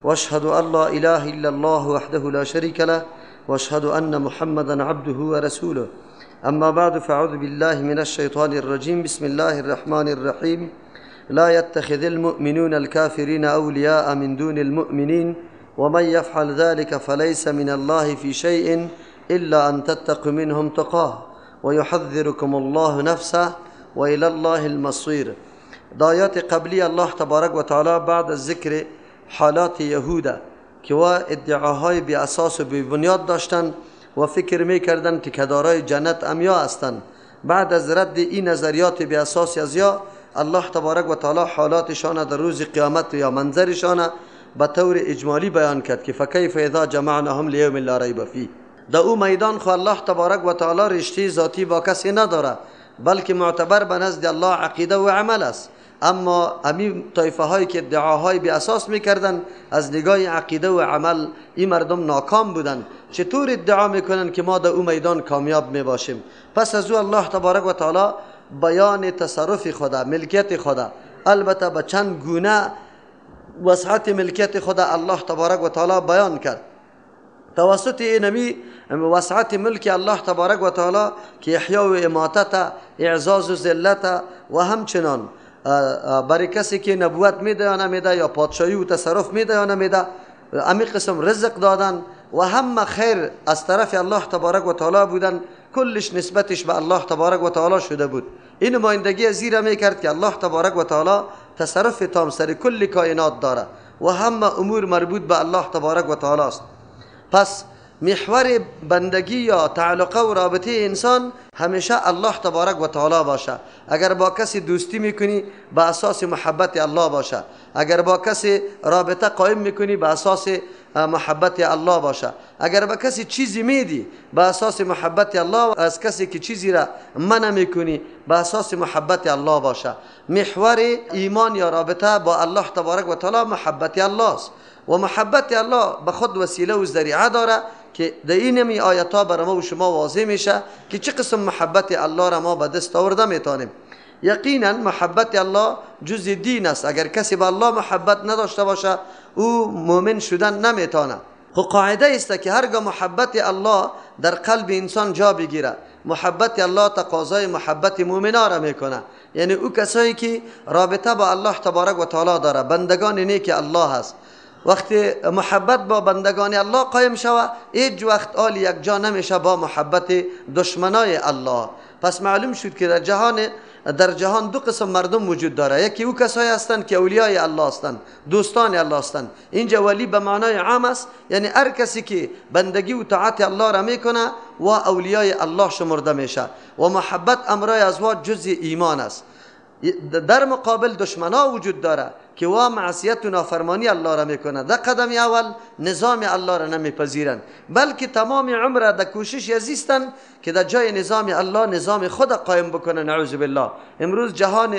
واشهد ان لا اله الا الله وحده لا شريك له واشهد ان محمدا عبده ورسوله. اما بعد، فاعوذ بالله من الشیطان الرجیم. بسم الله الرحمن الرحیم. لا يتخذ المؤمنون الكافرين اولياء من دون المؤمنين ومن يفعل ذلك فليس من الله في شيء الا ان تتقوا منهم تقاه ويحذركم الله نفسه والى الله المصير. د آیات قبلی الله تبارک و تعالی بعد از ذکر حالات یهوده که و ادعاهای بی اساس و بی بنیاد داشتند و فکر میکردند که دارای جنت امیا هستند، بعد از رد این نظریات بی اساس از یا الله تبارک و تعالی حالاتشان در روز قیامت یا منظرشان به طور اجمالی بیان کرد که فکیف اذا جمعناهم لیوم لا ریب فیه. در او میدان خو الله تبارک و تعالی رشته ذاتی با کسی نداره، بلکه معتبر به نزد الله عقیده و عمل است. اما همین طایفه هایی که ادعاهای بی اساس میکردن از نگاه عقیده و عمل این مردم ناکام بودن. چطور ادعا میکنن که ما در او میدان کامیاب میباشیم؟ پس از او الله تبارک و تعالی بیان تصرف خدا، ملکیت خدا، البته به چند گونه وسعت ملکیت خدا الله تبارک و تعالی بیان کرد. توسط اینمی وسعت ملک الله تبارک و تعالی که احیا و اماتت، اعزاز و ذلت و همچنان برای کسی که نبوت میده یا نمیده یا پادشاهی و تصرف میده یا نمیده، امی قسم رزق دادن و همه خیر از طرف الله تبارک و تعالی بودن، کلش نسبتش به الله تبارک و تعالی شده بود. این نمایندگی از زیره میکرد که الله تبارک و تعالی تصرف تام سر کل کائنات داره و همه امور مربوط به الله تبارک و تعالی است. پس محور بندگی یا تعلقه و رابطه انسان همیشه الله تبارک و تعالی باشه. اگر با کسی دوستی میکنی به اساس محبت الله باشه، اگر با کسی رابطه قائم میکنی به اساس محبت الله باشه، اگر با کسی چیزی میدی به اساس محبت الله، از کسی که چیزی را منع میکنی به اساس محبت الله باشه. محور ایمان یا رابطه با الله تبارک و تعالی محبت الله است و محبت الله به خود وسیله و ذریعه داره که در این می آیت ها برای ما و شما واضح میشه که چه قسم محبت الله را ما به دست آورده میتونیم. یقینا محبت الله جز دین است. اگر کسی به الله محبت نداشته باشه او مؤمن شدن نمیتونه. خو قاعده است که هرگاه محبت الله در قلب انسان جا بگیره، محبت الله تقاضای محبت مؤمنا را میکنه. یعنی او کسایی که رابطه با الله تبارک و تعالی داره، بندگان نیک الله هست، وقتی محبت با بندگان الله قایم شوه هیچ وقت آل یک جا نمیشه با محبت دشمنای الله. پس معلوم شد که در جهان دو قسم مردم وجود داره. یکی او کسایی هستند که اولیای الله هستند، دوستان الله هستند. اینجا ولی به معنای عام است، یعنی هر کسی که بندگی و طاعت الله را میکنه و اولیای الله شمرده میشه و محبت امرای از وا جزء ایمان است. در مقابل دشمنا وجود داره که وا معصیت و نافرمانی الله را میکنه. در قدم اول نظام الله را نمیپذیرند، بلکه تمام عمر در کوشش ازیستند که در جای نظام الله نظام خود قایم بکنه. نعوذ بالله. امروز جهان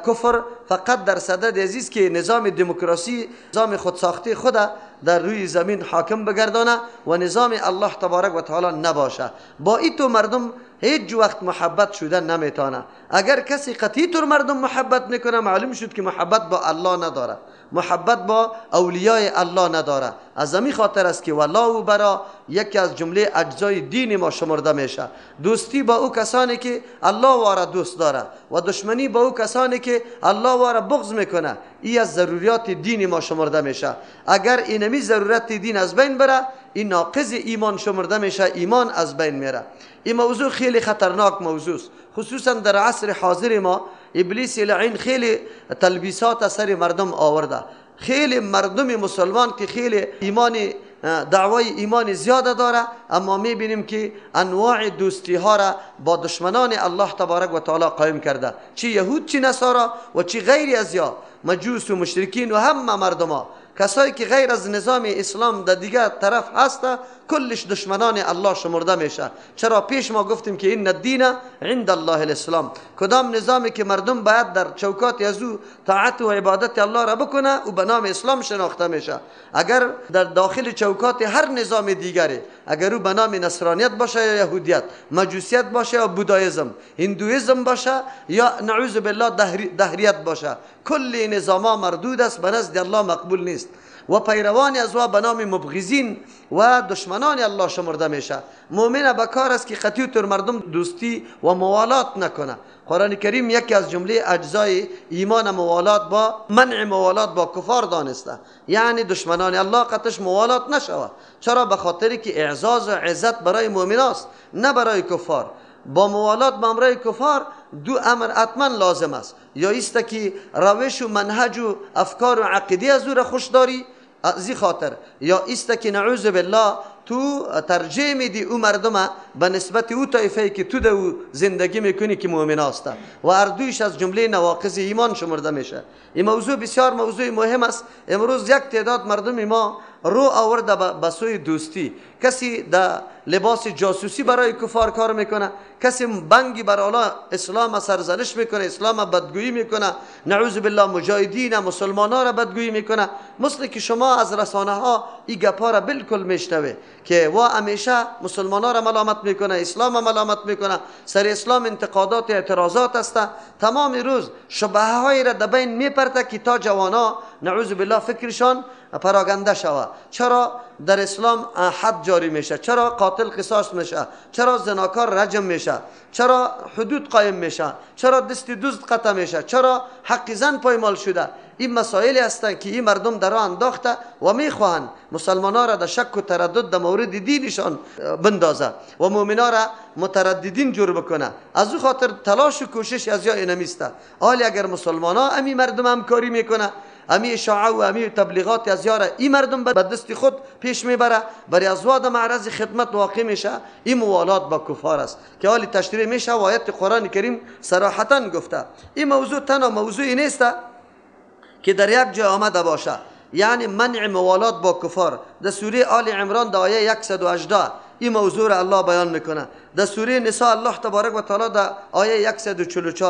کفر فقط در صدد ازیست که نظام دموکراسی، نظام خودساخته خود در روی زمین حاکم بگردانه و نظام الله تبارک و تعالی نباشه. با این تو مردم هیچ وقت محبت شدن نمیتونه. اگر کسی قطعی طور مردم محبت میکنه، معلوم شد که محبت با الله نداره، محبت با اولیای الله نداره. از همین خاطر است که ولا و برا یکی از جمله اجزای دین ما شمرده میشه. دوستی با او کسانی که الله واره دوست داره و دشمنی با او کسانی که الله واره بغض میکنه، ای از ضروریات دین ما شمرده میشه. اگر اینمی ضرورت دین از بین بره، این ناقض ایمان شمرده میشه، ایمان از بین میره. این موضوع خیلی خطرناک موضوع است، خصوصا در عصر حاضر ما. ابلیس لعین خیلی تلبیسات سر مردم آورده. خیلی مردم مسلمان که خیلی ایمان، دعوای ایمان زیاده داره، اما میبینیم که انواع دوستی ها را با دشمنان الله تبارک و تعالی قایم کرده، چی یهود، چی نصارا و چی غیر از یا مجوس و مشرکین و همه مردم ها، کسایی که غیر از نظام اسلام در دیگر طرف هست، کلش دشمنان الله شمرده میشه. چرا پیش ما گفتیم که این الدین عند الله الاسلام. کدام نظامی که مردم باید در چوکات از او طاعت و عبادت الله را بکنه او به نام اسلام شناخته میشه. اگر در داخل چوکات هر نظام دیگری، اگر او به نام نصرانیت باشه یا یهودیت، مجوسیت باشه یا بودایزم، هندویزم باشه یا نعوذ بالله دهریت باشه، کل نظام مردود است، به نزد الله مقبول نیست. و پیروان از او به نام مبغضین و دشمنان الله شمرده میشه. مؤمن به کار است که قطعی تر مردم دوستی و موالات نکنه. قرآن کریم یکی از جمله اجزای ایمان موالات با منع موالات با کفار دانسته، یعنی دشمنان الله قطعش موالات نشود. چرا؟ به خاطر که اعزاز و عزت برای مؤمن است نه برای کفار. با موالات با امرای کفار دو امر حتما لازم است، یا ایست که روش و منهج و افکار و عقیده از او را خوش داری از این خاطر، یا ایست که نعوذ بالله تو ترجیح میدی او مردم به نسبت او طایفه که تو دو زندگی میکنی که مؤمن است، و اردویش از جمله نواقض ایمان شمرده میشه. این موضوع بسیار موضوع مهم است. امروز یک تعداد مردم ما رو آورده به سوی دوستی، کسی در لباس جاسوسی برای کفار کار میکنه، کسی بنگی بر الله اسلام سرزنش میکنه، اسلام بدگویی میکنه، نعوذ بالله مجاهدین مسلمان ها را بدگویی میکنه. مثل که شما از رسانه ها این گپا را بالکل میشنوه که وا همیشه مسلمان ها را ملامت میکنه، اسلام ملامت میکنه، سر اسلام انتقادات اعتراضات است. تمام روز شبهه های را در بین میپرته که تا جوانا نعوذ بالله فکرشان پراگنده شوه. چرا در اسلام حد جاری میشه؟ چرا قاتل قصاص میشه؟ چرا زناکار رجم میشه؟ چرا حدود قایم میشه؟ چرا دست دزد قطع میشه؟ چرا حق زن پایمال شده؟ این مسائلی هستند که این مردم در راه انداخته و میخواهند مسلمان را در شک و تردد در مورد دینشان بندازه و مؤمنا را مترددین جور بکنه. از او خاطر تلاش و کوشش از یا اینمیسته. حالی اگر مسلمان ها امی مردم همکاری میکنه، امی اشاعه و امی تبلیغات از یاره این مردم به دست خود پیش میبره، برای از واد معرض خدمت واقع میشه. این موالات با کفار است که حالی تشریح میشه و آیت قرآن کریم صراحتا گفته. این موضوع تنها موضوعی نیست که در یک جای آمده باشه، یعنی منع موالات با کفار. در سوره آل عمران در آیه 118 این موضوع را الله بیان میکنه. در سوره نساء الله تبارک و تعالی در آیه 144،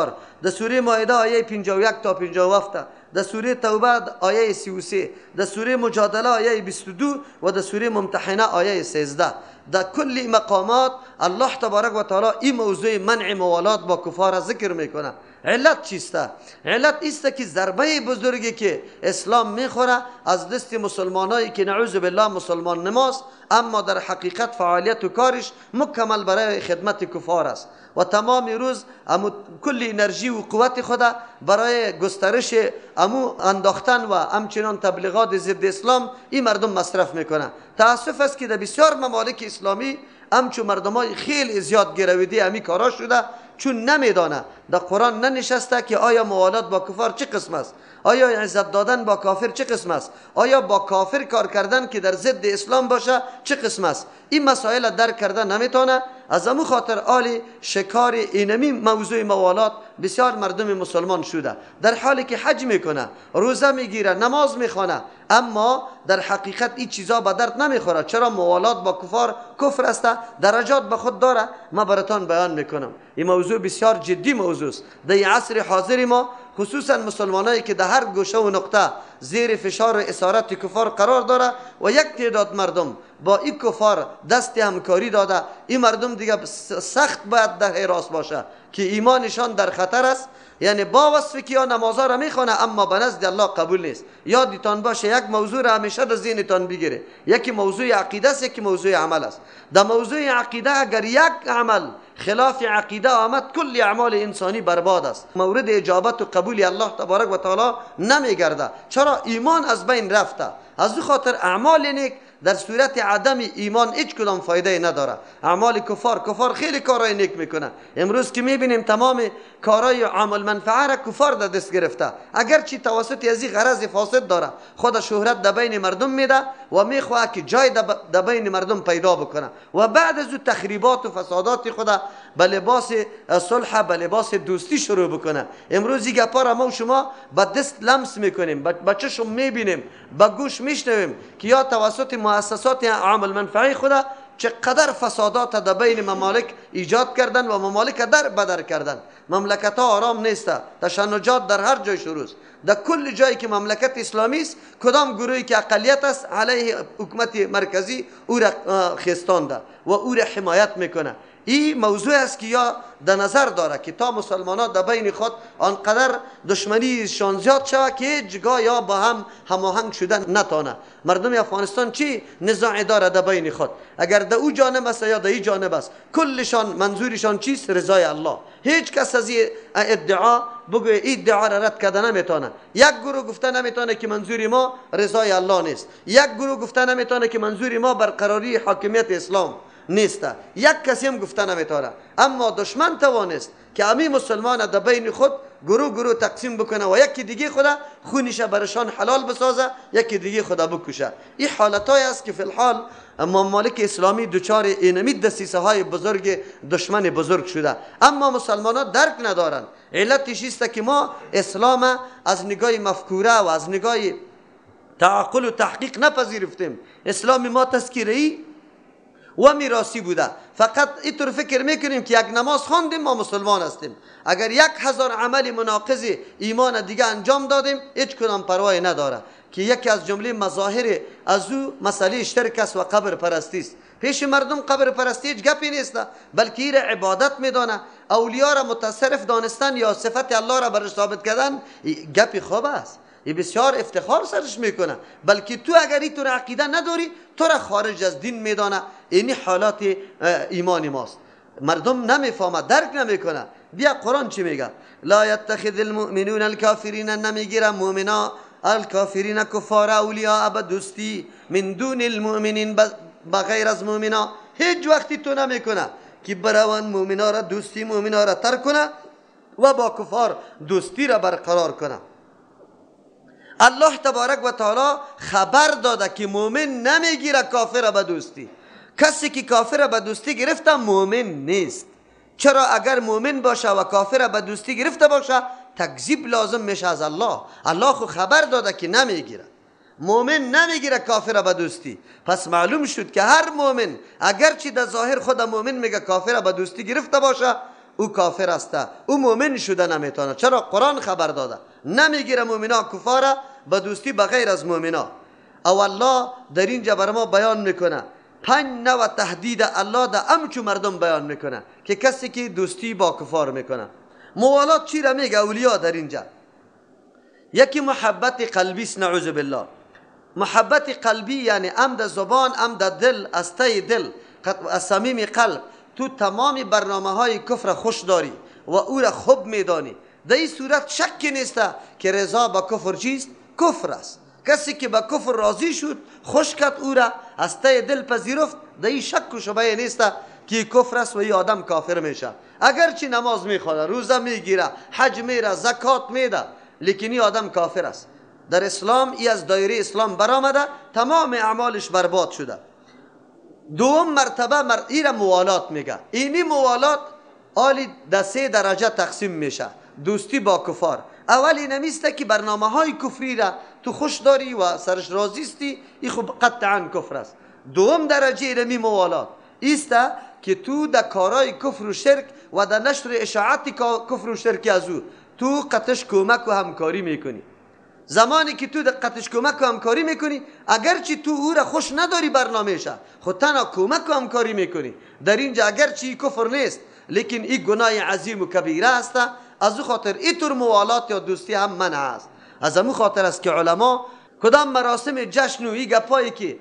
در سوره مائده آیه 51 تا 57، در سوره توبه آیه 33، در سوره مجادله آیه 22 و در سوره ممتحنه آیه 13. در کل مقامات الله تبارک و تعالی این موضوع منع موالات با کفار را ذکر میکنه. علت چیست؟ علت ایست که ضربه بزرگی که اسلام میخوره از دست مسلمانایی که نعوذ بالله مسلمان نماست، اما در حقیقت فعالیت و کارش مکمل برای خدمت کفار است و تمام روز امو کل انرژی و قوت خود برای گسترش امو انداختن و همچنان تبلیغات ضد اسلام این مردم مصرف میکنه. تاسف است که در بسیار ممالک اسلامی همچون مردمای خیلی زیاد گرویده امی کارا شده، چون نمیدانه در قرآن ننشسته که آیا موالات با کفار چه قسم است، آیا عزت دادن با کافر چه قسم است، آیا با کافر کار کردن که در ضد اسلام باشه چه قسم است. این مسائل درک کرده نمیتونه. از امو خاطر آلی شکار اینمی موضوع موالات بسیار مردم مسلمان شده، در حالی که حج میکنه، روزه میگیره، نماز میخوانه، اما در حقیقت این چیزا به درد نمیخوره. چرا موالات با کفار کفر است، درجات به خود داره. ما براتان بیان میکنم این موضوع بسیار جدی موضوع است. در عصر حاضر ما خصوصا مسلمانایی که در هر گوشه و نقطه زیر فشار و اسارت کفار قرار داره و یک تعداد مردم با این کفار دست همکاری داده، این مردم دیگه سخت باید در حراس باشه که ایمانشان در خطر است. یعنی با وصف که یا نمازها را میخوانه اما به نزد الله قبول نیست. یادتان باشه یک موضوع را همیشه در ذهنتان بگیره، یکی موضوع عقیده است، یکی موضوع عمل است. در موضوع عقیده اگر یک عمل خلاف عقیده آمد کل اعمال انسانی برباد است، مورد اجابت و قبول الله تبارک و تعالی نمیگرده. چرا؟ ایمان از بین رفته. از او خاطر اعمال نیک در صورت عدم ایمان هیچ کدام فایده نداره. اعمال کفار، کفار خیلی کارهای نیک میکنه. امروز که میبینیم تمام کارهای عمل منفعه را کفار در دست گرفته، اگرچه توسط از این غرض فاسد داره، خود شهرت در بین مردم میده و میخواه که جای در بین مردم پیدا بکنه و بعد از او تخریبات و فسادات خود به لباس صلح، به لباس دوستی شروع بکنه. امروز این گپا را ما و شما با دست لمس میکنیم، با چشم میبینیم، با گوش میشنویم که یا توسط مؤسسات عامل منفعی خود چقدر فسادات در بین ممالک ایجاد کردن و ممالک در بدر کردن. مملکت ها آرام نیست، تشنجات در هر جای شروع است. در کل جایی که مملکت اسلامی است کدام گروهی که اقلیت است علیه حکومت مرکزی او را خستانده و او را حمایت میکنه. این موضوع است که یا در نظر داره که تا مسلمان ها در بین خود آنقدر دشمنیشان زیاد شود که هیچگاه یا با هم هماهنگ شدن نتانه. مردم افغانستان چی نزاع داره در بین خود؟ اگر در او جانب است یا در این جانب است، کلشان منظورشان چیست؟ رضای الله. هیچ کس از این ادعا بگو این ادعا را رد کرده نمیتونه. یک گروه گفته نمیتونه که منظور ما رضای الله نیست، یک گروه گفته نمیتونه که منظور ما برقراری حاکمیت اسلام نیست، یک کسی هم گفته نمیتونه. اما دشمن توانست که امی مسلمان در بین خود گروه گروه تقسیم بکنه و یکی دیگه خدا خونش برشان حلال بسازه، یکی دیگه خدا بکشه. این حالتای است که فی الحال ممالک اسلامی دچار اینمی دسیسه های بزرگ دشمن بزرگ شده، اما مسلمان ها درک ندارند. علتش است که ما اسلام از نگاه مفکوره و از نگاه تعقل و تحقیق نپذیرفتیم. اسلام ما تذکیری و میراثی بوده. فقط اینطور فکر میکنیم که یک نماز خواندیم ما مسلمان هستیم. اگر 1000 عمل مناقض ایمان دیگه انجام دادیم هیچ کدام پروای نداره، که یکی از جمله مظاهر از او مسئله شرک است و قبر پرستی است. پیش مردم قبر پرستی هیچ گپی نیست، بلکه ایره عبادت میدانه. اولیا را متصرف دانستن یا صفت الله را برش ثابت کردن گپی خوب است، این بسیار افتخار سرش میکنه، بلکه تو اگر این عقیده نداری تو را خارج از دین میدانه. اینی حالات ایمان ماست. مردم نمیفهمه، درک نمیکنه. بیا قرآن چی میگه؟ لا یتخذ المؤمنون الکافرین، نمیگیره مؤمنا الکافرین کفار اولیاء به دوستی من دون المؤمنین، بغیر از مؤمنا. هیچ وقتی تو نمیکنه که بروان مؤمنا را دوستی مؤمنا را ترک کنه و با کفار دوستی را برقرار کنه. الله تبارک و تعالی خبر داده که مؤمن نمیگیره کافر به دوستی. کسی که کافر به دوستی گرفته مؤمن نیست. چرا؟ اگر مؤمن باشه و کافر به دوستی گرفته باشه تکذیب لازم میشه از الله. الله خو خبر داده که نمیگیره، مؤمن نمیگیره کافر به دوستی. پس معلوم شد که هر مؤمن اگرچه در ظاهر خود مؤمن میگه کافر به دوستی گرفته باشه او کافر است، او مؤمن شده نمیتونه. چرا؟ قرآن خبر داده نمیگیره مؤمنا کفاره به دوستی بغیر از مؤمنا. او الله در اینجا بر ما بیان میکنه 5 نوع تهدید الله در امچو مردم بیان میکنه که کسی که دوستی با کفار میکنه. موالات چی را میگه اولیا در اینجا؟ یکی محبت قلبی است، نعوذ بالله. محبت قلبی یعنی ام در زبان ام در دل، از ته دل، از صمیم قلب تو تمام برنامه های کفر خوش داری و او را خوب میدانی. در این صورت شکی نیست که رضا با کفر چیست؟ کفر است. کسی که با کفر راضی شد، خوش کرد او را، از ته دل پذیرفت، در این شک و شبهه نیست که کفر است و این آدم کافر میشه. اگرچه نماز میخوانه، روزه میگیره، حج میره، زکات میده، لیکن این آدم کافر است. در اسلام ای از دایره اسلام برآمده، تمام اعمالش برباد شده. دوم مرتبه ای را موالات میگه. اینی موالات آلی در 3 درجه تقسیم میشه. دوستی با کفار اول اینمیسته که برنامه های کفری را تو خوش داری و سرش راضی استی، این خب قطعا کفر است. دوم درجه اینمی موالات ایسته که تو در کارهای کفر و شرک و در نشر اشاعت کفر و شرک از او تو قطش کمک و همکاری میکنی. زمانی که تو قطش کمک و همکاری میکنی، اگرچه تو او را خوش نداری برنامهشه، خود تنها کمک و همکاری میکنی. در اینجا اگرچه کفر نیست، لیکن این گناه عظیم و کبیره است. از او خاطر اینطور موالات یا دوستی هم منع است. از امو خاطر است که علما کدام مراسم جشن و ای گپایی که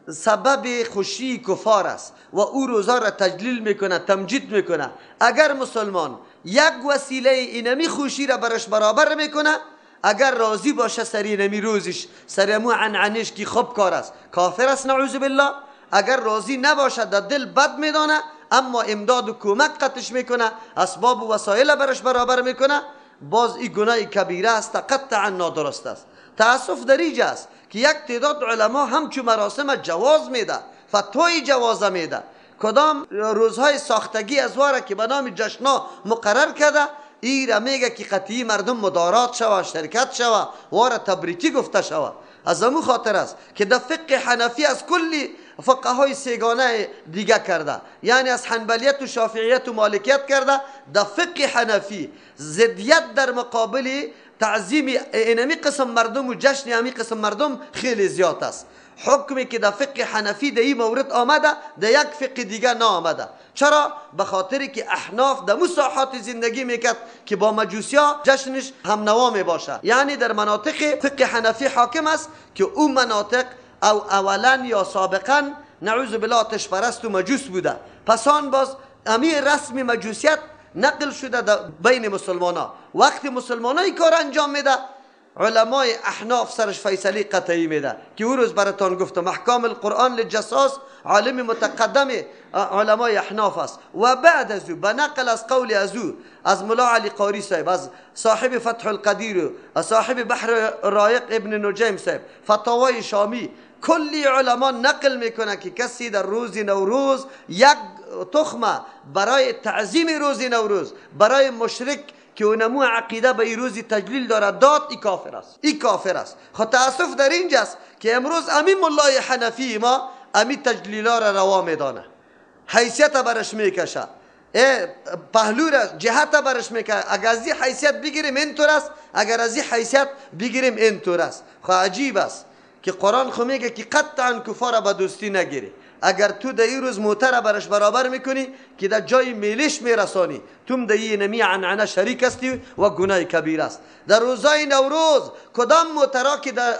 سبب خوشی کفار است و او روزا را تجلیل میکنه، تمجید میکنه، اگر مسلمان یک وسیله اینمی خوشی را برش برابر میکنه، اگر راضی باشه سر اینمی روزش، سر امو عنعنش که خوب کار است، کافر است نعوذ بالله. اگر راضی نباشه، در دل بد میدانه، اما امداد و کمک قطش میکنه، اسباب و وسایل برش برابر میکنه، باز این گناه کبیره است، قطعا نادرست است. تاسف در اینجا است که یک تعداد علما همچو مراسم جواز میده، فتوای جواز میده، کدام روزهای ساختگی از واره که به نام جشنا مقرر کرده، ای را میگه که قطعی مردم مدارات شوه، شرکت شوه، واره تبریکی گفته شوه. از امو خاطر است که در فقه حنفی از کلی فقهای سگانه دیگه کرده، یعنی از حنبلیت و شافعیت و مالکیت کرده. در فقه حنفی ضدیت در مقابل تعظیم اینمی قسم مردم و جشن امی قسم مردم خیلی زیاد است. حکمی که در فقه حنفی در این مورد آمده در یک فقه دیگه نآمده. چرا؟ به خاطر که احناف در مساحات زندگی میکرد که با مجوسیا جشنش هم نوا می باشه، یعنی در مناطق فقه حنفی حاکم است که او مناطق او اولا یا سابقا نعوذ بالله آتش پرست و مجوس بوده، پس آن باز امی رسم مجوسیت نقل شده در بین مسلمان ها. وقتی مسلمان ها این کار انجام میده، علمای احناف سرش فیصله قطعی میده که او روز براتان گفتم احکام القرآن للجصاص عالم متقدم علمای احناف است. و بعد از او به نقل از قول از او، از ملا علی قاری صاحب، از صاحب فتح القدیر، از صاحب بحر رایق ابن نجیم صاحب، فتاوای شامی، کلی علما نقل میکنه که کسی در روز نوروز یک تخمه برای تعظیم روز نوروز برای مشرک که اونمو عقیده به این روز تجلیل داره داد، ای کافر است، ای کافر است. خب تاسف در اینجاست که امروز امی ملای حنفی ما امی تجلیلا را روا میدانه، حیثیت برش میکشه، پهلو را جهت برش میکشه. اگر از این حیثیت بگیریم اینطور است، اگر از این حیثیت بگیریم اینطور است. خب عجیب است که قرآن خو میگه که قطعا کفار به دوستی نگیری. اگر تو در این روز موتر برش برابر میکنی که در جای میلش میرسانی، توم در این نمی عنعنه شریک هستی و گناه کبیر است. در روزای نوروز کدام موترا که در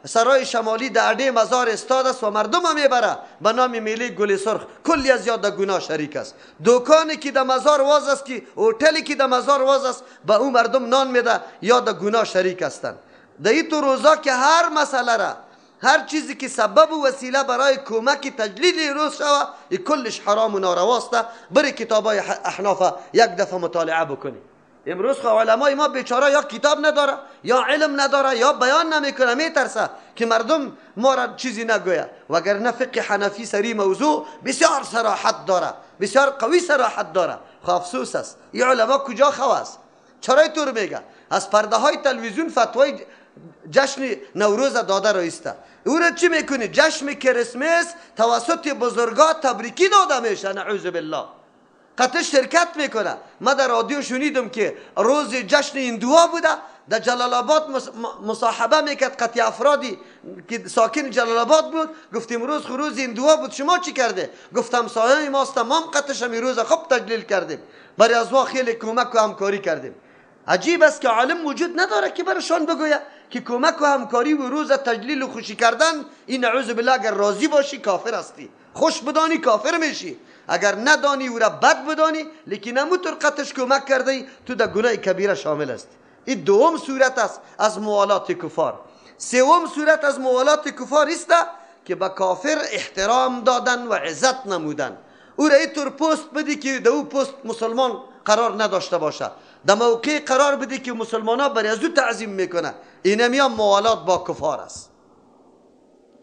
سرای شمالی در اده مزار استاد است و مردم میبره به نام میله گل سرخ، کلی از یاد در گناه شریک است. دکانی که در مزار واز است، که هتلی که در مزار واز است، به او مردم نان میده، یا در گناه شریک هستند. در این تو روزا که هر مسئله را، هر چیزی که سبب و وسیله برای کمک تجلیل روز شوه، ای کلش حرام و نارواست. بری کتابای احناف یک دفعه مطالعه بکنی. امروز خو علمای ما بیچاره یا کتاب نداره، یا علم نداره، یا بیان نمیکنه، میترسه که مردم ما را چیزی نگویه. وگرنه فقه حنفی سری موضوع بسیار صراحت داره، بسیار قوی صراحت داره. خو افسوس است این علما کجا خو است؟ چرا اینطور میگه؟ از پرده های تلویزیون فتوای جشن نوروز داده رایسته. او را چی میکنی؟ جشن کریسمس توسط بزرگا تبریکی داده میشه، نعوذ بالله. قطع شرکت میکنه. ما در رادیو شنیدم که روز جشن هندوها بوده، در جلال آباد مصاحبه میکرد قطع افرادی که ساکن جلال آباد بود، گفتیم روز روز هندوها بود، شما چی کرده؟ گفتم سایه ماست، ما هم قطعش روز خوب تجلیل کردیم، برای از وا خیلی کمک و همکاری کردیم. عجیب است که عالم وجود نداره که برشان بگوید که کمک و همکاری و روز تجلیل و خوشی کردن، این نعوذ بالله اگر راضی باشی کافر هستی، خوش بدانی کافر میشی، اگر ندانی او را بد بدانی لیکن همونطور قطش کمک کرده تو در گناه کبیره شامل است. این دوم صورت است از موالات کفار. سوم صورت از موالات کفار است که به کافر احترام دادن و عزت نمودن. او را اینطور پست بدی که در او پست مسلمان قرار نداشته باشه، در موقع قرار بدی که مسلمان ها برای از او تعظیم میکنه. اینم یا موالات با کفار است،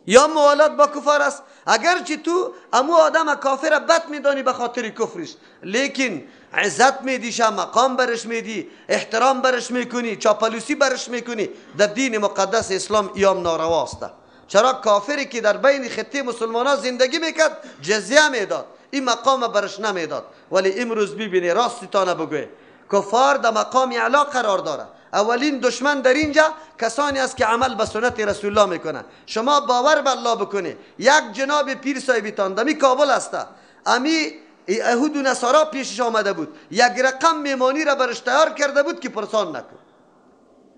یا موالات با کفار است. اگرچه تو امو آدم کافر بد میدانی به خاطر کفرش، لیکن عزت میدیشه، مقام برش میدی، احترام برش میکنی، چاپلوسی برش میکنی، در دین مقدس اسلام ایام نارواست. چرا کافری که در بین خطه مسلمان ها زندگی میکرد جزیه میداد، این مقام برش نمیداد. ولی امروز ببینی راستی تا نبگوی کفار در مقام اعلا قرار داره. اولین دشمن در اینجا کسانی است که عمل به سنت رسول الله میکنن. شما باور به الله بکنی، یک جناب پیر صاحبتان دمی کابل است، امی یهود و نصارا پیشش آمده بود، یک رقم میمانی را برش تیار کرده بود که پرسان نکن.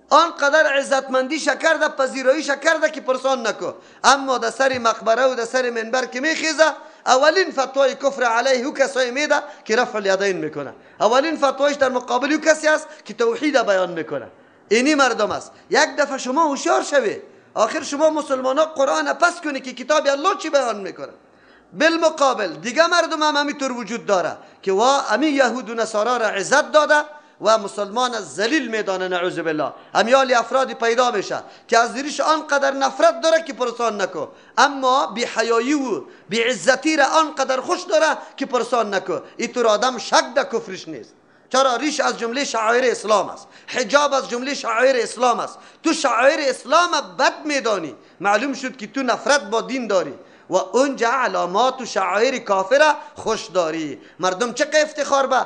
آنقدر عزتمندی کرده، پذیرایی کرده که پرسان نکن. اما در سر مقبره و در سر منبر که میخیزه، اولین فتوای کفر علیه او کسایی میده که رفع الیدین میکنه. اولین فتوایش در مقابل او کسی است که توحید بیان میکنه. اینی مردم است. یک دفعه شما هوشیار شوی، آخر شما مسلمان ها قرآن پس کنی که کتاب الله چی بیان میکنه. بالمقابل دیگه مردم هم همینطور وجود داره که وا امی یهود و نصارا را عزت داده و مسلمان ذلیل میدانه، نعوذ بالله. امیال افرادی پیدا میشه که از ریش آنقدر نفرت داره که پرسان نکو، اما بی حیایی و بی عزتی را آنقدر خوش داره که پرسان نکو. اینطور آدم شک در کفرش نیست. چرا؟ ریش از جمله شعائر اسلام است، حجاب از جمله شعائر اسلام است. تو شعائر اسلام بد میدانی، معلوم شد که تو نفرت با دین داری و اونجا علامات و شعائر کافر خوش داری. مردم چه افتخار به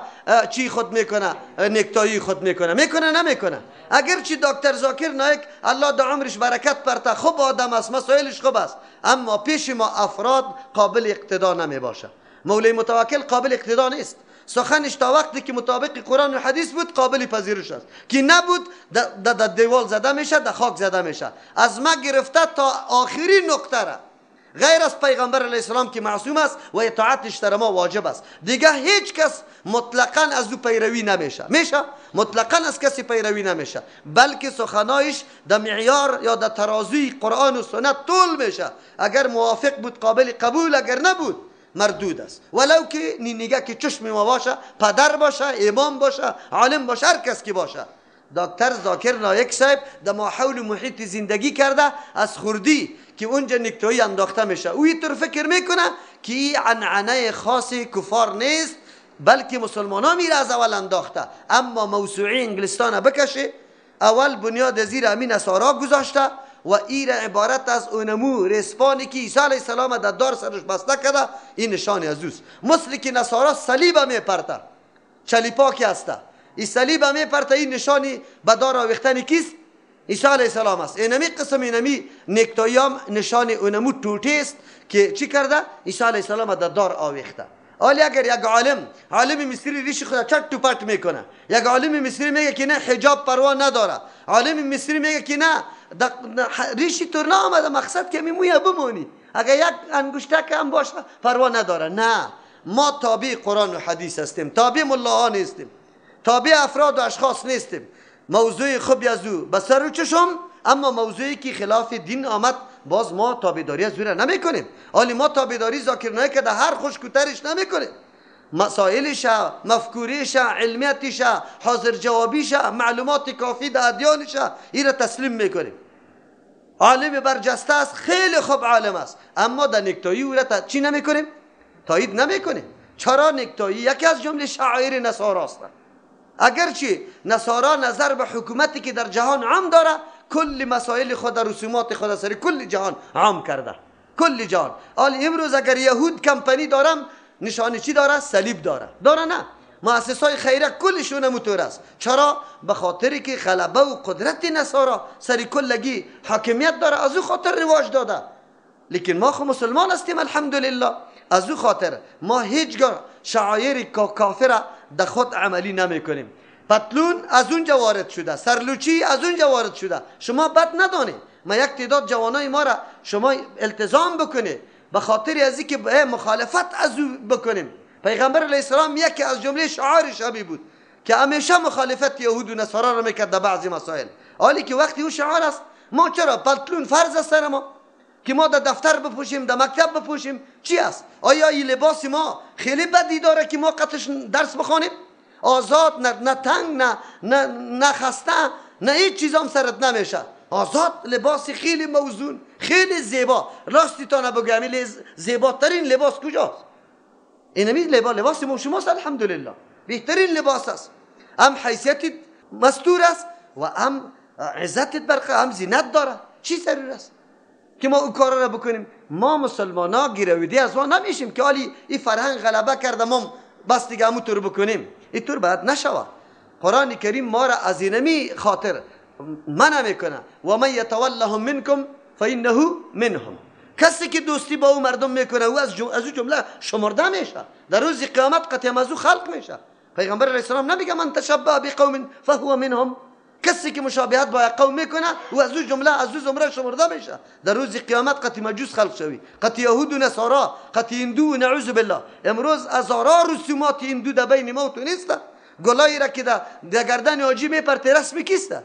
چی خود میکنه؟ نکتایی خود میکنه. میکنه نمیکنه؟ اگر چی دکتر زاکر نایک الله در عمرش برکت پرته، خوب آدم است، مسائلش خوب است، اما پیش ما افراد قابل اقتدا نمی باشه. مولوی متوکل قابل اقتدا نیست. سخنش تا وقتی که مطابق قرآن و حدیث بود قابل پذیرش است، که نبود در دیوال زده میشه، در خاک زده میشه. از ما گرفته تا آخرین نقطه را، غیر از پیغمبر علیه السلام که معصوم است و اطاعتش در ما واجب است، دیگه هیچ کس مطلقاً از او پیروی نمیشه. میشه؟ مطلقاً از کسی پیروی نمیشه، بلکه سخنایش در معیار یا در ترازوی قرآن و سنت طول میشه. اگر موافق بود قابل قبول، اگر نبود مردود است. ولو که نگه که چشم ما باشه، پدر باشه، امام باشه، عالم باشه، هر کس که باشه. دکتر زاکر نایک صاحب در ماحول محیط زندگی کرده از خوردی که اونجا نکتایی انداخته میشه، او اینطور فکر میکنه که این عنعنه خاص کفار نیست، بلکه مسلمان ها میره از اول انداخته. اما موسوعه انگلستان بکشه، اول بنیاد زیر امین نصارا گذاشته و ایر عبارت از اونمو رسپانی که عیسی علیه السلام در دار سرش بسته کرده، این نشان از اوست. مثل که نصارا صلیب میپرته، چلیپا که هسته، این صلیب میپرته، این نشانی به دار آویختن کیست؟ عیسی علیه السلام است. اینمی قسم اینمی نکتایی هم نشان اونمو توته است که چی کرده؟ عیسی علیه السلام در دار آویخته. حالا اگر یک عالم مصری ریش خود چت تو پت میکنه، یک عالم مصری میگه که نه حجاب پروا نداره، عالم مصری میگه که نه ریشی تور آمده، مقصد که موی بمونی، اگر یک انگشتک هم باشه پروا نداره. نه، ما تابع قرآن و حدیث هستیم، تابع ملاها نیستیم، تابع افراد و اشخاص نیستیم. موضوع خوب از او به سر و چشم، اما موضوعی که خلاف دین آمد باز ما تابعداری از او را نمیکنیم. حالی ما تابعداری زاکر نایک در هر خشکوترش نمیکنیم. مسائلش، مفکوریش، علمیتش، حاضر جوابیش، معلومات کافی در ادیانش، این را تسلیم میکنیم. عالم برجسته است، خیلی خوب عالم است، اما در نکتایی او را چی نمیکنیم؟ تایید نمیکنیم. چرا؟ نکتایی یکی از جمله شعائر نصارا است. اگرچه نصارا نظر به حکومتی که در جهان عام داره، کل مسائل خود، رسومات خود سر کل جهان عام کرده، کل جهان. حال امروز اگر یهود کمپانی دارم، نشانه چی داره؟ صلیب داره. داره نه؟ مؤسسای خیره کلشون موتور است. چرا؟ به خاطر که غلبه و قدرت نصارا سر کلگی حاکمیت داره، از او خاطر رواج داده. لیکن ما خو مسلمان هستیم الحمدلله، از او خاطر ما هیچگاه شعایر کافر در خود عملی نمیکنیم. پتلون از اونجا وارد شده، سرلوچی از اونجا وارد شده. شما بد ندانید، ما یک تعداد جوانای ما را شما التزام بکنه به خاطر از اینکه مخالفت از او بکنیم. پیغمبر علیه السلام یکی از جمله شعارش همی بود که همیشه مخالفت یهود و نصارا را میکرد در بعضی مسائل. حالی که وقتی او شعار است، ما چرا پتلون فرض است سر ما که ما در دفتر بپوشیم، در مکتب بپوشیم؟ چی است؟ آیا این لباس ما خیلی بدی داره که ما قطعش درس بخوانیم؟ آزاد، نه تنگ، نه خسته، نه هیچ چیز هم سرت نمیشه. آزاد، لباس خیلی موزون، خیلی زیبا. راستی تا نبگم زیباترین لباس کجاست؟ اینمی لباس ما شماست الحمدلله، بهترین لباس است. هم حیثیت مستور است و هم عزتت برقرار، هم زینت داره. چی ضرور است که ما اون کارا را بکنیم؟ ما مسلمان ها گرویده از ما نمیشیم که حالی این فرهنگ غلبه کرده ما بس دیگه همون طور بکنیم. این طور باید نشود. قرآن کریم ما را از اینمی خاطر منع میکنه، و من یتولهم منکم فانه منهم. کسی که دوستی با او مردم میکنه او از او جمله شمرده میشه، در روز قیامت قطعا از او خلق میشه. پیغمبر علیه السلام نمیگه من تشبه بقوم فهو منهم. کسی که مشابهت با قوم میکنه او از او جمله، از او زمره شمرده میشه. در روز قیامت قطع مجوس خلق شوی، قطع یهود و نصارا، قطع هندو و نعوذ بالله. امروز هزارا رسومات هندو در بین ما و تو نیست. گلایی را که در گردن حاجی میپرته رسم کیست؟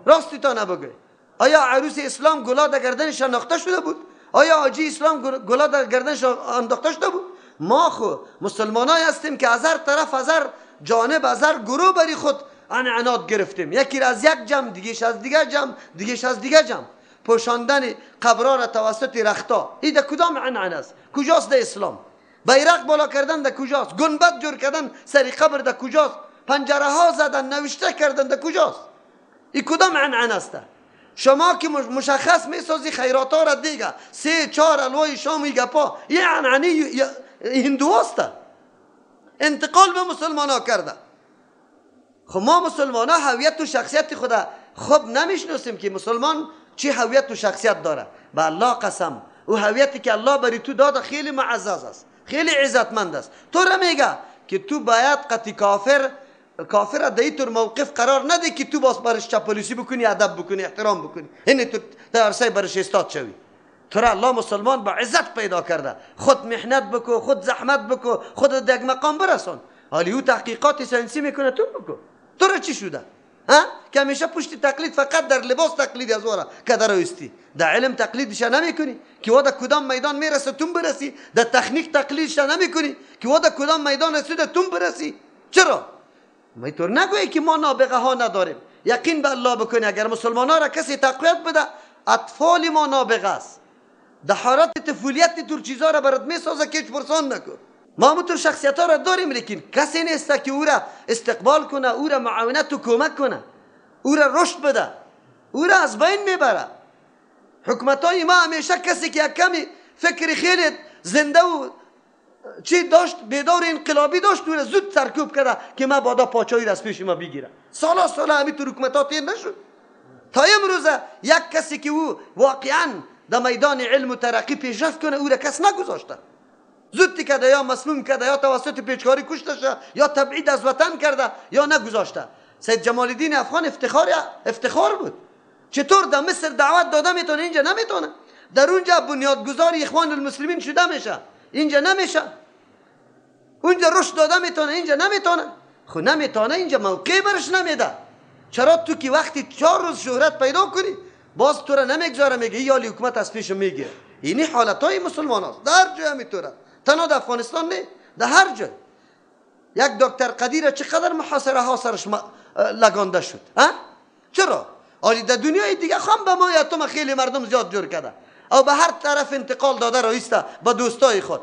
راستی تا نبگه. آیا عروس اسلام گلا در گردنش انداخته شده بود؟ آیا حاجی اسلام گلا در گردنش انداخته شده بود؟ ما خو مسلمانای هستیم که از هر طرف، از هر جانب، از هر گروه بری خود عنعنات گرفتیم. یکی از یک جمع، دیگهش از دیگه جمع، دیگهش از دیگه جمع. پوشاندن قبرها را توسط رختا، این در کدام عنعنه است؟ کجاست در اسلام؟ بیرق بالا کردن در کجاست؟ گنبد جور کردن سر قبر در کجاست؟ پنجره ها زدن، نوشته کردن در کجاست؟ این کدام عنعنه است؟ شما که مشخص میسازی خیرات ها را دیگه 3 4 الوای شام گپا یه عنعنی هندواسته انتقال به مسلمان ها کرده. خب ما مسلمان ها هویت و شخصیت خدا خب نمیشناسیم که مسلمان چی هویت و شخصیت داره. به الله قسم او هویتی که الله بری تو داده خیلی معزز است، خیلی عزتمند است. تو را میگه که تو باید قطی کافر در اینطور موقف قرار نده که تو باز برش چپالیسی بکنی، ادب بکنی، احترام بکنی، اینه تو در عرصه برش استاد شوی. تو را الله مسلمان با عزت پیدا کرده، خود محنت بکو، خود زحمت بکو، خود در یک مقام برسان. حالی او تحقیقات ساینسی میکنه، تو بکو. تو را چی شده؟ ها؟ که همیشه پشت تقلید فقط در لباس تقلید از وارا که در استی، در علم تقلیدش نمیکنی که وا در کدام میدان میرسه تو برسی، در تکنیک تقلیدش نمیکنی که وا در کدام میدان رسیده تو برسی. چرا؟ ما طور نگویی که ما نابغه ها نداریم. یقین به الله بکنی اگر مسلمان ها را کسی تقویت بده، اطفال ما نابغه است. در حالت طفولیت تور چیزا را برات میسازه که هیچ پرسان نکن. ما همونطور شخصیت ها را داریم، لیکن کسی نیست که او را استقبال کنه، او را معاونت و کمک کنه، او را رشد بده، او را از بین میبره. حکومت های ما همیشه کسی که یک کمی فکر خیلی زنده و چی داشت، بیدار انقلابی داشت، او را زود سرکوب کرده که ما بادا پاچایی را از پیش ما بگیره. سالا سالا همینطور حکومت ها تیر نشد تا امروز یک کسی که او واقعا در میدان علم و ترقی پیشرفت کنه او را کس نگذاشته. زود کرده، یا مسموم کرده، یا توسط پیچکاری کشته شده، یا تبعید از وطن کرده، یا نگذاشته. سید جمال الدین افغان افتخار بود. چطور در مصر دعوت داده میتونه، اینجا نمیتونه. در اونجا بنیادگذار اخوان المسلمین شده میشه، اینجا نمیشه. اونجا رشد داده میتونه، اینجا نمیتونه. خب نمیتونه، اینجا موقع برش نمیده. چرا تو که وقتی 4 روز شهرت پیدا کنی باز تو را نمیگذاره، میگه یالی حکومت از پیش میگیره. اینی حالت های مسلمان هست در جای همیطوره، تنها در افغانستان نه، در هر جای. یک دکتر قدیر چقدر محاصره ها سرش لگانده شد. ها؟ چرا؟ آلی در دنیای دیگه خام به ما اتم خیلی مردم زیاد جور کرده او به هر طرف انتقال داده رئیسته با دوستای خود.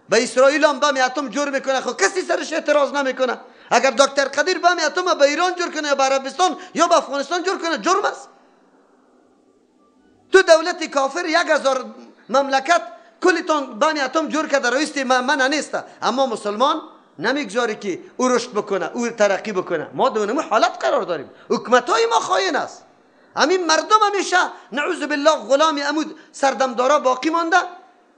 به اسرائیل هم بم اتم جور میکنه، خب کسی سرش اعتراض نمیکنه. اگر دکتر قدیر بم اتم به ایران جور کنه یا به عربستان یا به افغانستان جور کنه، جرم است. تو دولت کافر 1000 مملکت کلتان بم اتم جور کرده رئیس من نیست، اما مسلمان نمیگذاری که او رشد بکنه، او ترقی بکنه. ما دونمو حالت قرار داریم. حکومت های ما خاین است. همین مردم همیشه نعوذ بالله غلام عمود سردمدارا باقی مانده.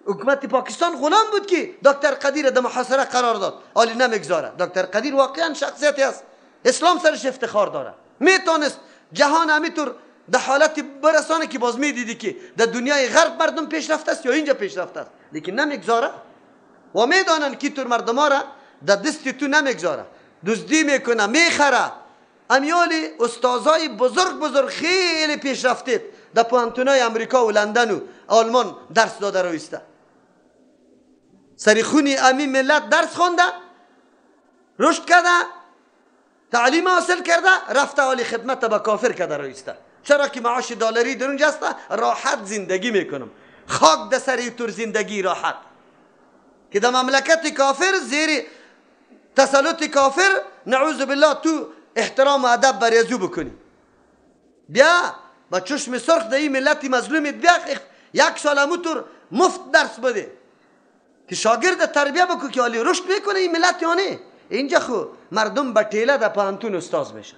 حکومت پاکستان غلام بود که دکتر قدیر در محاصره قرار داد، آلی نمیگذاره. دکتر قدیر واقعا شخصیتی است، اسلام سرش افتخار داره. میتونست جهان همینطور در حالت برسانه که باز میدیدی که در دنیای غرب مردم پیشرفته است یا اینجا پیشرفته است، لیکن نمیگذاره و میدانن که تور مردم ها را در دست تو نمیگذاره. دزدی میکنه، میخره. امیال استازای بزرگ بزرگ خیلی پیشرفته در پوهنتونای امریکا و لندن و آلمان درس داده رویسته. سریخونی امی ملت درس خونده، رشد کرده، تعلیم حاصل کرده، رفته حالی خدمت به کافر کرده رویسته. چرا که معاش دلاری در اونجا است، راحت زندگی میکنم. خاک در سر تور زندگی راحت که در مملکت کافر زیر تسلط کافر نعوذ بالله تو احترام و ادب بر یزو بکنی. بیا با چشم سرخ در این ملت مظلومت بیا یک سال همونطور مفت درس بده که شاگرد تربیه بکن که حالی رشد میکنه این ملت یا نه. اینجا خو مردم به تیله در پوهنتون استاز میشن،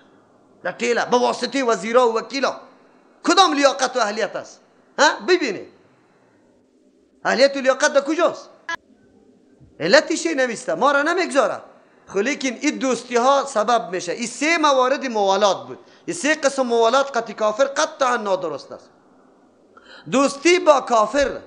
در تیله به واسطه وزیرا و وکیلا. کدام لیاقت و اهلیت است؟ ها ببینی اهلیت و لیاقت در کجاست؟ علتش نمیسته، ما را نمیگذاره. خو لیکن این دوستی ها سبب میشه. این 3 موارد موالات بود. این 3 قسم موالات قطعی کافر قطعا نادرست است. دوستی با کافر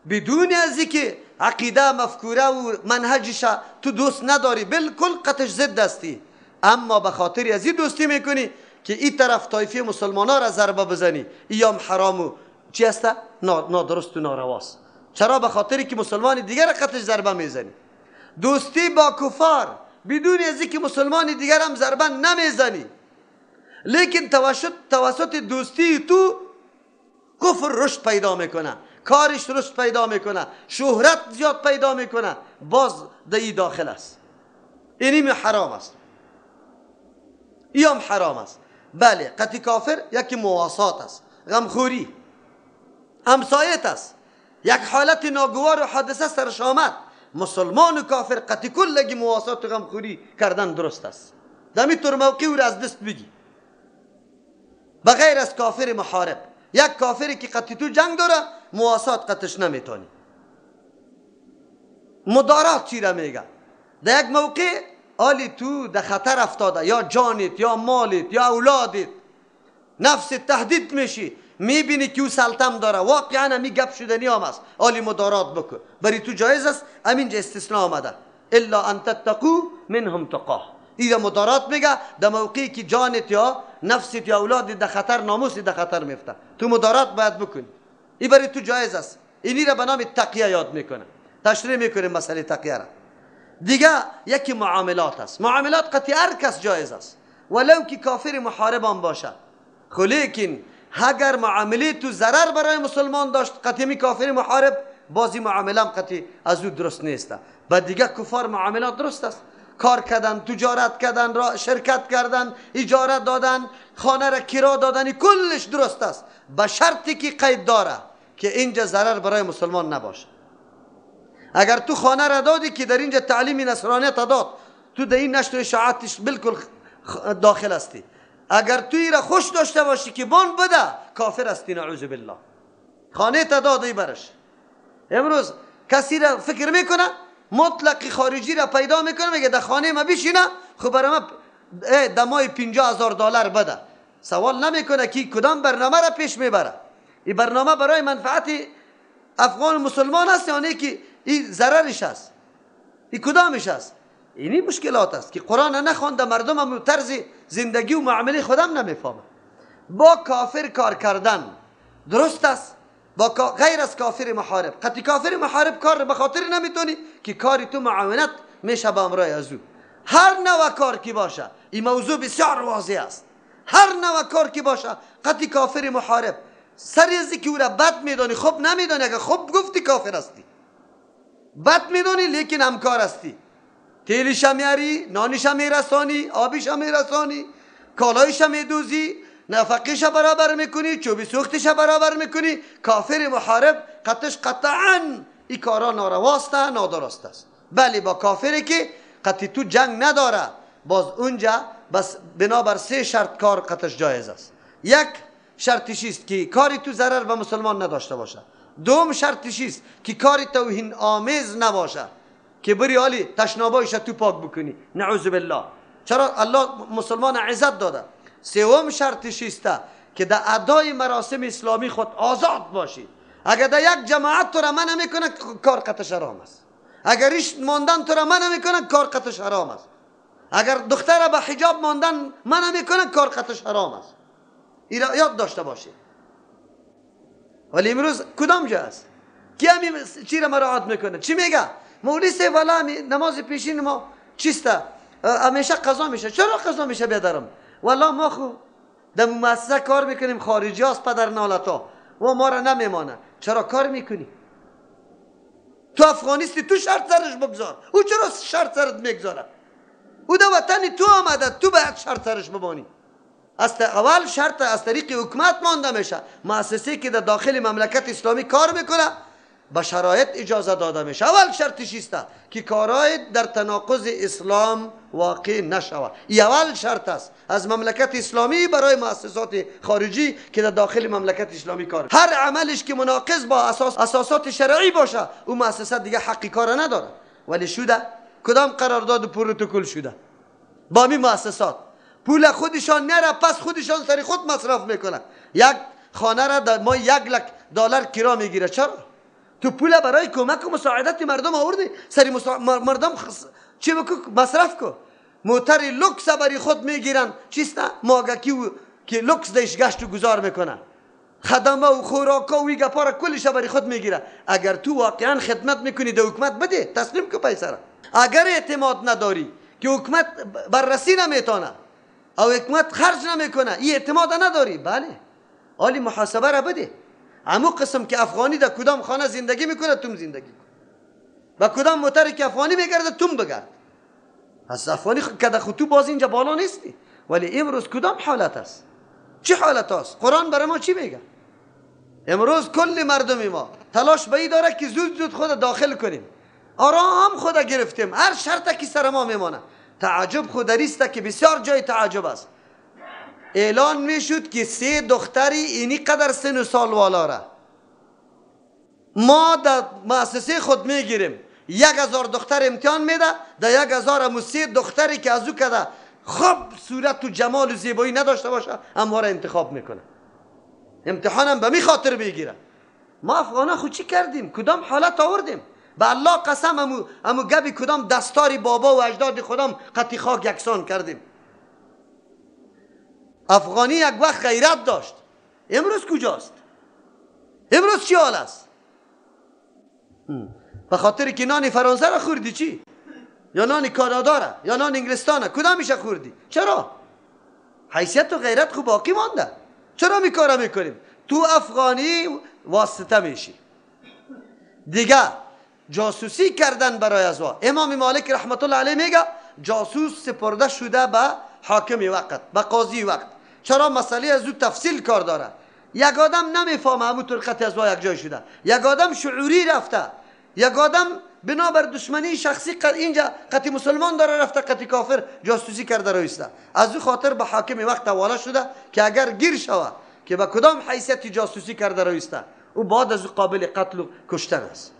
بدون از اینکه عقیده، مفکوره و منهجش تو دوست نداری، بالکل قطعش ضد هستی، اما به خاطر از این دوستی میکنی که این طرف طایفه مسلمان ها را ضربه بزنی، ایام حرام و چی هست؟ نادرست و نارواست. چرا؟ به خاطری که مسلمان دیگر را قطعش ضربه میزنی. دوستی با کفار بدون از اینکه مسلمان دیگر هم ضربه نمیزنی، لیکن توسط دوستی تو کفر رشد پیدا میکنه، کارش رشد پیدا میکنه، شهرت زیاد پیدا میکنه، باز در ای داخل است. اینی حرام است، ای هم حرام است. بله قطعی کافر یکی مواسات است. غمخوری. همسایت است، یک حالت ناگوار و حادثه سرش آمد، مسلمان و کافر قطعی کلگی مواسات و غمخوری کردن درست است. دمی طور موقع او را از دست بگی، بغیر از کافر محارب. یک کافری که قطعی تو جنگ داره مواسات قطعش نمیتونی. مدارات چی را میگه؟ در یک موقع آلی تو در خطر افتاده، یا جانت یا مالت یا اولادت، نفس تهدید میشی، میبینی که او سلطم داره، واقعا همی گپ شدنی هم است، آلی مدارات بکن، بری تو جایز است. همینجا استثناء آمده، الا ان تتقو منهم تقاه. ایره مدارات میگه در موقعی که جانت یا نفست یا اولادت در خطر، ناموست در خطر میفته، تو مدارات باید بکنی، ای بری تو جایز است. اینی را به نام تقیه یاد میکنه، تشریح میکنه مسئله تقیه را. دیگه یکی معاملات است. معاملات قطعی هر کس جایز است، ولو که کافر محارب هم باشه، خو لیکن اگر معامله تو ضرر برای مسلمان داشت، قطعی کافر محارب بازی معامله هم قطعی از او درست نیست. با دیگه کفار معاملات درست است، کار کردن، تجارت کردن، را شرکت کردن، اجاره دادن، خانه را کرا دادن، کلش درست است، به شرطی که قید داره که اینجا ضرر برای مسلمان نباشه. اگر تو خانه را دادی که در اینجا تعلیم نصرانیت داد، تو در این نشر اشاعتش بالکل داخل هستی. اگر تو را خوش داشته باشی که بان بده، کافر هستی، نعوذ بالله. خانه تا دادی برش. امروز کسی را فکر میکنه مطلق خارجی را پیدا میکنه، میگه در خانه ما بشینه، خب برای ما دمای 50,000 دلار بده. سوال نمیکنه که کدام برنامه را پیش میبره. این برنامه برای منفعت افغان مسلمان است یا نه که این ضررش است، این کدامش است؟ اینی مشکلات است که قرآن نخوانده، مردم هم طرز زندگی و معامله خودم نمیفهمه. با کافر کار کردن درست است، با غیر از کافر محارب. قطعی کافر محارب کار به خاطر نمیتونی که کاری تو معاونت میشه به امرای از او. هر نوع کار کی باشه، این موضوع بسیار واضح است، هر نوع کار کی باشه قطعی کافر محارب سر از که او را بد میدانی، خوب نمیدانی، اگر خوب گفتی کافر هستی، بد میدانی لیکن همکار هستی، تیلیش میاری، نانیش میرسانی، آبیش میرسانی، کالایش میدوزی، نفقیش برابر میکنی، چوبی سوختش برابر میکنی. کافر محارب قطعش قطعا این کارا نارواست، نادرست است. بله با کافری که قطعی تو جنگ نداره، باز اونجا بس بنابر سه شرط کار قطعش جایز است. یک شرطش است که کاری تو ضرر به مسلمان نداشته باشه. دوم شرطش است که کاری توهین آمیز نباشه که بری عالی تشنابایش تو پاک بکنی، نعوذ بالله. چرا الله مسلمان عزت داده. سوم شرطش است که در ادای مراسم اسلامی خود آزاد باشی. اگر در یک جماعت تو را منع میکنه، کار قطعش حرام است. اگر ریش ماندن تو را منع میکنه، کار قطعش حرام است. اگر دختر به حجاب ماندن منع میکنه، کار قطعش حرام است. این یاد داشته باشید. ولی امروز کدام جا است؟ کی همی چی را مراعات میکنه؟ چی میگه؟ مولوی صاحب والا نماز پیشین ما چیست؟ همیشه قضا میشه. چرا قضا میشه بیادرم؟ والا ما خو در مؤسسه کار میکنیم، خارجی هاست پدر نالتا و ما را نمیمانه. چرا کار میکنی؟ تو افغانیستی، تو شرط سرش بگذار. او چرا شرط سرت میگذاره؟ او در وطن تو آمده، تو باید شرط سرش بمانی. از اول شرط از طریق حکومت مانده میشه. مؤسسه که در داخل مملکت اسلامی کار میکنه به شرایط اجازه داده میشه. اول شرطش است که کارهای در تناقض اسلام واقع نشود. این اول شرط است از مملکت اسلامی برای مؤسسات خارجی که در داخل مملکت اسلامی کار. هر عملش که مناقض با اساسات شرعی باشه، او مؤسسه دیگه حقی کار نداره. ولی شده کدام قرارداد پروتکل شده با می مؤسسات؟ پول خودشان نره، پس خودشان سر خود مصرف میکنه. یک خانه را در ما 1 لک دلار کرا میگیره. چرا؟ تو پول برای کمک و مساعدت مردم آوردی، سری مردم چی بکو؟ مصرف کو. موتر لوکس برای خود میگیرن، چیست؟ ماگکی که لوکس دیش گشت و گذار میکنه، خدمه و خوراکا و گپا را کلش برای خود میگیره. اگر تو واقعا خدمت میکنی در حکومت، بده تسلیم کو پیسه را. اگر اعتماد نداری که حکومت بررسی نمیتونه او حکومت خرج نمیکنه، این اعتماد نداری، بله عالی محاسبه را بده. امو قسم که افغانی در کدام خانه زندگی میکنه توم زندگی کن، و کدام موتر که افغانی میگرده توم بگرد. از افغانی که خود تو باز اینجا بالا نیستی. ولی امروز کدام حالت است؟ چه حالت است؟ قرآن برای ما چی میگه؟ امروز کل مردم ما تلاش به این داره که زود زود خود داخل کنیم. آرام خود گرفتیم، هر شرط که سر ما میمانه. تعجب خودریست که بسیار جای تعجب است. اعلان میشد که 3 دختری اینی قدر سن و سال والا را ما در مؤسسه خود میگیریم. 1000 دختر امتحان میده، در 1003 دختری که از او کده خب صورت و جمال و زیبایی نداشته باشه اما را انتخاب میکنه. امتحانم به می خاطر بگیره. ما افغانا خود چی کردیم؟ کدام حالت آوردیم؟ به الله قسم امو گبی کدام دستاری بابا و اجداد خودم قطی خاک یکسان کردیم. افغانی یک وقت غیرت داشت، امروز کجاست؟ امروز چی حال است؟ به خاطر که نان فرانسه را خوردی چی؟ یا نان کانادا را یا نان انگلستان را کدامش خوردی؟ چرا؟ حیثیت و غیرت خو باقی مانده. چرا می کارا میکنیم؟ تو افغانی واسطه میشی دیگه. جاسوسی کردن برای از وا. امام مالک رحمت الله علیه میگه جاسوس سپرده شده به حاکم وقت، به قاضی وقت. چرا؟ مسئله از او تفصیل کار داره. یک آدم نمیفهمه همون طرقت از وا یک جای شده، یک آدم شعوری رفته، یک آدم بنابر دشمنی شخصی اینجا قطی مسلمان داره رفته، قطی کافر جاسوسی کرده رویسته. از او خاطر به حاکم وقت حواله شده که اگر گیر شوه که به کدام حیثیت جاسوسی کرده رویسته، او بعد از او قابل قتل و کشتن است.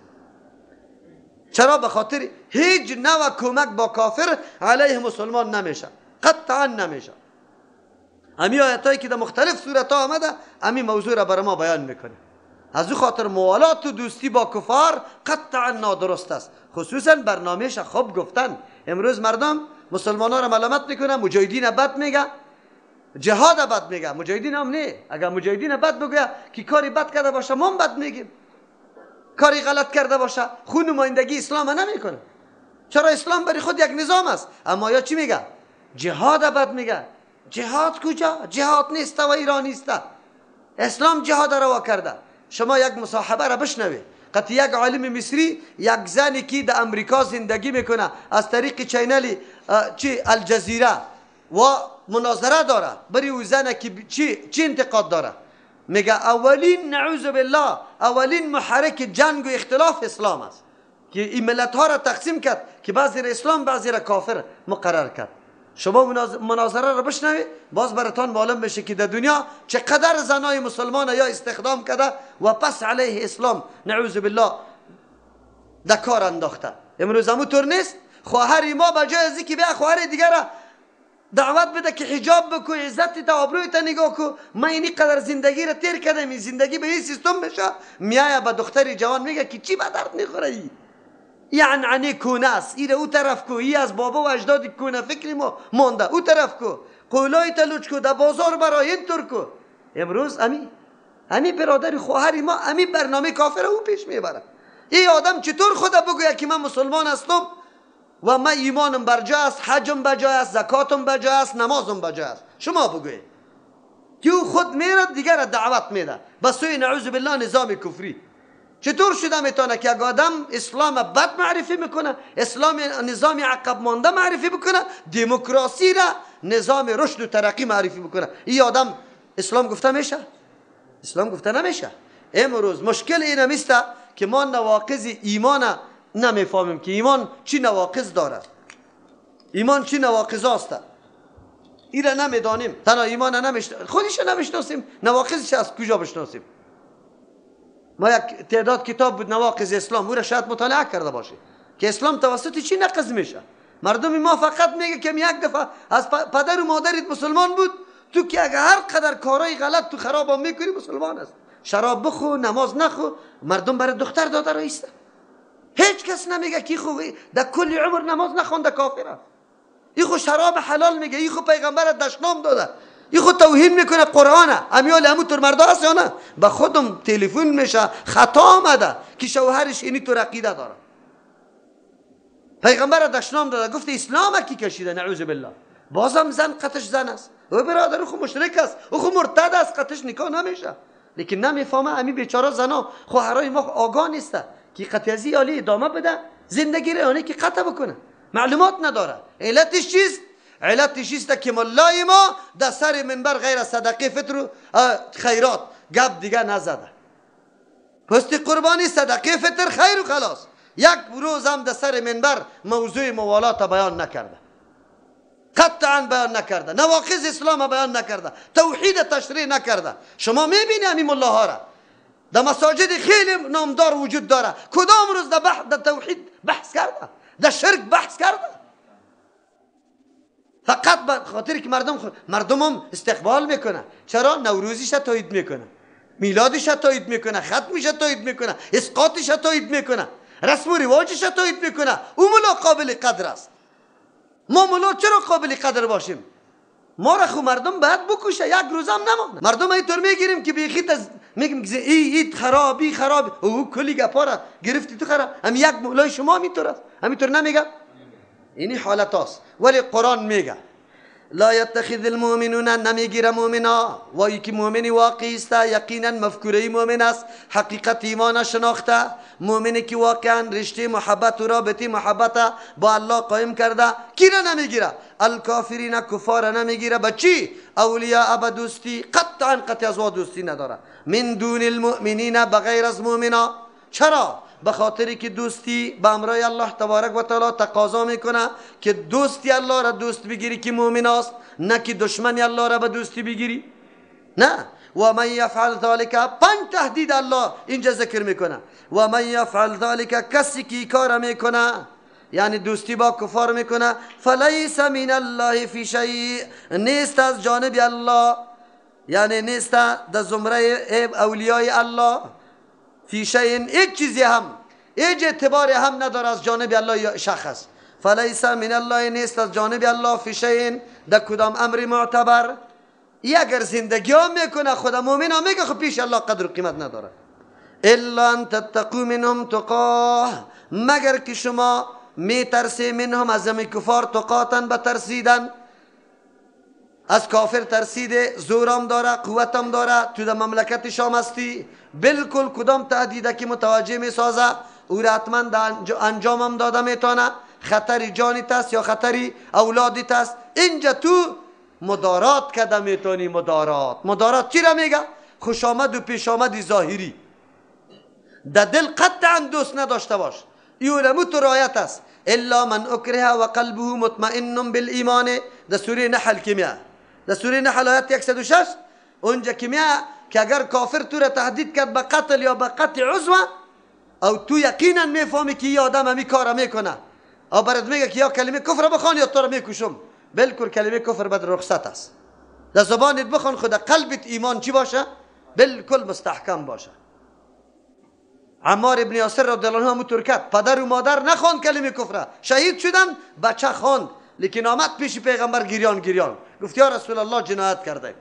چرا؟ به خاطر هیچ نوع کمک با کافر علیه مسلمان نمیشه، قطعا نمیشه. امی آیتایی که در مختلف صورت ها آمده امی موضوع را بر ما بیان میکنه. از او خاطر موالات و دوستی با کفار قطعا نادرست است. خصوصا برنامهش خوب گفتن. امروز مردم مسلمان ها را ملامت میکنه، مجاهدین بد میگه، جهاد بد میگه. مجاهدین هم نه، اگر مجاهدین بد بگه که کاری بد کرده باشه ما بد میگیم، کاری غلط کرده باشه خون نمایندگی اسلام نمیکنه. چرا؟ اسلام برای خود یک نظام است. اما یا چی میگه؟ جهاد بد میگه. جهاد کجا؟ جهاد نیست و ایران نیست. اسلام جهاد روا کرده. شما یک مصاحبه را بشنوید قطعی یک عالم مصری، یک زنی که در امریکا زندگی میکنه، از طریق channel چی الجزیره و مناظره داره. برای او زنه که چی انتقاد داره؟ میگه اولین نعوذ بالله اولین محرک جنگ و اختلاف اسلام است که این ملت ها را تقسیم کرد، که بعضی را اسلام بعضی را کافر مقرر کرد. شما مناظره را بشنوید باز براتان معلوم میشه که در دنیا چقدر زنای مسلمان یا استخدام کرده و پس علیه اسلام نعوذ بالله در کار انداخته. امروز همون طور نیست. خواهر ما به جای از اینکه بیا خواهر دیگر را دعوت بده که حجاب بکو، عزت تا آبروی تا نگاه کو، ما اینی قدر زندگی را تیر کردم، این زندگی به این سیستم میشه. میایه به دختر جوان میگه که چی به درد میخوره ای؟ یعنی عنه کونه است، ایره او طرف کو، ای از بابا و اجداد کونه فکری ما مانده، او طرف کو، قولای تلوچ کو، در بازار برای این طور کو. امروز امی برادر خواهر ما امی برنامه کافر او پیش میبره. ای آدم چطور خدا بگوید که من مسلمان هستم و من ایمانم برجا است، حجم بجای است، زکاتم بجای است، نمازم بجای است؟ شما بگوید که او خود میره دیگر را دعوت میده به سوی نعوذ بالله نظام کفری. چطور شده میتونه که یک آدم اسلام بد معرفی میکنه، اسلام نظام عقب مانده معرفی بکنه، دموکراسی را نظام رشد و ترقی معرفی بکنه؟ این آدم اسلام گفته میشه؟ اسلام گفته نمیشه. امروز مشکل این است که ما نواقض ایمان نمیفهمیم که ایمان چی نواقض داره، ایمان چی نواقض است، این را نمیدانیم. تنها ایمان خودش نمیشناسیم، نواقضش از کجا بشناسیم؟ ما یک تعداد کتاب بود نواقض اسلام، او را شاید مطالعه کرده باشی که اسلام توسط چی نقض میشه. مردم ما فقط میگه که یک دفعه از پدر و مادرت مسلمان بود، تو که اگر هر قدر کارهای غلط تو خراب میکنی مسلمان است، شراب بخو، نماز نخو، مردم برای دختر داده رایسته. هیچ کس نمیگه که خو در کل عمر نماز نخونده کافر است، این خو شراب حلال میگه، این خو پیغمبر دشنام داده، این خو توهین میکنه قرآنه. امیال همون طور مردا هست یا نه؟ به خودم تلفن میشه خطا آمده که شوهرش اینی طور عقیده داره، پیغمبر دشنام داده، گفت اسلام کی کشیده نعوذ بالله. بازم زن قطش زن است، او برادر خو مشرک است، او خو مرتد است، قطش نکاح نمیشه. لیکن نمیفهمه امی بیچاره زنا خواهرای ما آگاه نیسته که قطعی عالی ادامه بده زندگی را، یعنی که قطع بکنه، معلومات نداره. علتش چیست؟ علتش چیست که ملای ما در سر منبر غیر صدقه فطر و خیرات گپ دیگه نزده. پست قربانی، صدقه فطر، خیر و خلاص. یک روز هم در سر منبر موضوع موالات بیان نکرده، قطعا بیان نکرده، نواقض اسلام بیان نکرده، توحید تشریح نکرده. شما میبینی همین ملاها را در مساجد خیلی نامدار وجود داره، کدام روز در توحید بحث کرده، در شرک بحث کرده؟ فقط به خاطر که مردم هم استقبال میکنه. چرا؟ نوروزیش تایید میکنه، میلادش تایید میکنه، ختمش تایید میکنه، اسقاطش تایید میکنه، رسم و رواجش تایید میکنه. او ملا قابل قدر است. ما ملا چرا قابل قدر باشیم؟ ما را خو مردم باید بکشه، یک روز هم نمانه. مردم اینطور میگیریم که بیخیت از میگیم که ای اید خرابی خراب، او کلی گپا را گرفتی تو خراب. هم یک مولای شما همینطور است، همینطور نمیگه؟ اینی حالت هاست. ولی قرآن میگه لا یتخذ المؤمنون، نمیگیره مؤمنا، وای که مؤمنی واقعی است، یقینا مفکوره مؤمن است، حقیقت ایمان شناخته، مؤمنی که واقعا رشته محبت و رابطه محبت با الله قائم کرده، کی را نمیگیره؟ الکافرین، کفار نمیگیره. به چی؟ اولیاء به دوستی، قطعا قطع از دوستی نداره، من دون المؤمنین، بغیر از مؤمنا. چرا؟ به خاطری که دوستی به امرای الله تبارک و تعالی تقاضا میکنه که دوستی الله را دوست بگیری که مؤمن است، نه که دشمن الله را به دوستی بگیری. نه. و من یفعل ذلک، پنج تهدید الله اینجا ذکر میکنه. و من یفعل ذلک، کسی که کار میکنه، یعنی دوستی با کفار میکنه، فلیس من الله فی شیء، نیست از جانب الله، یعنی نیست در زمره اولیای الله، فی شیء، هیچ چیزی هم، هیچ اعتباری هم نداره از جانب الله شخص. فلیس من الله، نیست از جانب الله، فی شیء، در کدام امر معتبر. ای اگر زندگی هم میکنه خدا مؤمن هم میگه، خب پیش الله قدر و قیمت نداره. الا ان تتقوا منهم تقاه، مگر که شما میترسی منهم، از همین کفار، تقاتن، بترسیدن. از کافر ترسیده، زورم داره، قوتم داره، تو در مملکت شام هستی، بالکل کدام تهدیده که متوجه میسازه او را حتما انجامم داده میتونه، خطر جانیت است یا خطری اولادیت است. اینجا تو مدارات کده میتونی. مدارات، مدارات چی را میگه؟ خوش آمد و پیش آمد ظاهری. در دل قطعا دوست نداشته باش، یولمو تو رایت است. الا من اکره و قلبه مطمئن بالایمان، در سوره نحل که میاد، در سوره نحل آیت 106 اونجا که میاد که اگر کافر تو را تهدید کرد به قتل یا به قطع عضو، او تو یقینا میفهمی که یه آدم همی کار میکنه، او برات میگه که یا کلمه کفر بخوان یا تو را میکشم، بالکل کلمه کفر بد رخصت است. در زبانت بخوان، خود قلبت ایمان چی باشه؟ بالکل مستحکم باشه. عمار ابن یاسر رضی الله عنه همونطور کرد، پدر و مادر نخواند کلمه کفر، شهید شدن، بچه خواند، لیکن آمد پیش پیغمبر گریان گریان، گفت یا رسول الله جنایت کرده،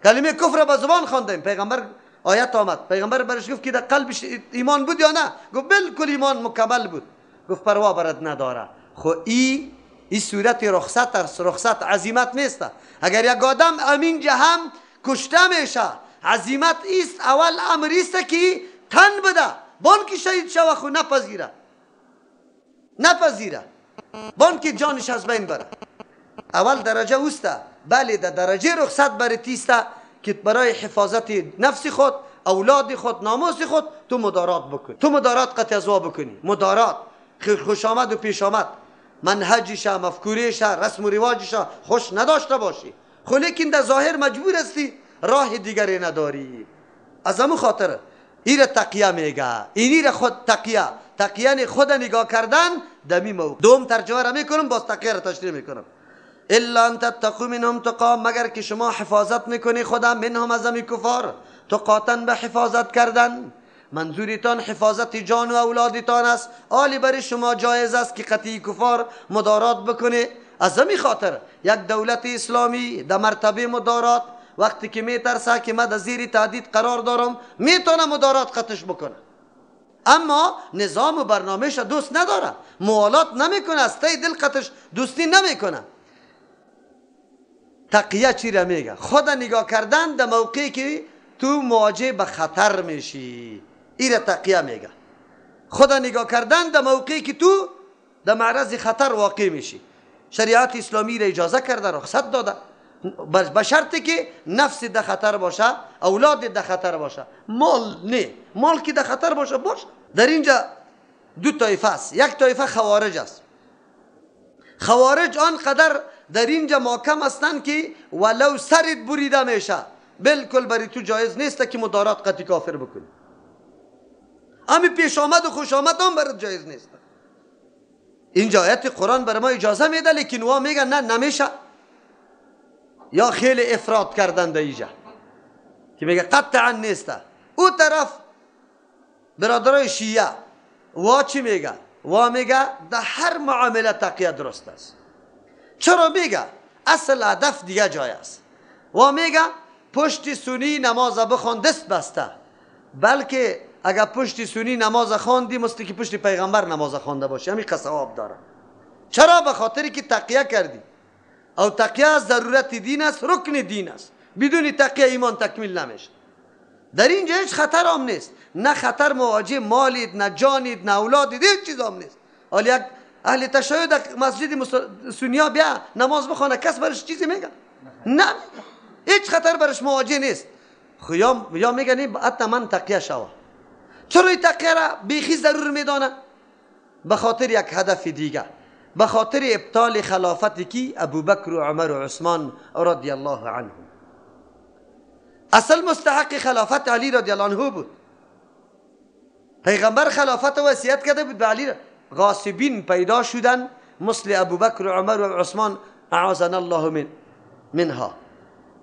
کلمه کفر به زبان خواندیم. پیغمبر آیت آمد، پیغمبر برش گفت که در قلبش ایمان بود یا نه؟ گفت بالکل ایمان مکمل بود. گفت پروا برات نداره. خو ای صورت رخصت است، رخصت عزیمت نیست. اگر یک آدم امینجا هم کشته میشه، عزیمت ایست، اول امر ایست که تن بده، بانکی شهید شوه، خو نپذیره، نپذیره، بانکی جانش از بین بره. اول درجه اوسته، بله در درجه رخصت برای تیسته که برای حفاظت نفس خود، اولاد خود، ناموس خود تو مدارات بکنی، تو مدارات قطع ازوا بکنی. مدارات خوش آمد و پیش آمد، منهجش، مفکورهش، رسم و رواجش خوش نداشته باشی، خو لیکن در ظاهر مجبور هستی، راه دیگری نداری. از همون خاطر ایره تقیه میگه، اینی را خود تقیه، تقیه خود نگاه کردن دمی موقع. دوم ترجمه را میکنم، باز تقیه را تشریح میکنم. الا ان تتقوا منهم تقا، مگر که شما حفاظت میکنی خدا، منهم از همی کفار، تقاتن به حفاظت کردن، منظورتان حفاظت جان و اولادتان است. آلی برای شما جایز است که قطعی کفار مدارات بکنه. از همی خاطر یک دولت اسلامی در مرتبه مدارات وقتی که میترسه که من در زیر تهدید قرار دارم، میتونه مدارات قطعش بکنه، اما نظام و برنامهش دوست نداره، موالات نمیکنه، از ته دل قطعش دوستی نمیکنه. تقیه چی را میگه؟ خود نگاه کردن در موقعی که تو مواجه به خطر میشی، ای را تقیه میگه. خود نگاه کردن در موقعی که تو در معرض خطر واقع میشی. شریعت اسلامی را اجازه کرده، رخصت داده. به شرطی که نفس ده خطر باشه، اولاد ده خطر باشه، مال نه، مال که ده خطر باشه باشه. در اینجا دو طایفه است. یک طایفه خوارج است. خوارج آنقدر در اینجا محکم هستند که ولو سرت بریده میشه بالکل برای تو جایز نیست که مدارات قطعی کافر بکنی. امی پیش آمد و خوش آمد هم برات جایز نیست. اینجا آیت قرآن برای ما اجازه میده، لیکن وا میگن نه نمیشه، یا خیلی افراط کردن در اینجا که میگه قطعا نیست. او طرف برادرای شیعه وا چی میگه؟ وا میگه در هر معامله تقیه درست است. چرا میگه؟ اصل هدف دیگه جای است. وا میگه پشت سنی نماز بخوان دست بسته، بلکه اگر پشت سنی نماز خواندی مثل که پشت پیغمبر نماز خوانده باشی، همین ثواب داره. چرا؟ به خاطری که تقیه کردی. او تقیه ضرورت دین است، رکن دین است. بدون تقیه ایمان تکمیل نمیشه. در اینجا هیچ خطر هم نیست، نه خطر مواجه مالید، نه جانید، نه اولادید، هیچ چیز هم نیست. حالا یک اهل تشیع در مسجد سنیا بیا نماز بخوانه، کس برش چیزی میگه؟ نه، هیچ خطر برش مواجه نیست. خو یا میگه نه حتی من تقیه شوه. چرا این تقیه را بیخی ضرور میدانه؟ به خاطر یک هدف دیگه، به خاطر ابطال خلافت کی؟ ابوبکر و عمر و عثمان رضی الله عنهم. اصل مستحق خلافت علی رضی الله عنه بود. پیغمبر خلافت وصیت کرده بود به علی. غاصبین پیدا شدن مثل ابوبکر و عمر و عثمان، اعاذنا الله منها.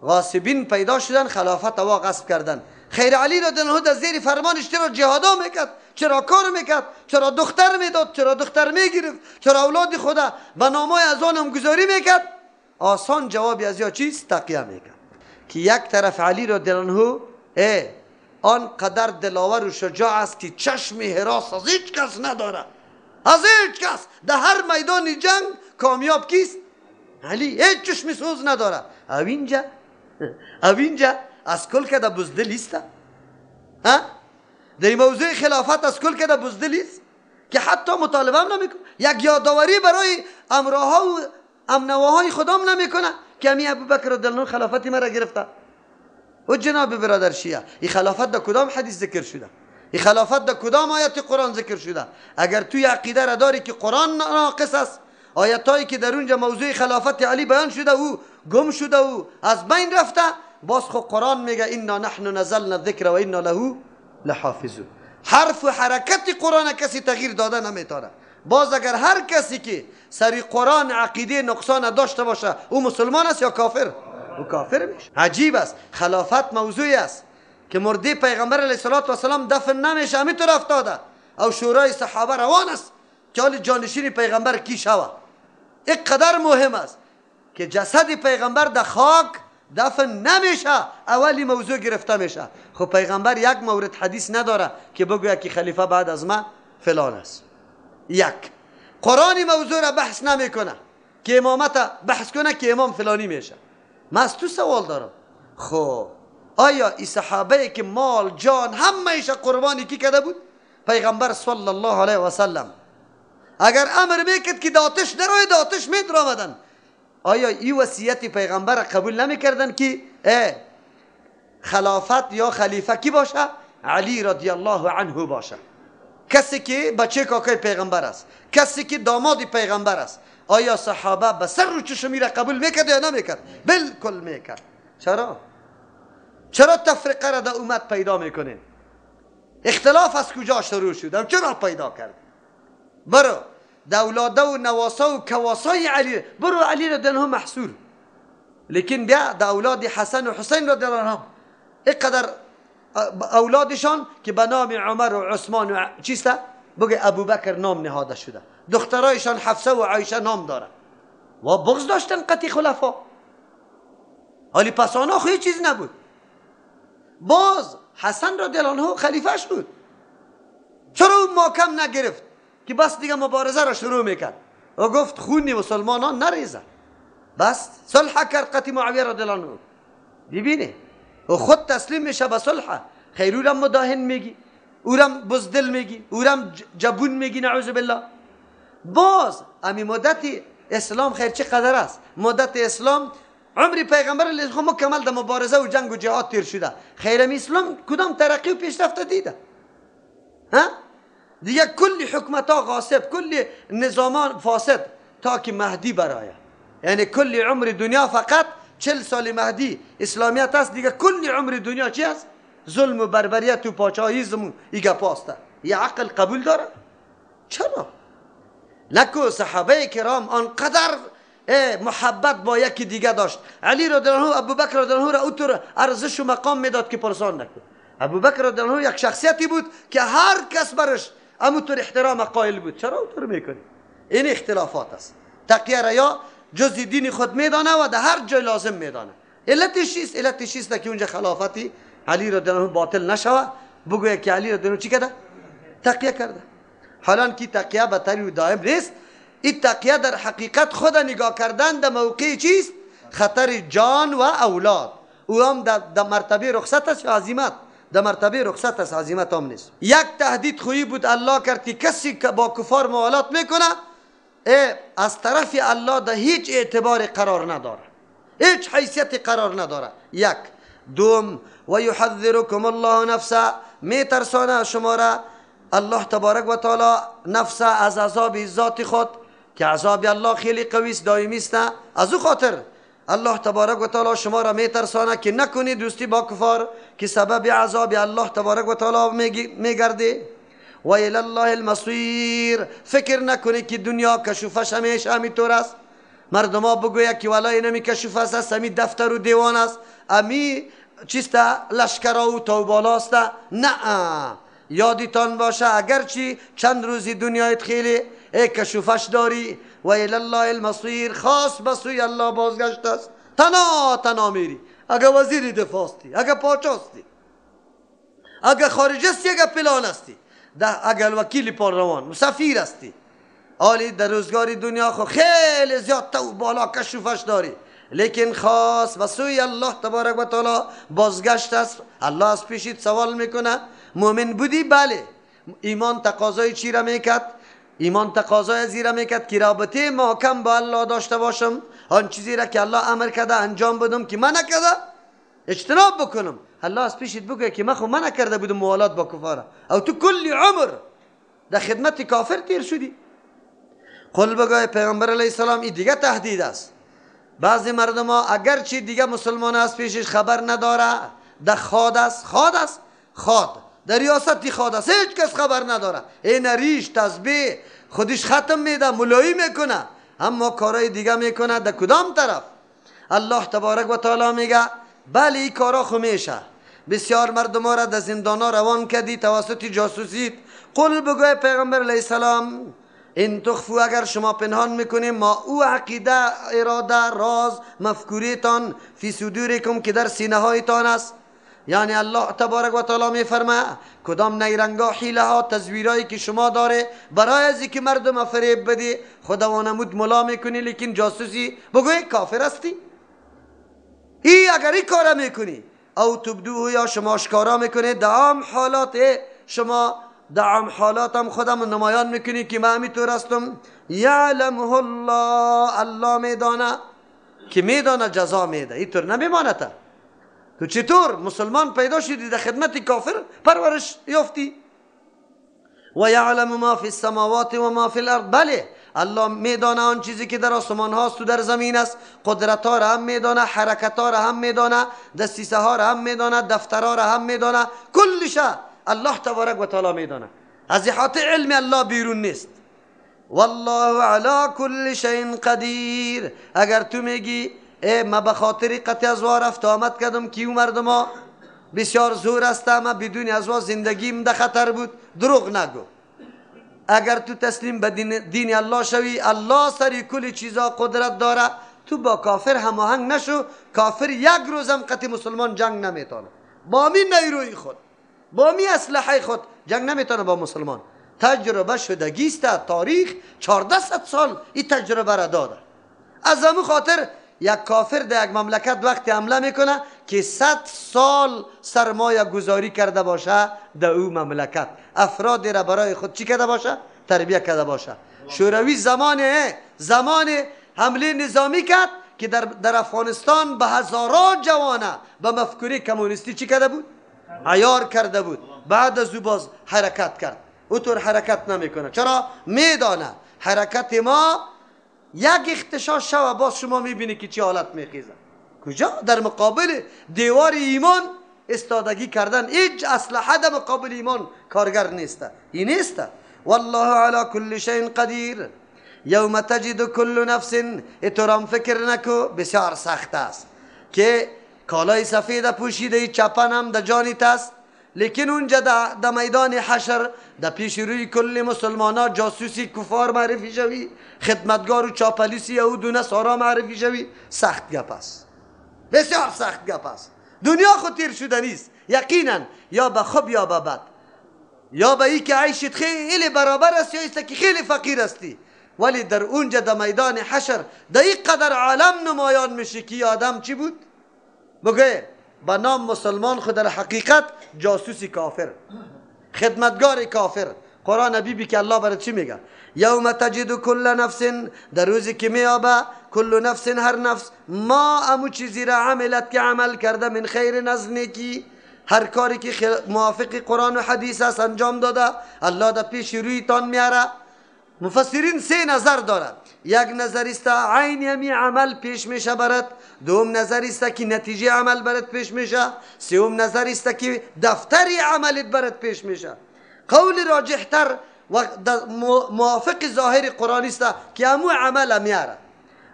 غاصبین پیدا شدن خلافت وا غصب کردن. خیر علی رضی الله عنه در زیر فرمانش چرا جهادا میکرد، چرا کار میکرد، چرا دختر میداد، چرا دختر میگرفت، چرا اولاد خدا به نامای از آن هم گذاری میکرد؟ آسان جوابی از یا چیز تقیه میکرد. که یک طرف علی رضی الله عنه آن قدر دلاور و شجاع است که چشم هراس از هیچ کس نداره، از هیچ کس. در هر میدان جنگ کامیاب کیست؟ علی. هیچ چشم سوز نداره. او اینجا از کل که در بزدلیست، ها؟ در موضوع خلافت از کل که در بزدلیست که حتی مطالبه هم نمیکنه، یک یادآوری برای امراها و امنواهای خودم نمیکنه که امی ابوبکر رضی الله عنه خلافت مرا گرفته. و جناب برادر شیعه، این خلافت در کدام حدیث ذکر شده؟ این خلافت در کدام آیت قرآن ذکر شده؟ اگر توی عقیده را داری که قرآن ناقص است، آیتایی که در اونجا موضوع خلافت علی بیان شده او گم شده و از بین رفته، باز خو قرآن میگه انا نحن نزلنا الذکر و انا له لحافظون. حرف و حرکت قرآن کسی تغییر داده نمیتونه. باز اگر هر کسی که سری قرآن عقیده نقصان داشته باشه او مسلمان است یا کافر؟ او کافر میشه. عجیب است. خلافت موضوعی است که مرده پیغمبر علیه الصلاة والسلام دفن نمیشه، همینطور افتاده. او شورای صحابه روان است که حال جانشین پیغمبر کی شوه. اینقدر مهم است که جسد پیغمبر در خاک دفن نمیشه، اولی موضوع گرفته میشه. خب پیغمبر یک مورد حدیث نداره که بگوید که خلیفه بعد از ما فلان است. یک قرآن موضوع را بحث نمیکنه که امامت بحث کنه که امام فلانی میشه. من از تو سوال دارم، خب آیا ای صحابه که مال جان همه قربانی کی کرده بود؟ پیغمبر صلی الله علیه و سلم. اگر امر میکرد که داتش نروی، داتش میدر آمدن. آیا ای وصیت پیغمبر قبول نمیکردن که خلافت یا خلیفه کی باشه؟ علی رضی الله عنه باشه، کسی که بچه کاکای پیغمبر است، کسی که داماد پیغمبر است. آیا صحابه به سر و چشمی را قبول میکرد یا نمیکرد؟ بالکل میکرد. چرا؟ چرا تفرقه را در امت پیدا میکنین؟ اختلاف از کجا شروع شد؟ چرا پیدا کرد؟ برو دولاده و نواسا و کواسای علی، برو علی را دنها محصور، لیکن بیا در اولاد حسن و حسین را دنها اینقدر اولادشان که به نام عمر و عثمان و چیست بگه ابوبکر نام نهاده شده، دخترایشان حفصه و عایشه نام داره و بغض داشتن قطعی خلفا. حالی پس آنها خو چیز نبود. باز حسن رضی الله عنه خلیفه شد، چرا او محکم نگرفت که بس دیگه مبارزه را شروع میکرد و گفت خون مسلمانان نریزه، بس صلح کرد قطعی معاویه رضی الله عنه. ببینه و خود تسلیم میشه به صلح. خیر اورم مداهن میگی، اورم بزدل میگی، اورم جبون میگی، نعوذ بالله. باز امی مدت اسلام خیر چه قدر است؟ مدت اسلام عمر پیغمبر علیه مکمل در مبارزه و جنگ و جهاد تیر شده. خیر اسلام کدام ترقی و پیشرفت دیده؟ ها؟ دیگه کلی حکمت ها غاصب، کلی نظامان فاسد تا که مهدی برایه. یعنی کلی عمر دنیا فقط 40 سال مهدی اسلامیت است، دیگه کلی عمر دنیا چی است؟ ظلم و بربریت و پاچاییزم و ای گپاسته. یه عقل قبول داره؟ چرا؟ نکو صحابه کرام آنقدر محبت با یکی دیگه داشت. علی رضی الله عنه، ابوبکر رضی الله عنه را اوتر ارزش و مقام میداد که پرسان نکن. ابوبکر رضی الله عنه یک شخصیتی بود که هر کس برش اموتر احترام قائل بود. چرا اوتر میکنی؟ این اختلافات است. تقیه را یا جز دین خود میدانه و در هر جای لازم میدانه. علتش چیست؟ علتش چیست که اونجا خلافتی علی رضی الله عنه باطل نشوه، بگوید که علی رضی الله عنه چی کرده؟ تقیه کرده. حالا که تقیه به طریق دائم نیست. این تقیه در حقیقت خود نگاه کردن در موقع چیست؟ خطر جان و اولاد. او هم در مرتبه رخصت است یا عزیمت؟ در مرتبه رخصت است، عزیمت هم نیست. یک تهدید خویی بود الله کرد که کسی که با کفار موالات میکنه از طرف الله در هیچ اعتبار قرار نداره، هیچ حیثیت قرار نداره. یک. دوم، و یحذرکم الله نفسه، میترسانه شما را الله تبارک و تعالی نفسه از عذاب ذات خود که عذاب الله خیلی قوی است، دائمی است. از او خاطر الله تبارک و تعالی شما را میترسانه که نکنی دوستی با کفار که سبب عذاب الله تبارک و تعالی میگرده. و الی الله المصیر، فکر نکنی که دنیا کشوفش همیشه همینطور است. مردم ها بگوید که والله اینمی کشوف است، امی دفتر و دیوان است، امی چیست لشکرها و توبالا است. نه، یادتان باشه اگرچه چند روزی دنیایت خیلی کشوفش داری، و الی الله المصیر، خاص به سوی الله بازگشت است. تنها تنها میری، اگه وزیر دفاع استی، اگه پاچا استی، اگه خارج استی، اگه پلان استی، اگه وکیل پارلمان سفیر استی، آلی در روزگار دنیا خو خیلی زیاد تو بالا کشوفش داری، لیکن خاص به سوی الله تبارک و تعالی بازگشت است. الله از پیشت سوال میکنه مؤمن بودی؟ بله. ایمان تقاضای چی را میکرد؟ ایمان تقاضای از را میکرد که رابطه محکم با الله داشته باشم، آن چیزی را که الله امر کرده انجام بدم که من نکرده اجتناب بکنم. الله از پیشت بگه که من خو من نکرده بودم موالات با کفاره، او تو کلی عمر در خدمت کافر تیر شدی. قل بگوی پیغمبر علیه السلام، این دیگه تهدید است. بعضی مردم ها اگرچه دیگه مسلمان از پیشش خبر نداره، در خاد است، خاد است، خاد در ریاستی خاد است، هیچ کس خبر نداره، این ریش تسبیح خودش ختم میده، ملایی میکنه، اما کارهای دیگه میکنه. در کدام طرف؟ الله تبارک و تعالی میگه بله این کارا خو میشه. بسیار مردم ها را در زندان ها روان کردی توسط جاسوسیت. قل بگوی پیغمبر علیه السلام، این تخفو، اگر شما پنهان میکنیم ما او عقیده، اراده، راز، مفکوریتان فی صدورکم که در سینه هایتان است. یعنی الله تبارک و تعالی میفرمه کدام نیرنگا، حیله ها، تزویرایی که شما داره برای از که مردم فریب بدی، خدا وانمود ملا میکنی لیکن جاسوسی، بگوی کافر هستی. ای اگر این کار میکنی او تبدوه، یا شما اشکارا میکنی، دعام حالات شما دعام حالاتم خودم نمایان میکنی که من همینطور هستم. یعلمه الله، الله میدانه که میدانه جزا میده، اینطور نمیمانه. تو چطور مسلمان پیدا شدی در خدمت کافر پرورش یافتی؟ و یعلم ما فی السماوات و ما فی الارض، بله الله میدانه آن چیزی که در آسمان هاست و در زمین است. قدرت ها را هم میدانه، حرکت ها را هم میدانه، دسیسه ها را هم میدانه، دفترها را هم میدانه، کلش الله تبارک و تعالی میدانه. از احاطه علم الله بیرون نیست. والله علی کل شیء قدیر. اگر تو میگی ای ما به خاطر قطع از رفت آمد کردم که او مردم ها بسیار زور است، ما بدون از زندگیم در خطر بود، دروغ نگو. اگر تو تسلیم به دین الله شوی، الله سری کل چیزا قدرت داره. تو با کافر هماهنگ نشو. کافر یک روزم قطع مسلمان جنگ نمیتونه، با می نیروی خود، با می اسلحه خود جنگ نمیتونه با مسلمان. تجربه شدگیست، تاریخ 1400 سال این تجربه را داده. از همون خاطر یک کافر در یک مملکت وقتی حمله میکنه که 100 سال سرمایه گذاری کرده باشه در او مملکت، افراد را برای خود چی کرده باشه؟ تربیه کرده باشه. شوروی زمان حمله نظامی کرد، که در افغانستان به هزاران جوانه به مفکوره کمونیستی چی کرده بود؟ عیار کرده بود. بعد از او باز حرکت کرد. او طور حرکت نمیکنه. چرا؟ میدانه حرکت ما یک اختشاش شوه باز شما میبینی که چی حالت میخیزه. کجا؟ در مقابل دیوار ایمان استادگی کردن. هیچ اسلحه در مقابل ایمان کارگر نیست. این نیست. والله علی کل شیء قدیر. یوم تجد کل نفس. اترام فکر نکو، بسیار سخت است که کالای سفید پوشیده چپن هم در جانیت است، لیکن اونجا در میدان حشر در پیش روی کل مسلمان ها جاسوسی کفار معرفی شوی، خدمتگار و چاپلیس یهود و نصارا معرفی شوی. سخت گپ است، بسیار سخت گپ است. دنیا خود تیر شده نیست یقینا، یا به خوب یا به بد، یا به ای که عیشت خیلی برابر است یا ایست که خیلی فقیر هستی، ولی در اونجا در میدان حشر در این قدر عالم نمایان میشه که آدم چی بود؟ بگه با نام مسلمان خود در حقیقت جاسوسی کافر، خدمتگار کافر. قرآن بیبی که الله برای چی میگه؟ یوم تجد کل نفس، در روزی که میابه کل نفس هر نفس، ما امو چیزی را عملت که عمل کرده، من خیر از نیکی، هر کاری که موافق قرآن و حدیث است انجام داده، الله در پیش رویتان میاره. مفسرین سه نظر دارد. یک نظر است عین یمی عمل پیش میشه برات، دوم نظر است که نتیجه عمل برات پیش میشه، سوم نظر است که دفتر عملت برات پیش میشه. قول راجح تر و موافق ظاهر قرآن است که امو عمل میاره.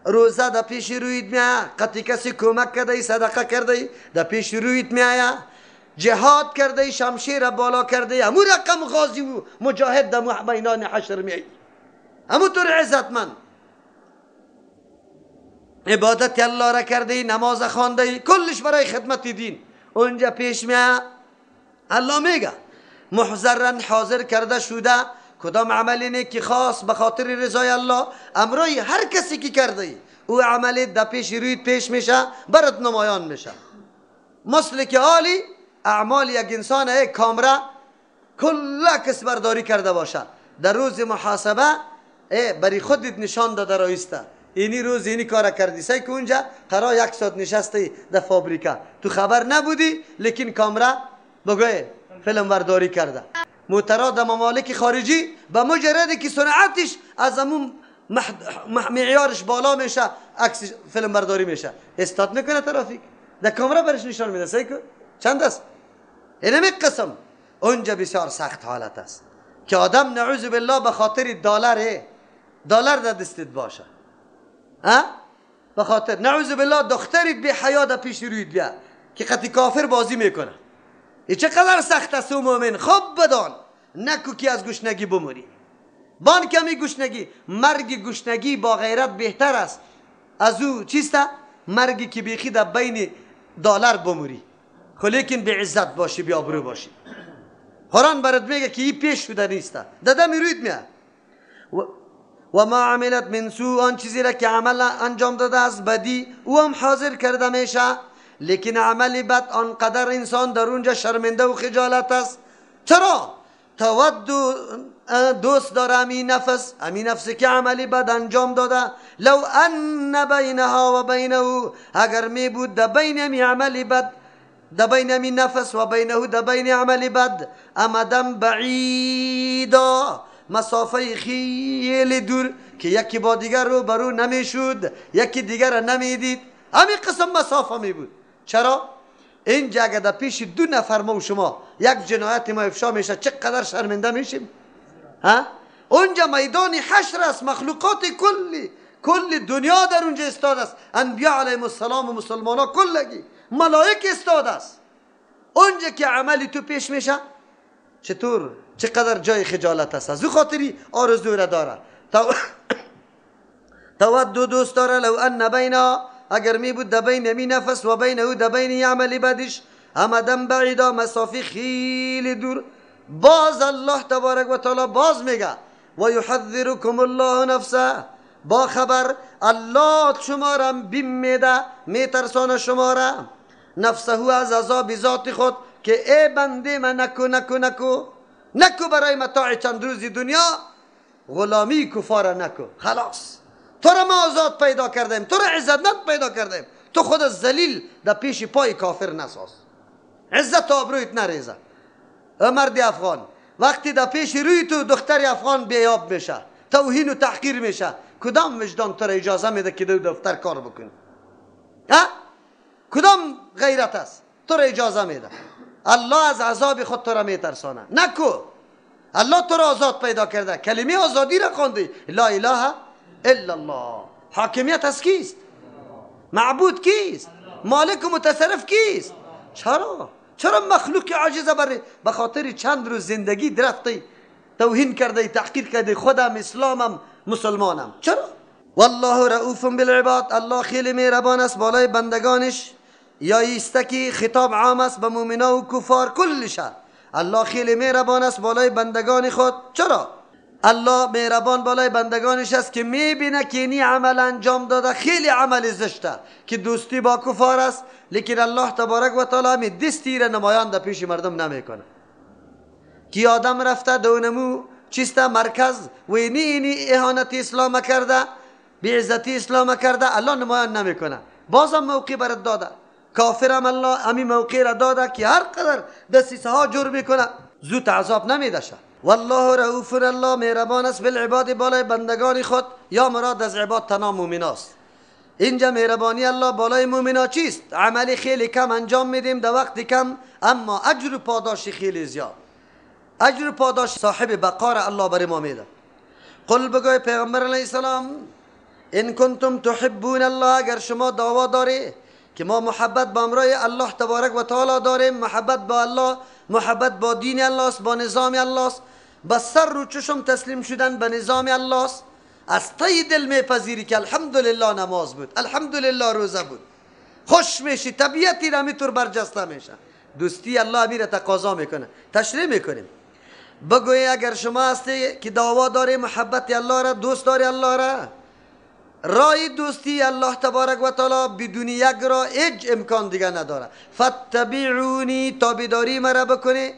روزه در پیش رویت میایه، قطعی کسی کمک کرده، صدقه کرده، در پیش رویت میایه، جهاد کرده، شمشیر بالا کرده، امو رقم غازی و مجاهد در میدان حشر میایی، امو طور عزتمند عبادت الله را کرده، نماز خوانده، کلش برای خدمت دین اونجا پیش میایه. الله میگه محضرا حاضر کرده شده، کدام عملی نیکی خاص به خاطر رضای الله امرای هر کسی که کرده او عملی در پیش رویت پیش میشه، برات نمایان میشه. مثل که عالی اعمال یک انسان یک کامره کل کس برداری کرده باشه، در روز محاسبه بری خودت نشان داده رایسته، اینی روز اینی کار کردی. سعی که اونجا قرار یک ساعت نشستی در فابریکه، تو خبر نبودی، لیکن کامره بگوی فیلم برداری کرده. موترا در ممالک خارجی به مجردی که سرعتش از امون معیارش بالا میشه عکس فیلم برداری میشه، استاد میکنه ترافیک، در کامره برش نشان میده. سعی کن چند است اینمی قسم. اونجا بسیار سخت حالت است که آدم نعوذ بالله به خاطر دلار، دلار در دستت باشه، ها، به خاطر نعوذ بالله دخترت بی حیا در پیش رویت بیا که قطعی کافر بازی میکنه. ای چقدر سخت است مؤمن. خب بدان نکو که از گشنگی بموری، بان کمی گشنگی، مرگ گشنگی با غیرت بهتر است از او چیست؟ مرگی که بیخی در بین دلار بموری، خو لیکن به عزت باشی، بی آبرو باشی. قرآن برات میگه که این پیش شده نیست، داده میروید میاد. و ما عملت من سوء، آن چیزی را که عمل انجام داده از بدی او هم حاضر کرده میشه، لیکن عمل بد آنقدر انسان در اونجا شرمنده و خجالت است. چرا؟ تود دوست داره امی نفس، امی نفسی که عملی بد انجام داده، لو ان بینها و بینه، اگر می بود در بین امی عمل بد، در بین امی نفس و بینه، در بین عمل بد، امدن بعیدا، مسافه خیلی دور که یکی با دیگر رو برو نمیشد، یکی دیگر را نمیدید، همین قسم مسافه می بود. چرا؟ اینجا اگر در پیش دو نفر ما و شما یک جنایت ما افشا میشه چقدر شرمنده میشیم، ها؟ اونجا میدان حشر است، مخلوقات کل دنیا در اونجا استاد است، انبیا علیهم السلام و مسلمان ها کلگی، ملائک استاد است. اونجا که عملی تو پیش میشه چطور چقدر جای خجالت است. از او خاطری آرزو را داره، تود دوست داره، لو ان بینا، اگر می بود در بین می نفس و بین او در بین عمل بدش، امدن بعیدا، مسافه خیلی دور. باز الله تبارک و تعالی باز میگه و یحذرکم الله نفسه، با خبر الله شما را بیم میده، میترسانه شما را، نفسه از عذاب ذات خود، که ای بنده من نکو نکو نکو نکو برای متاع چند روزی دنیا غلامی کفار نکو، خلاص. تو را ما آزاد پیدا کردیم، تو را عزتمند پیدا کردیم، تو خود ذلیل در پیش پای کافر نساز، عزت و آبرویت نریزه. مرد افغان وقتی در پیش روی تو دختر افغان بیاب میشه، توهین و تحقیر میشه، کدام وجدان تو را اجازه میده که دو دفتر کار بکنی؟ ها؟ کدام غیرت است تو را اجازه میده؟ الله از عذاب خود تو را میترسانه. نکو، الله تو را آزاد پیدا کرده، کلمه آزادی را خواندی، لا اله الا الله. حاکمیت از کیست؟ معبود کیست؟ مالک و متصرف کیست؟ چرا؟ چرا مخلوق عاجزه برای به خاطر چند روز زندگی درفتی توهین کرده، تحقیر کرده، خودم اسلامم مسلمانم؟ چرا؟ والله رؤوف بالعباد، الله خیلی مهربان است بالای بندگانش. یا ایستکی خطاب عام است به مؤمنا و کفار کلشه. الله خیلی مهربان است بالای بندگان خود. چرا؟ الله مهربان بالای بندگانش است که میبینه که اینی عمل انجام داده، خیلی عمل زشته که دوستی با کفار است، لیکن الله تبارک و تعالی می دستی را نمایان در پیش مردم نمیکنه. که آدم رفته دونمو چیسته مرکز و اینی اینی اهانت اسلام کرده، بیعزتی اسلام کرده، الله نمایان نمیکنه. بازم موقع برات داده، کافرم الله امی موقع را داده که هر قدر دسیسه ها جور میکنه زود عذاب نمیدشه. والله رؤوف، الله مهربان است بالعباد بالای بندگان خود، یا مراد از عباد تنها مؤمناست. اینجا مهربانی الله بالای مؤمنا چیست؟ عمل خیلی کم انجام میدیم در وقت کم، اما اجر و پاداش خیلی زیاد. اجر و پاداش صاحب بقا را الله برای ما میده. قل بگوی پیغمبر علیه السلام ان کنتم تحبون الله، اگر شما دعوا داری که ما محبت با امرای الله تبارک و تعالی داریم، محبت با الله، محبت با دین الله است، با نظام الله است، با سر و چشم تسلیم شدن به نظام الله است، از ته دل میپذیری که الحمدلله نماز بود، الحمدلله روزه بود، خوش میشی، طبیعتی را میتور برجسته میشه. دوستی الله میره تقاضا میکنه. تشریح میکنیم. بگوی اگر شما هستی که دعوا داری محبت الله را، دوست داری الله را، رای دوستی الله تبارک و تعالی بدون یک راه هیچ امکان دیگه نداره. فتبعونی، تابعداری مرا بکنی،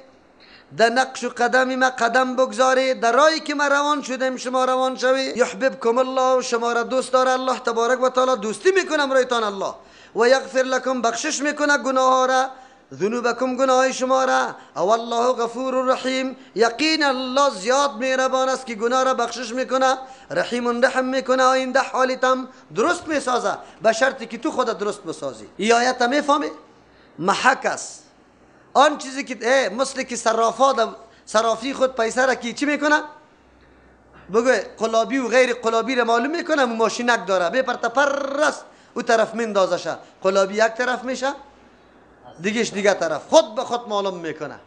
در نقش و قدم ما قدم بگذاری، در راهی که ما روان شدیم شما روان شوی. یحببکم الله، شما را دوست داره الله تبارک و تعالی، دوستی میکنم رایتان الله. و یغفر لکم، بخشش میکنه گناه ها را، ذنوبکم، گناه شما را. والله غفور رحیم، یقین الله زیاد مهربان است که گناه را بخشش میکنه، رحیم رحم میکنه، آینده حالتم درست میسازه، به شرطی که تو خودت درست بسازی. این آیت میفهمی؟ محک است آن چیزی که مثل که صرافا صرافی خود پیسه را که چی میکنه؟ بگو قلابی و غیر قلابی را معلوم میکنه، ماشینک داره بپرته پرست او طرف میندازشه، قلابی یک طرف میشه، دیگهش دیگه طرف، خود به خود معلوم میکنه.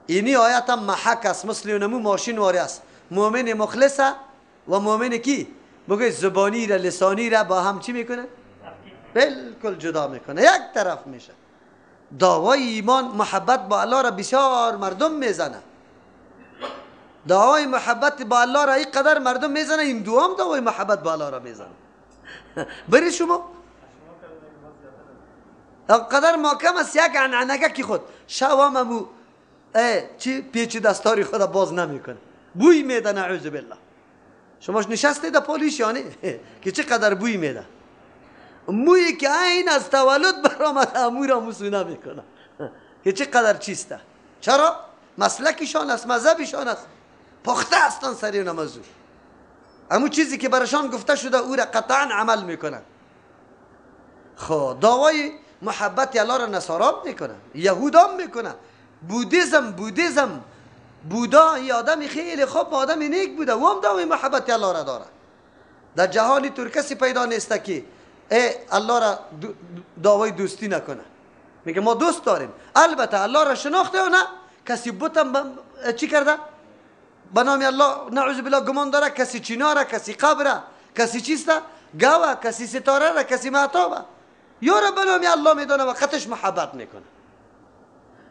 اینی آیت هم محک است، مثل اونمو ماشین واری است. مؤمن مخلصه و مؤمن کی؟ بگه زبانی را لسانی را با هم چی میکنه؟ بالکل جدا میکنه، یک طرف میشه. دعوای ایمان محبت با الله را بسیار مردم میزنه، دعوای محبت با الله را اینقدر مردم میزنه، این دوام دعوای محبت با الله را میزنه. بری شما قدر محکم است، یک عنعنگه که خود شوام امو چی پیچ دستاری خود باز نمیکنه، بوی میده، نعوذ بالله. شما نشسته در پالیش یعنی که چقدر بوی میده، مویی که عین از تولد برآمده امو را مسو نمیکنه که چقدر چیسته. چرا؟ مسلکشان است، مذهبشان است، پخته هستن سر اون موضوع. امو چیزی که برشان گفته شده او را قطعا عمل میکنن. خب دعوای محبت الله را نصارا میکنه، یهودام میکنه، بودیزم، بودا ای آدم خیلی خوب، آدم نیک بوده، و هم دعوای محبت الله را داره. در جهانی تر کسی پیدا نیست که ای الله را دعوای دوستی نکنه. میگه ما دوست داریم، البته الله را شناخته یا نه، کسی بتم چی کرده به نام الله نعوذ بالله گمان داره، کسی چیناره، کسی قبره، کسی چیسته گاوه، کسی ستاره را، کسی مهتابه، یا را به نام الله میدانه و خطش محبت میکنه.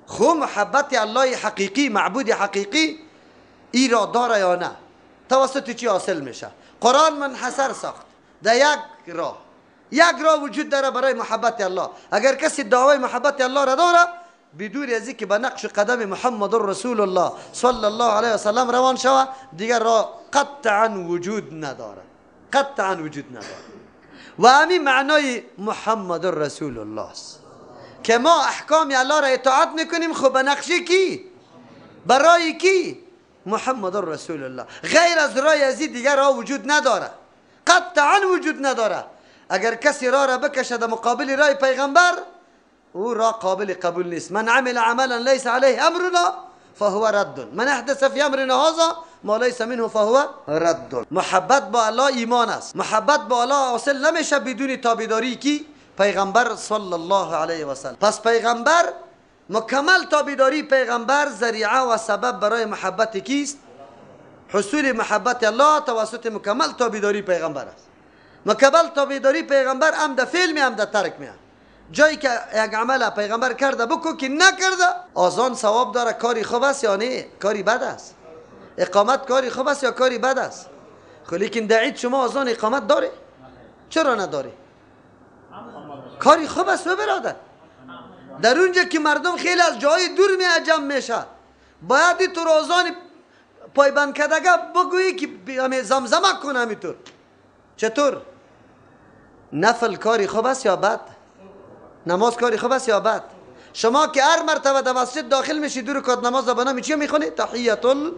خو محبت الله حقیقی، معبود حقیقی ای را داره یا نه، توسط چی حاصل میشه؟ قرآن منحصر ساخت در یک راه، یک راه وجود داره برای محبت الله. اگر کسی دعوای محبت الله را داره، بدون از اینکه به نقش قدم محمد رسول الله صلی الله علیه وسلم روان شوه، دیگر راه قطعا وجود نداره. قطعا وجود نداره. و همین معنای محمد رسول الله است که ما احکام الله را اطاعت میکنیم. خب به نقشه کی؟ برای کی؟ محمد رسول الله. غیر از رای ازی دیگر راه وجود نداره، قطعا وجود نداره. اگر کسی راه را بکشه در مقابل رای پیغمبر، او را قابل قبول نیست. من عمل عملا لیس علیه امرنا فهو رد، من احدث فی امرنا هذا ما لیس منه فهو رد. محبت با الله ایمان است. محبت با الله حاصل نمیشه بدون تابعداری کی؟ پیغمبر صلی الله علیه و سلم. پس پیغمبر مکمل تابعداری پیغمبر ذریعه و سبب برای محبت کیست؟ حصول محبت الله توسط مکمل تابعداری پیغمبر است. مکمل تابعداری پیغمبر هم در فعل می هم در ترک می. جایی که یک عمل پیغمبر کرده بکو که نکرده، آذان ثواب داره، کاری خوب است یا نه؟ کاری بد است. اقامت کاری خوب است یا کاری بد است؟ خب لیکن در عید شما آذان اقامت داره؟ چرا نداره؟ کاری خوب است و برادر. در اونجا که مردم خیلی از جای دور می جمع میشه، باید تو آذان پایبند کردگه بگویی که زمزمه کن. همینطور چطور؟ نفل کاری خوب است یا بد؟ نماز کاری خوب است یا بد؟ شما که هر مرتبه در مسجد داخل میشی دو رکعت نماز به نام چی میخونی؟ تحیت ال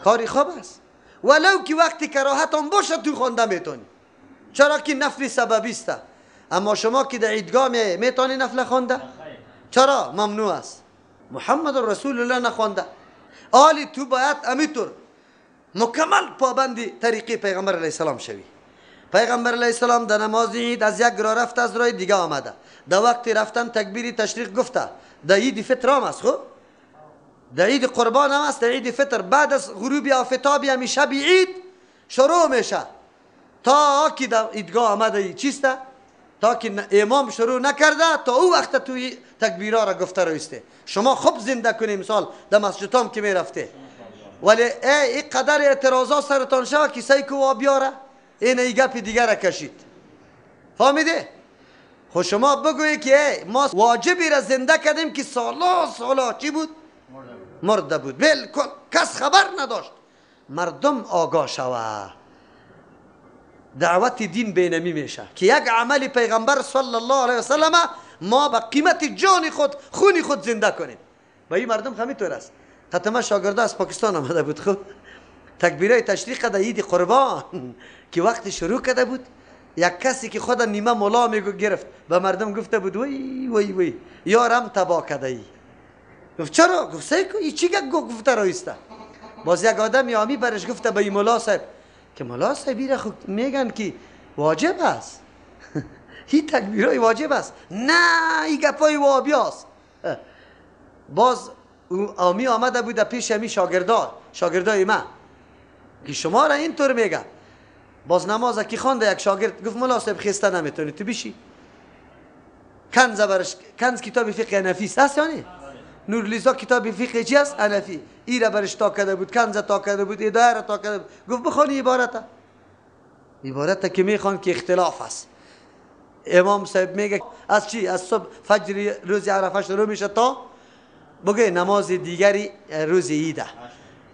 کاری خوب است، ولو که وقتی کراهت هم باشه تو خوانده میتونی، چرا که نفل سببی است. اما شما که در عیدگاه میای میتونی نفل خوانده؟ چرا؟ ممنوع است. محمد رسول الله نخوانده. آلی تو باید امیطور مکمل پابند طریقه پیغمبر علیه السلام شوی. پیغمبر علیه السلام در نماز عید از یک راه رفت از راه دیگه آمده، در وقت رفتن تکبیر تشریق گفته. در عید فطر هم است، خب در عید قربان هم است، در عید فطر بعد از غروب آفتاب همی شب عید شروع میشه تا که در عیدگاه آمده چیسته، تا که امام شروع نکرده تا او وقت توی تکبیرها را گفته رویسته. شما خوب زنده کنی مثال در مسجد هم که میرفته، ولی ای قدر اعتراضا سرتان شوه که سعی کو بیاره این ای گپ دیگر را کشید. فهمیده؟ خب شما بگویی که ما واجبی را زنده کردیم که سالا سالا چی بود؟ مرده بود، بالکل کس خبر نداشت. مردم آگاه شوه. دعوت دین بینمی میشه که یک عمل پیغمبر صلی الله علیه و سلم ما به قیمت جان خود خون خود زنده کنیم. با این مردم همینطور است. ختمه شاگرده از پاکستان آمده بود، خب تکبیرای تشریق در عید قربان که وقت شروع کرده بود، یک کسی که خود نیمه ملا میگو گرفت به مردم گفته بود وی وی وی یارم تبا کرده ای. گفت چرا؟ گفت سعی کن ای چی گفته رایسته. باز یک آدم یامی برش گفته به این ملا صاحب که ملا صاحب ایره خب میگن که واجب است، هی تکبیرای واجب است، نه ای گپای وابی است. باز آمی آمده بود پیش همی شاگردای من که شما را اینطور میگه. باز نماز کی خوانده یک شاگرد گفت ملا صاحب خسته نمیتونی تو بشی. کنز برش کنز کتاب فقه حنفی است یا نه؟ نورلیزا کتاب فقه چی است؟ حنفی. ای را برش تا کرده بود، کنز تا کرده بود، اداره را تا کرده بود. گفت بخوانی عبارت، عبارت که میخوان که اختلاف است. امام صاحب میگه از چی؟ از صبح فجر روز عرفه شروع میشه تا بگه نماز دیگری روز عیده.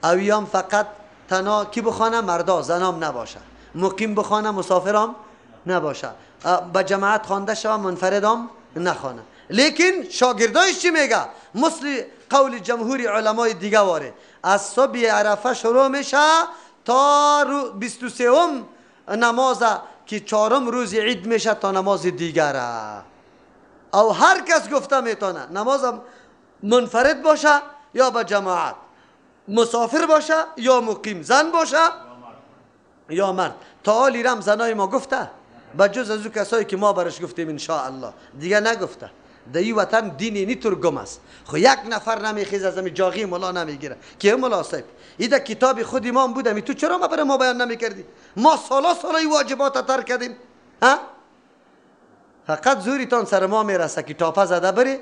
اویام فقط تنها کی بخوانه؟ مردا، زنام نباشه. مقیم بخوانه، مسافرام نباشه. با جماعت خوانده شوه، منفردام نخوانه. لیکن شاگردایش چی میگه؟ مثل قول جمهور علمای دیگه واره، از صبح عرفه شروع میشه تا 23 نماز که چهارم روز عید میشه تا نماز دیگره. او هر کس گفته میتونه نماز منفرد باشه یا با جماعت، مسافر باشه یا مقیم، زن باشه یا مرد. تا آلی رم زنای ما گفته، بجز از او کسایی که ما برش گفتیم ان شاء الله دیگه نگفته. در این وطن دینی نیتور گم است. خو یک نفر نمیخیز از همی جاغی ملا نمیگیره که ملا صاحب این در کتاب خود امام بود، می تو چرا ما برای ما بیان نمیکردی؟ ما سالا سالا این واجبات ترک کردیم. ها فقط زوریتان سر ما میرسه که تاپه زده بری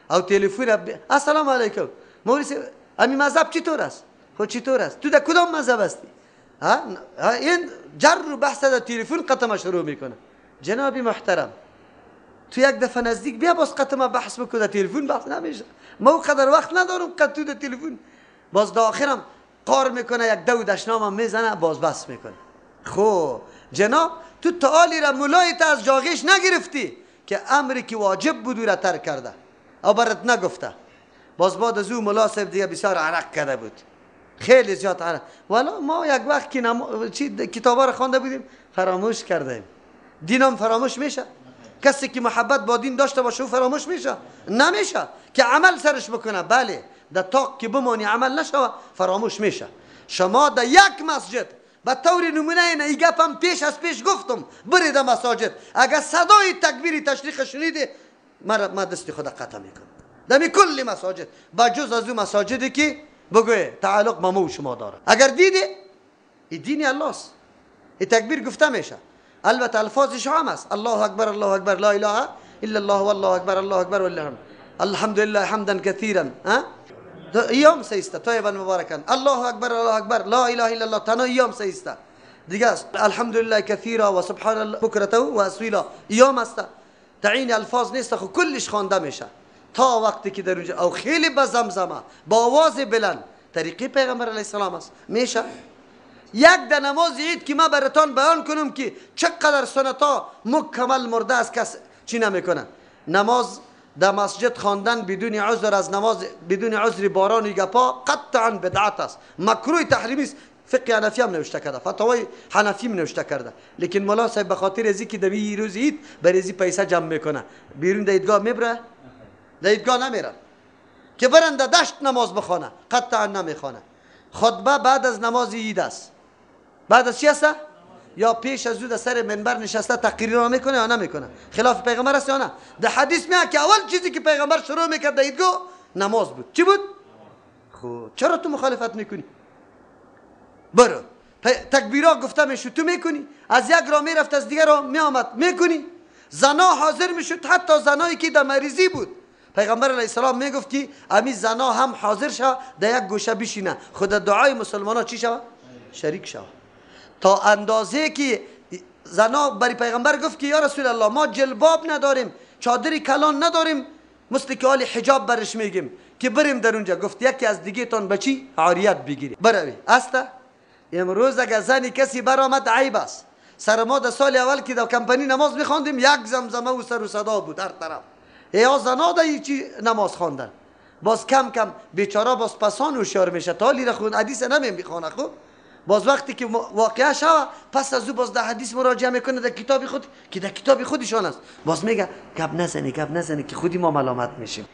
او تلفن السلام علیکم مولوی امی مذهب چطور است؟ خود چطور است؟ تو در کدام مذهب هستی؟ ها این جر و بحث در تلفن قطمه شروع میکنه. جناب محترم تو یک دفعه نزدیک بیا باز قطمه بحث بکن، در تلفن بحث نمیشه. ما قدر وقت ندارم قد تو در تلفن. باز در آخرم قار میکنه، یک دو دشنام هم میزنه، باز بس میکنه. خب جناب تو تعالی را مولایت از جاغش نگرفتی که امری که واجب بود را ترک کرده او برات نگفته. باز بعد از او ملا صاحب دیگه بسیار عرق کرده بود، خیلی زیاد عرق. والا ما یک وقت که کتابا را خوانده بودیم فراموش کردیم. دینم فراموش میشه؟ کسی که محبت با دین داشته باشه او فراموش میشه؟ نمیشه که عمل سرش بکنه. بله در طاق که بمانی عمل نشوه فراموش میشه. شما در یک مسجد به طور نمونه این گپم پیش از پیش گفتم، برید مساجد اگر صدای تکبیر تشریق شنیدی ما دست خود قطع میکنم دمی کل مساجد، با جز از او مساجدی که بگوی تعلق با ما و شما داره. اگر دیدی این دین الله است، این تکبیر گفته میشه، البته الفاظش عام است، الله اکبر الله اکبر لا اله الا الله والله اکبر الله اکبر والله الحمد الحمدلله حمدا کثیرا، ایام سیسته طیبا مبارکا، الله اکبر الله اکبر لا اله الا الله، تنها ایام سیسته دیگه است، الحمدلله کثیرا و سبحان الله بکرته و اصیلا، ایام است. تعیین الفاظ نیست، خو کلش خوانده میشه تا وقتی که در اونجا او خیلی با زمزمه با آواز بلند طریقی پیغمبر علیه السلام است میشه. یک در نماز عید که ما براتان بیان کنم که چقدر سنتا مکمل مرده است کس چی نمیکنه. نماز در مسجد خواندن بدون عذر از نماز بدون عذر باران گپا قطعا بدعت است، مکروه تحریمی است. فقه حنفی هم نوشته کرده، فتاوای حنفی هم نوشته کرده، لیکن مولا صاحب به خاطر ازی که در روز عید برای پیسه جمع میکنه بیرون در عیدگاه میبره، در عیدگاه نمیره که برن در دشت نماز بخوانه، قطعا نمیخوانه. خطبه بعد از نماز عید است، بعد از چی است؟ یا پیش از او در سر منبر نشسته تقریر را میکنه یا نمیکنه؟ خلاف پیغمبر است یا نه؟ در حدیث میاد که اول چیزی که پیغمبر شروع میکرد در عیدگاه نماز بود. چی بود؟ خب چرا تو مخالفت میکنی؟ برو تکبیرا گفته میشد تو میکنی، از یک را میرفت از دیگر را میآمد میکنی. زنا حاضر میشد، حتی زنایی که در مریضی بود پیغمبر علیه السلام میگفت که امی زنا هم حاضر شوه در یک گوشه بشینه، خود دعای مسلمان ها چی شوه؟ شریک شوه. تا اندازه که زنا برای پیغمبر گفت که یا رسول الله ما جلباب نداریم، چادری کلان نداریم، مثل که حال حجاب برش میگیم که بریم در اونجا. گفت یکی از دیگه تان به چی؟ عاریت بگیری بروی. است امروز اگر زنی کسی برآمد عیب است. سر ما در سال اول که در کمپانی نماز میخواندیم یک زمزمه و سر و صدا بود هر طرف، یا زنا در چی نماز خواندن. باز کم کم بیچاره باز پسان هوشیار میشه، تا حالی را خون حدیث نمیخوانه. خب باز وقتی که واقعه شوه پس از او باز در حدیث مراجعه میکنه در کتاب خود که در کتاب خودشان است، باز میگه گپ نزنی گپ نزنی که خودی ما ملامت میشیم.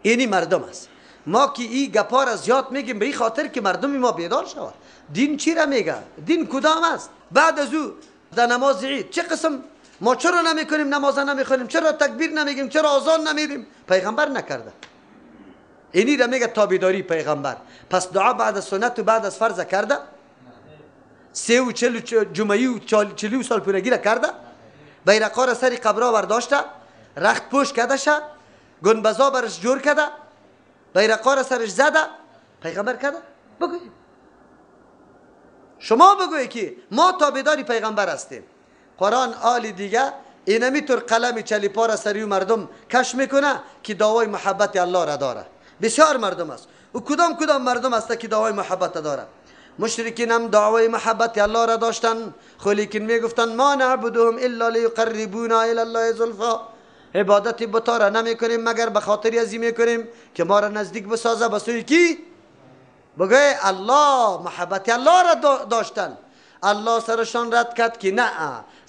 اینی مردم است. ما که این گپا را زیاد میگیم به این خاطر که مردم ما بیدار شود. دین چی را میگه؟ دین کدام است؟ بعد از او در نماز عید چه قسم ما چرا نمیکنیم نماز نمیخونیم، چرا تکبیر نمیگیم، چرا اذان نمیدیم؟ پیغمبر نکرده. اینی را میگه تابعداری پیغمبر. پس دعا بعد از سنت و بعد از فرض کرده، 43 جمعی و 40 سال پورگی را کرده، بیرقا را سر قبرا برداشته، رخت پوش کرده شه، گنبزا برش جور کرده، بیرقا را سرش زده، پیغمبر کرده؟ بگویید شما بگویید که ما تابعداری پیغمبر هستیم. قرآن آل دیگه اینمی طور قلم چلیپا را سری مردم کش میکنه که دعوای محبت الله را داره. بسیار مردم است و کدام کدام مردم است که دعوای محبت داره. مشرکین هم دعوای محبت الله را داشتن، خو لیکن میگفتن ما نعبدهم الا لیقربونا الی الله زلفا، عبادت بتا را نمیکنیم مگر به خاطر ازی میکنیم که ما را نزدیک بسازه به سوی کی؟ بگوی الله. محبت الله را داشتن، الله سرشان رد کرد که نه،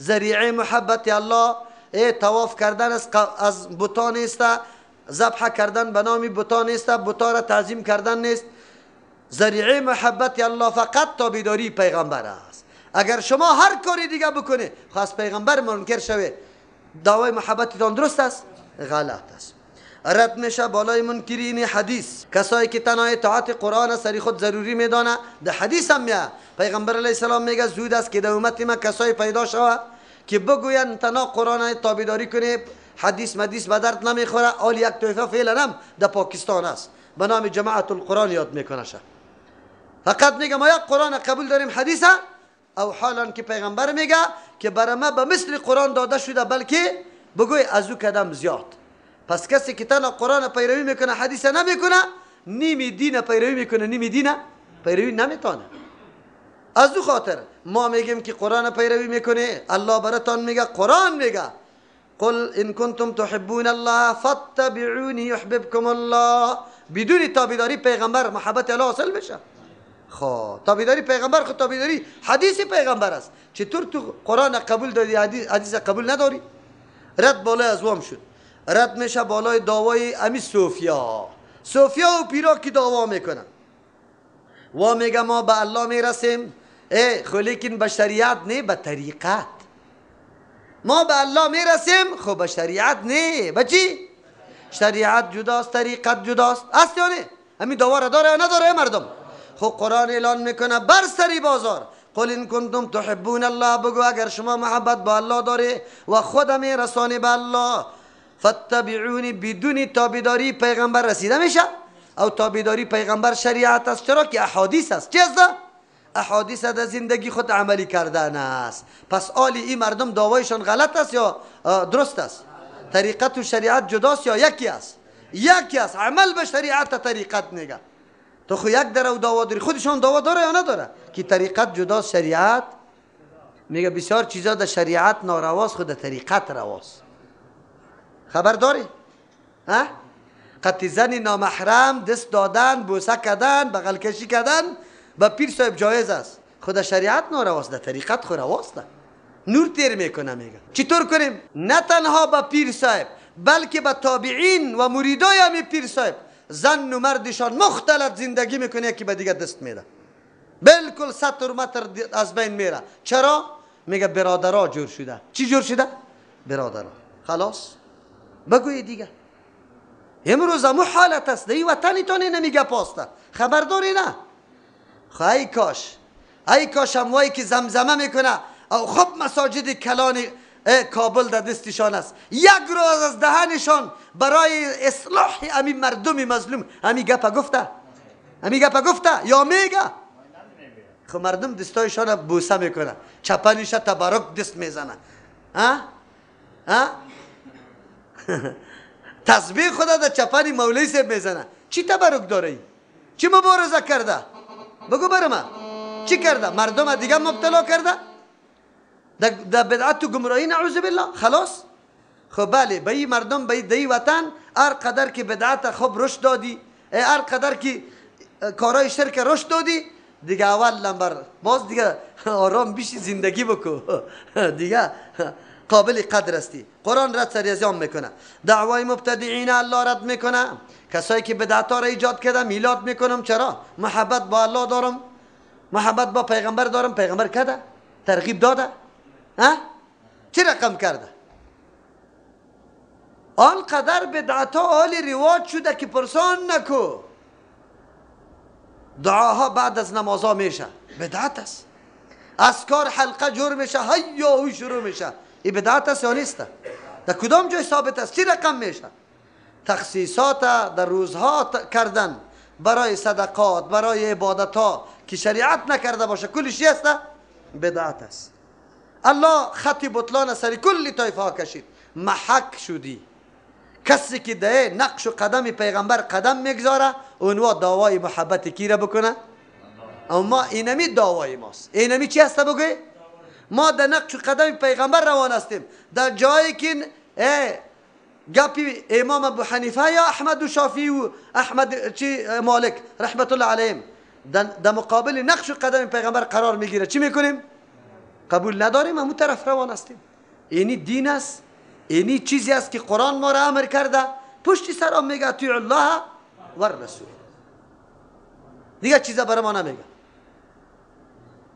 ذریعه محبت الله ای طواف کردن از بتا نیست، ذبح کردن به نام بتا نیست، بتا را تعظیم کردن نیست. ذریعه محبت الله فقط تابعداری پیغمبر است. اگر شما هر کاری دیگه بکنه خواست پیغمبر منکر شوه، دعوای محبتتان درست است؟ غلط است. رد میشه بالای منکرین حدیث، کسایی که تنها اطاعت قرآن سری خود ضروری میدانه. در حدیث هم میاد پیغمبر علیه السلام میگه زود است که در امت ما کسایی پیدا شوه که بگوین تنها قرآن تابعداری کنه، حدیث مدیث به درد نمیخوره. آل یک طایفه فعلا هم در پاکستان است به نام جماعت القرآن یاد میکنه شه. فقط میگه ما یک قرآن قبول داریم حدیث، او حالا که پیغمبر میگه که برای ما به مثل قرآن داده شده بلکه بگوی از او کدم زیاد. پس کسی که تنها قرآن پیروی میکنه حدیث نمیکنه، نیمی دین پیروی میکنه نیمی دین پیروی نمیتونه. از او خاطر ما میگیم که قرآن پیروی میکنه، الله براتان میگه، قرآن میگه قل ان کنتم تحبون الله فاتبعونی یحببکم الله. بدون تابعداری پیغمبر محبت الله حاصل میشه؟ خب تابعداری پیغمبر خود تابعداری حدیث پیغمبر است. چطور تو قرآن قبول داری حدیث قبول نداری؟ رد بالای از وام شد، رد میشه بالای دعوای امی صوفیا. صوفیا و پیرا که دعوا میکنن و میگه ما به الله میرسیم، ای خو لیکن به شریعت نه، به طریقت. ما به الله میرسیم خو به شریعت نه، به چی؟ شریعت جداست، طریقت جداست. است یا نه؟ همین دعوا را داره یا نداره مردم؟ خو قرآن اعلان میکنه بر سری بازار، قل ان کنتم تحبون الله، بگو اگر شما محبت با الله داره و خودم میرسانی به الله، فاتبعونی، بدون تابعداری پیغمبر رسیده میشه؟ او تابعداری پیغمبر شریعت است. چرا که احادیث است. چی است؟ احادیث در زندگی خود عملی کردن است. پس آلی این مردم دعوایشان غلط است یا درست است؟ طریقت و شریعت جداست یا یکی است؟ یکی است. عمل به شریعت طریقت میگه. تو خو یک در او دعوا داری، خودشان دعوا داره یا نداره که طریقت جداست شریعت؟ میگه بسیار چیزا در شریعت نارواست، خود در طریقت رواست. خبر داری؟ ها؟ قطع زن نامحرم دست دادن، بوسه کردن، بغل کشی کردن با پیر صاحب جایز است. خود شریعت نارواست، در طریقت خو رواست. نور تیر میکنه. میگه چطور کنیم؟ نه تنها با پیر صاحب بلکه با تابعین و مریدای همی پیر صاحب زن و مردشان مختلط زندگی میکنه، یکی به دیگه دست میده، بالکل سطر متر از بین میره. چرا؟ میگه برادرها جور شده. چی جور شده؟ برادرها. خلاص بگوی دیگه امروز امو حالت است. دی وطنتان نمیگه پاسته، خبرداری نه. خو ای کاش، ای کاش اموایی که زمزمه میکنه او خب مساجد کلان کابل در دستشان است، یک روز از دهنشان برای اصلاح امی مردم مظلوم امی گپا گفته، امی گپا گفته یا میگه؟ خب مردم دستایشان بوسه میکنه، چپنیش تبرک دست میزنه، ها ها تسبیح خدا در چپنی مولوی صاحب میزنه. چی تبرک داره؟ چی مبارزه کرده؟ بگو برای من چی کرده؟ مردم دیگه مبتلا کرده در بدعت و گمراهی، نعوذ بالله. خلاص خب بله، به این مردم به دی وطن هر قدر که بدعت خب رشد دادی، هر قدر که کارای شرک رشد دادی، دیگه اول نمبر باز دیگه آرام بیشی زندگی بکو دیگه قابل قدر هستی. قرآن رد سریزیان میکنه، دعوای مبتدعین الله رد میکنه، کسایی که بدعت ها را ایجاد کرده میلاد میکنم. چرا؟ محبت با الله دارم، محبت با پیغمبر دارم. پیغمبر کرده، ترغیب داده، ها؟ چه رقم کرده؟ آنقدر بدعت ها عالی رواج شده که پرسان نکو. دعاها بعد از نمازها میشه، بدعت است. اذکار حلقه جور میشه، هیا هوی شروع میشه، این بدعت است یا نیست؟ در کدام جای ثابت است؟ چی رقم میشه؟ تخصیصات در روزها کردن برای صدقات، برای عبادت ها که شریعت نکرده باشه، کلش چی است؟ بدعت است. الله خط بطلان سر کل طایفه ها کشید، محک شدی. کسی که ده نقش و قدم پیغمبر قدم میگذاره اونوا دعوای محبت کی را بکنه؟ اما اینمی دعوای ماست. اینمی چی هست بگوی؟ ما در نقش و قدم پیغمبر روان هستیم. در جایی که گپی امام ابو حنیفه یا احمد و شافعی و احمد چی مالک رحمت الله علیهم در مقابل نقش و قدم پیغمبر قرار میگیره، چی میکنیم؟ قبول نداریم، همون طرف روان هستیم. اینی دین است، اینی چیزی است که قرآن ما را امر کرده. پشت سر میگه اطیع الله و الرسول، دیگه چیزا برای ما نمیگه.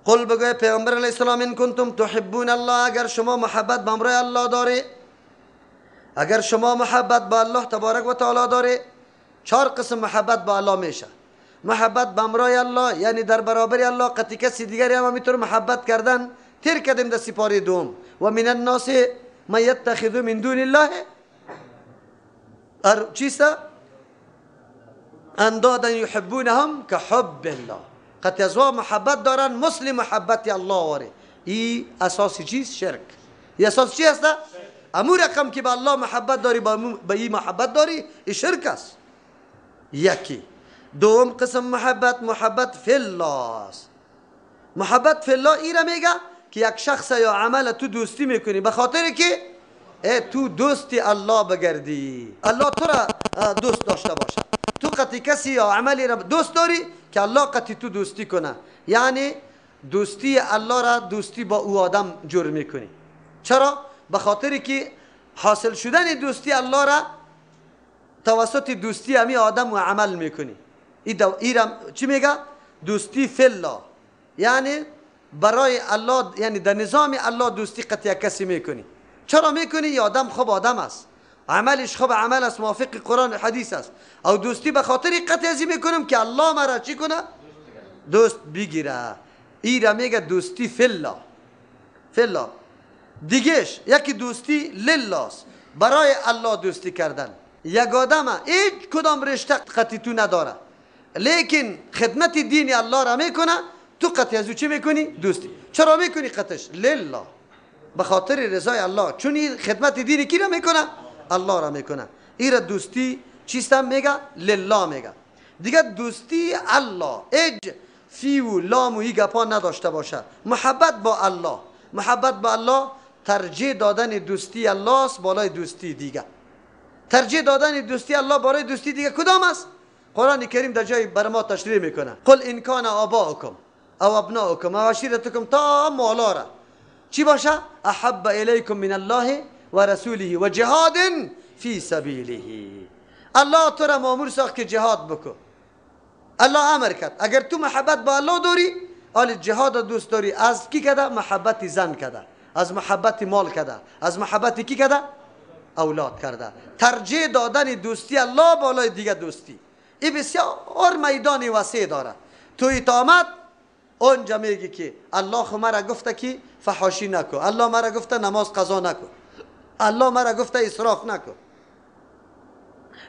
قل بگوی پیغمبر علیه السلام ان کنتم تحبون الله، اگر شما محبت به امرای الله داره، اگر شما محبت به الله تبارک و تعالی داره، چهار قسم محبت به الله میشه. محبت به امرای الله یعنی در برابر الله قطعی کسی دیگری هم میتونه محبت کردن تیر کردیم در سپاره دوم. و من الناس من یتخذ من دون الله چیست؟ اندادا یحبونهم كحب الله. قطعی از محبت دارن مثل محبت الله واره. ای اساس چیست؟ شرک. ای اساس چی است؟ امو رقم که به الله محبت داری به ای محبت داری، ای شرک است. یکی. دوم قسم محبت، محبت فی الله است. محبت فی الله ایره میگه که یک شخص یا عمل تو دوستی میکنی به خاطر که تو دوستی الله بگردی، الله تو را دوست داشته باشه. تو قطعی کسی یا عملی را دوست داری که الله قطعی تو دوستی کنه، یعنی دوستی الله را دوستی با او آدم جور میکنی. چرا؟ به خاطر که حاصل شدن دوستی الله را توسط دوستی همی آدم و عمل میکنی. ای را چی میگه؟ دوستی فی الله، یعنی برای الله، یعنی در نظام الله دوستی قطعی کسی میکنی. چرا میکنی؟ ای آدم خوب آدم است، عملش خوب عمل است، موافق قرآن و حدیث است، او دوستی به خاطر قطعی ازی میکنم که الله مرا چی کنه؟ دوست بگیره. ای را میگه دوستی فی الله. فی الله. دیگهش یکی دوستی لله است، برای الله دوستی کردن. یک آدم هیچ کدام رشته قطعی تو نداره، لیکن خدمت دین الله را میکنه، تو قطعی از او چی میکنی؟ دوستی. چرا میکنی قطعش؟ لله، به خاطر رضای الله. چون این خدمت دین کی را میکنه؟ الله را میکنه. این را دوستی چیستم میگه؟ لله میگه. دیگه دوستی الله اج فی و لام و ای گپا نداشته باشه. محبت با الله، محبت با الله ترجیح دادن دوستی الله است بالای دوستی دیگه. ترجیح دادن دوستی الله بالای دوستی دیگه کدام است؟ قرآن کریم در جای بر ما تشریح میکنه، قل ان کان آباؤکم او ابناؤکم او عشیرتکم تا مالا را چی باشه؟ احب الیکم من الله و رسوله و جهاد فی سبیله. الله تو را مامور ساخت که جهاد بکن، الله امر کرد. اگر تو محبت با الله داری، آل جهاد دوست داری، از کی کده؟ محبت زن کده، از محبت مال کده، از محبت کی کده؟ اولاد کرده. ترجیح دادن دوستی الله بالای دیگه دوستی، این بسیار میدان وسیع داره. تو اتامت اونجا میگی که الله خو مرا گفته که فحاشی نکو، الله مرا گفته نماز قضا نکو، الله مرا گفته اسراف نکو.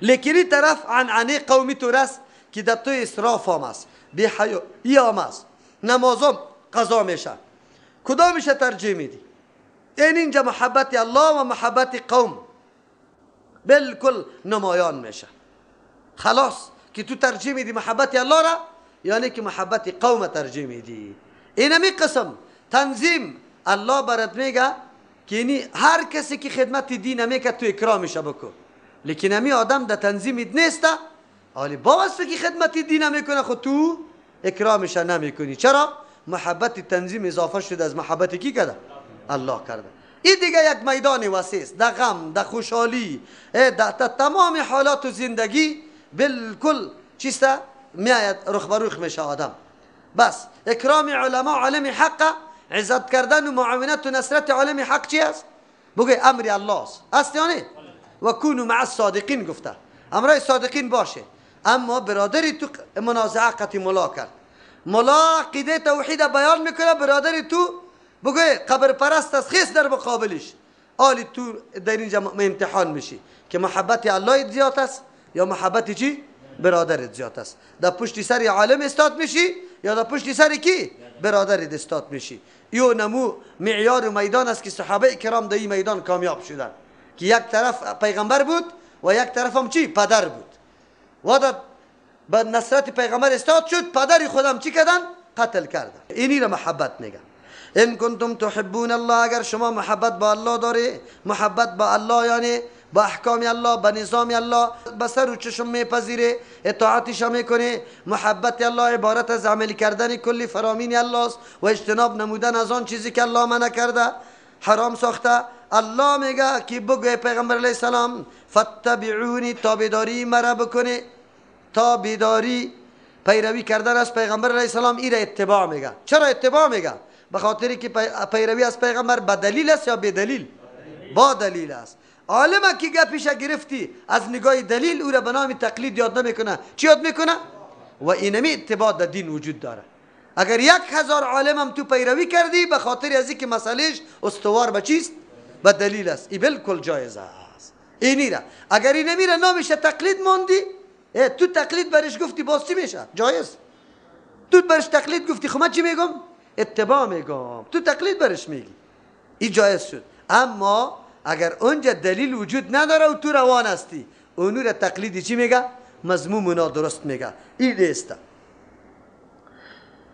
لیکن این طرف عنعنه قومی تو رست که در تو اسراف هم است، بی حیایی هم است، نمازم قضا میشه، کدامش ترجیح میدی؟ این اینجا محبت الله و محبت قوم بالکل نمایان میشه. خلاص که تو ترجیح میدی محبت الله را، یعنی که محبت قوم ترجیح میدی. اینمی قسم تنظیم الله برات میگه که یعنی هر کسی که خدمت دین میکه تو اکرامش بکو، لیکن امی آدم در تنظیم نیست، آلی با واسه که خدمت دین میکنه خود تو اکرامش نمیکنی. چرا؟ محبت تنظیم اضافه شده از محبت کی کرده؟ الله کرده. این دیگه یک میدان وسیع است، در غم، در خوشحالی، در تمام حالات و زندگی بالکل چیست؟ میآید رخ به رخ میشه آدم. بس اکرام علما عالم حق، عزت کردن و معاونت و نصرت عالم حق چی است؟ بگه امر الله است. است یا نه؟ و کونوا مع الصادقین گفته، امرای صادقین باشه. اما برادری تو منازعه قطعی ملا کرد، ملا عقیده توحید بیان میکنه، برادری تو بگه قبر پرست است، خیس در مقابلش، آلی تو در اینجا امتحان میشی که محبت الله زیاد است یا محبت چی؟ برادرت زیاد است. در پشت سر عالم استاد میشی یا در پشت سر کی؟ برادرت استاد میشی. یو نمو معیار و میدان است که صحابه کرام در این میدان کامیاب شدن، که یک طرف پیغمبر بود و یک طرف هم چی؟ پدر بود. و در به نصرت پیغمبر استاد شد، پدر خودم چی کردن؟ قتل کردن. اینی را محبت میگن. ان کنتم تحبون الله، اگر شما محبت با الله داری، محبت با الله یعنی با احکام الله، با نظام الله، با سر و چشم میپذیره، اطاعتش میکنه. محبت الله عبارت از عمل کردن کل فرامین الله است و اجتناب نمودن از آن چیزی که الله منع کرده، حرام ساخته. الله میگه که بگو پیغمبر علیه السلام فتبعونی، تابعداری مرا بکنه. تابعداری پیروی کردن از پیغمبر علیه السلام، ایره اتباع میگه. چرا اتباع میگه؟ به خاطری که پیروی از پیغمبر با دلیل است یا به دلیل؟ با دلیل است. عالم که گپیش گرفتی از نگاه دلیل او را به نام تقلید یاد نمیکنه، چی یاد میکنه؟ و اینمی اتباع در دین وجود داره. اگر 1000 عالم هم تو پیروی کردی به خاطر از اینکه مسئلهش استوار به چیست؟ به دلیل است، ای بالکل جایز است. اینی را اگر این نمیره نامش تقلید ماندی، تو تقلید برش گفتی باز چی میشه؟ جایز. تو برش تقلید گفتی، خب من چی میگم؟ اتباع میگم. تو تقلید برش میگی، این جایز شد. اما اگر اونجا دلیل وجود نداره و تو روان هستی، اونو را تقلیدی چی میگه؟ مذموم و نادرست میگه. این نیست.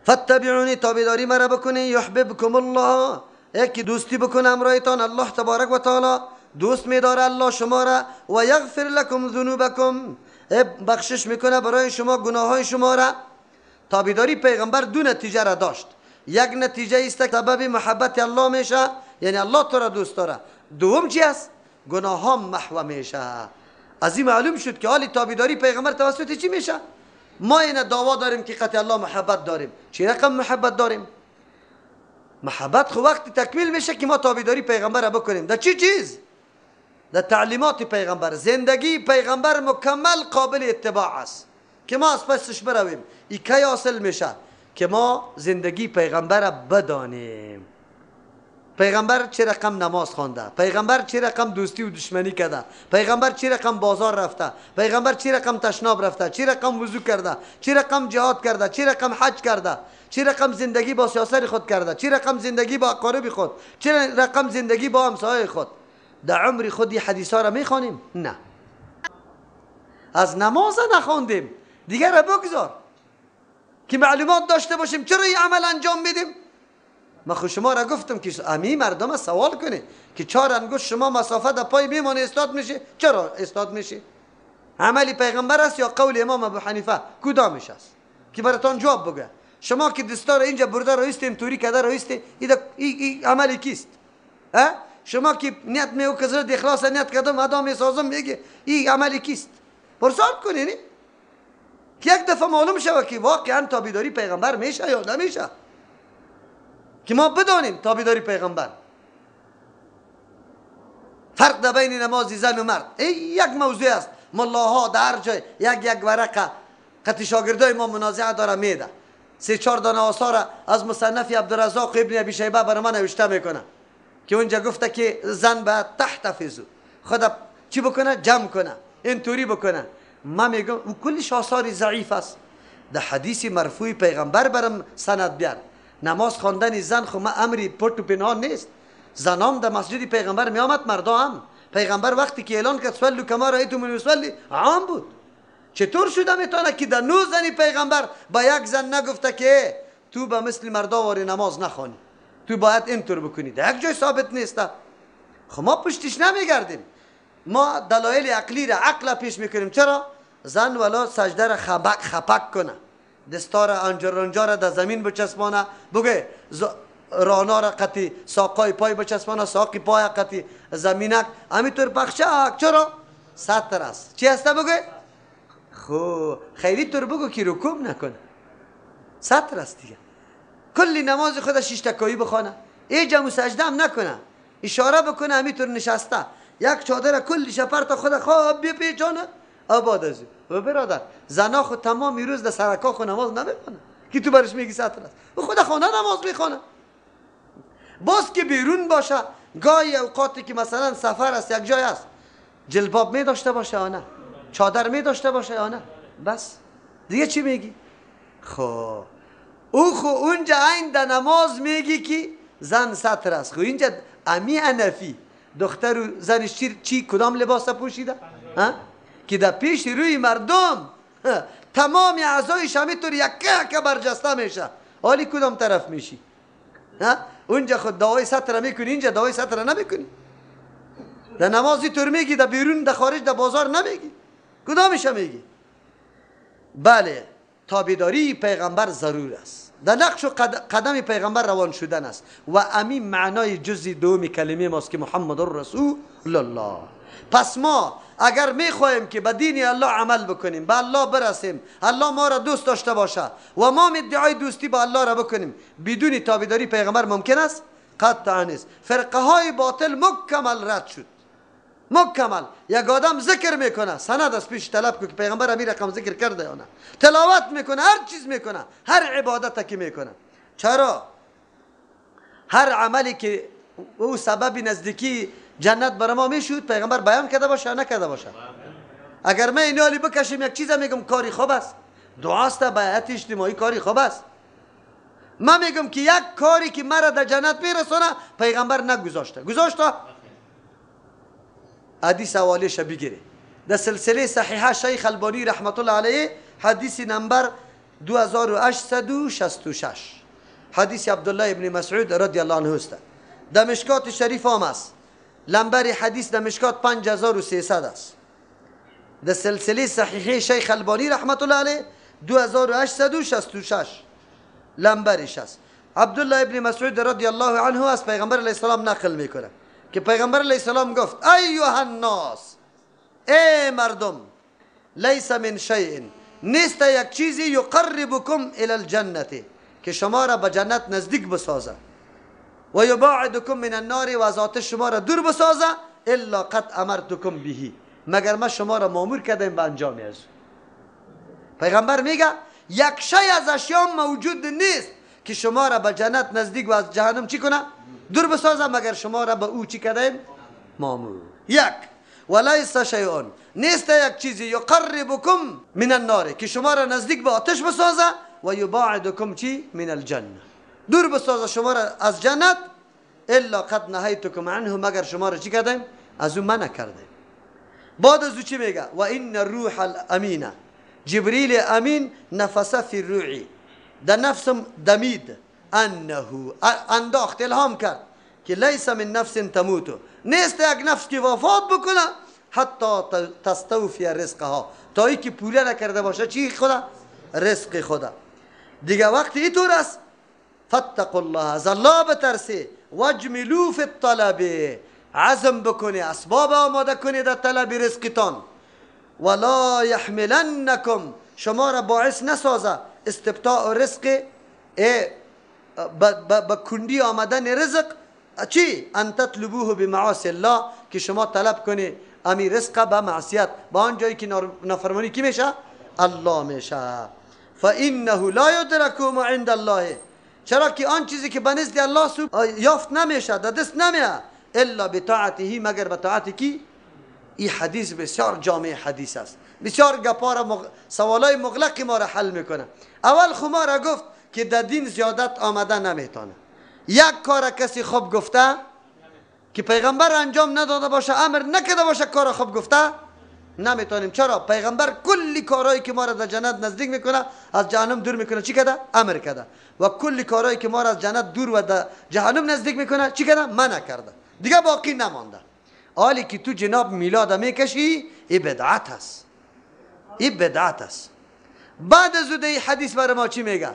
فاتبعونی، تابعداری مرا بکنی، یحببکم الله، یکی دوستی بکنه امرایتان الله تبارک و تعالی دوست میداره الله شما را، و یغفر لکم ذنوبکم، بخشش میکنه برای شما گناه های شما را. تابعداری پیغمبر دو نتیجه را داشت. یک نتیجه است که سبب محبت الله میشه، یعنی الله تو را دوست داره. دوم چی است؟ گناه ها محو میشه. از این معلوم شد که حال تابعداری پیغمبر توسط چی میشه؟ ما این دعوا داریم که قطع الله محبت داریم. چی رقم محبت داریم؟ محبت خو وقتی تکمیل میشه که ما تابعداری پیغمبر را بکنیم. در چی چیز؟ در تعلیمات پیغمبر. زندگی پیغمبر مکمل قابل اتباع است که ما از پسش برویم. ای کی حاصل میشه؟ که ما زندگی پیغمبر را بدانیم. پیغمبر چه رقم نماز خوانده، پیغمبر چه رقم دوستی و دشمنی کرده، پیغمبر چه رقم بازار رفته، پیغمبر چه رقم تشناب رفته، چه رقم وضو کرده، چه رقم جهاد کرده، چه رقم حج کرده، چه رقم زندگی با سیاست خود کرده، چه رقم زندگی با اقارب خود، چه رقم زندگی با همسایه خود. در عمر خود این حدیث ها را میخوانیم؟ نه. از نماز نخواندیم، دیگر را بگذار که معلومات داشته باشیم چرا این عمل انجام میدیم. ما خود شما را گفتم که امی مردم سوال کنه که چهار انگشت شما مسافه در پای میمانه استاد میشه، چرا استاد میشه؟ عملی پیغمبر است یا قول امام ابو حنیفه؟ کدامش است که براتان جواب بگه؟ شما که دستار اینجا برده رایستیم توری کده رایسته، ای عملی کیست؟ شما که نیت میو که زرد اخلاص نیت کردم ادا میسازم میگه ای عملی کیست؟ پرسان کنی نی؟ که یک دفعه معلوم شوه که واقعا تابعداری پیغمبر میشه یا نمیشه، که ما بدانیم تابعداری پیغمبر. فرق در بین نماز زن و مرد ای یک موضوع است. ملاها در جای یک یک ورقه قطی شاگردای ما منازعه داره میده، سه چهار دانه آثار از مصنف عبدالرزاق ابن ابی شیبه برای ما نوشته میکنه که اونجا گفته که زن باید تحتفظو خود چی بکنه؟ جمع کنه، اینطوری بکنه. ما میگم او کلش آثار ضعیف است. در حدیث مرفوع پیغمبر برم سند بیار. نماز خواندن زن خو ما امری پرت و پنهان نیست. زنام در مسجد پیغمبر می آمد، مردا هم. پیغمبر وقتی که اعلان کرد صلوا کما رأیتمونی اصلی، عام بود. چطور شده میتونه که در 9 زنی پیغمبر با یک زن نگفته که تو به مثل مردا واری نماز نخوانی، تو باید اینطور بکنی؟ در یک جای ثابت نیست. خب ما پشتش نمیگردیم، ما دلایل عقلی را عقل پیش میکنیم. چرا؟ زن ولا سجده را خپک کنه، دستار انجا را در زمین بچسبانه، بگه رانا را قطی ساقای پای بچسبانه، ساقی پای قطی زمینک، همینطور بخشک. چرا؟ ستر است. چی هسته بگه؟ خو خیلی طور بگو که رکوب نکنه، ستر است دیگه. کلی نماز خود شش تکایی بخوانه، ای جمع سجده هم نکنه، اشاره بکنه، همینطور نشسته یک چادر کلی شپرت خود خواب بیپیچانه آباد از و برادر. زنا خود تمام روز در سرکا خود نماز نمیخوانه که تو برش میگی ستر است، او خود خانه نماز میخوانه. باز که بیرون باشه، گاهی اوقاتی که مثلا سفر است، یک جای است، جلباب می داشته باشه یا نه، چادر می داشته باشه یا نه، بس دیگه چی میگی؟ خب او خو اونجا عین در نماز میگی که زن ستر است. خو اینجا امی انفی دختر و زنش چی کدام لباس پوشیده؟ که در پیش روی مردم تمام اعضایش همینطور یکه یکه برجسته میشه. حالی کدام طرف میشی؟ اونجا خود دعای ستر میکنی، اینجا دعای ستر نمیکنی. در نمازی طور میگی، در بیرون، در خارج، در بازار نمیگی. کدامش میگی؟ بله، تابعداری پیغمبر ضرور است. در نقش و قدم پیغمبر روان شدن است. و امین معنای جزء دوم کلمه ماست که محمد رسول الله. پس ما اگر میخواهیم که به دین الله عمل بکنیم، به الله برسیم، الله ما را دوست داشته باشه و ما ادعای دوستی با الله را بکنیم، بدون تابعداری پیغمبر ممکن است؟ قطعا نیست. فرقه های باطل مکمل رد شد، مکمل. یک آدم ذکر میکنه، سند از پیش طلب که پیغمبر امیر رقم ذکر کرده یا نه، تلاوت میکنه، هر چیز میکنه، هر عبادت که میکنه. چرا؟ هر عملی که او سبب نزدیکی جنت برای ما میشد پیغمبر بیان کرده باشه یا نکرده باشه؟ اگر من این حالی بکشیم یک چیز میگم کاری خوب است، دعاست، بیعت اجتماعی کاری خوب است. من میگم که یک کاری که مرا در جنت میرسونه پیغمبر نگذاشته، گذاشته؟ حدیث حوالیش بگیره در سلسله صحیحه شیخ البانی رحمت الله علیه، حدیث نمبر 2866 حدیث عبدالله ابن مسعود رضی الله عنه است. در مشکات شریف هم است. لمبر حدیث در مشکات 5300 است. در سلسله صحیحه شیخ البانی رحمت الله علیه 2866 لمبرش است. عبدالله ابن مسعود رضی الله عنه از پیغمبر علیه السلام نقل میکنه که پیغمبر علیه السلام گفت ایها الناس، ای مردم، لیس من شیء، نیست یک چیزی یقربکم الی الجنة که شما را به جنت نزدیک بسازه و یباعدکم من النار و از آتش شما را دور بسازه الا قد امرتکم به، مگر ما شما را مامور کردیم به انجام از. پیغمبر میگه یک شی از اشیا موجود نیست که شما را به جنت نزدیک و از جهنم چی کنه؟ دور بسازه، مگر شما را به او چی کردیم؟ مامور. یک، ولیس شیء، نیست یک چیزی یقربکم من النار که شما را نزدیک به آتش بسازه و یباعدکم چی؟ من الجنه، دور بسازه شما را از جنت الا قد نهیتکم عنه، مگر شما را چی کردیم؟ از او منع کردیم. بعد از او چی میگه؟ و ان الروح الامین، جبریل امین نفس فی الروعی، در نفسم دمید، انه انداخت، الهام کرد که لیس من نفس تموت، نیست یک نفس که وفات بکنه حتی تستوفی رزقها، تا ای که پوله نکرده باشه چی خدا؟ رزق خدا. دیگه وقتی اینطور است فاتقوا الله، از الله بترسی، واجملوا فی الطلب، عزم بکنی، اسباب آماده کنی در طلب رزقتان، ولا یحملنکم، شما را باعث نسازه استبطاء رزق، به کندی آمدن رزق چی؟ ان تطلبوه بمعاصی الله، که شما طلب کنی امی رزق به معصیت، با آن جایی که نافرمانی کی میشه؟ الله میشه. فانه لا یدرک ما عند الله، چرا که آن چیزی که به نزد الله یافت نمیشه، در دست نمیه، الا بطاعته، مگر به طاعت کی؟ این حدیث بسیار جامع حدیث است، بسیار گپا سوالای مغلق ما را حل میکنه. اول خو ما را گفت که در دین زیادت آمده نمیتونه. یک کار کسی خوب گفته که پیغمبر انجام نداده باشه، امر نکرده باشه، کار خوب گفته نمیتونیم. چرا؟ پیغمبر کلی کارهایی که ما را در جنت نزدیک میکنه، از جهنم دور میکنه، چی کرده؟ امر کرده. و کلی کارهایی که ما را از جنت دور و در جهنم نزدیک میکنه، چی کرده؟ منع کرده. دیگه باقی نمانده. حالی که تو جناب میلاد میکشی، این بدعت است، این بدعت است. بعد از او حدیث برای ما چی میگه؟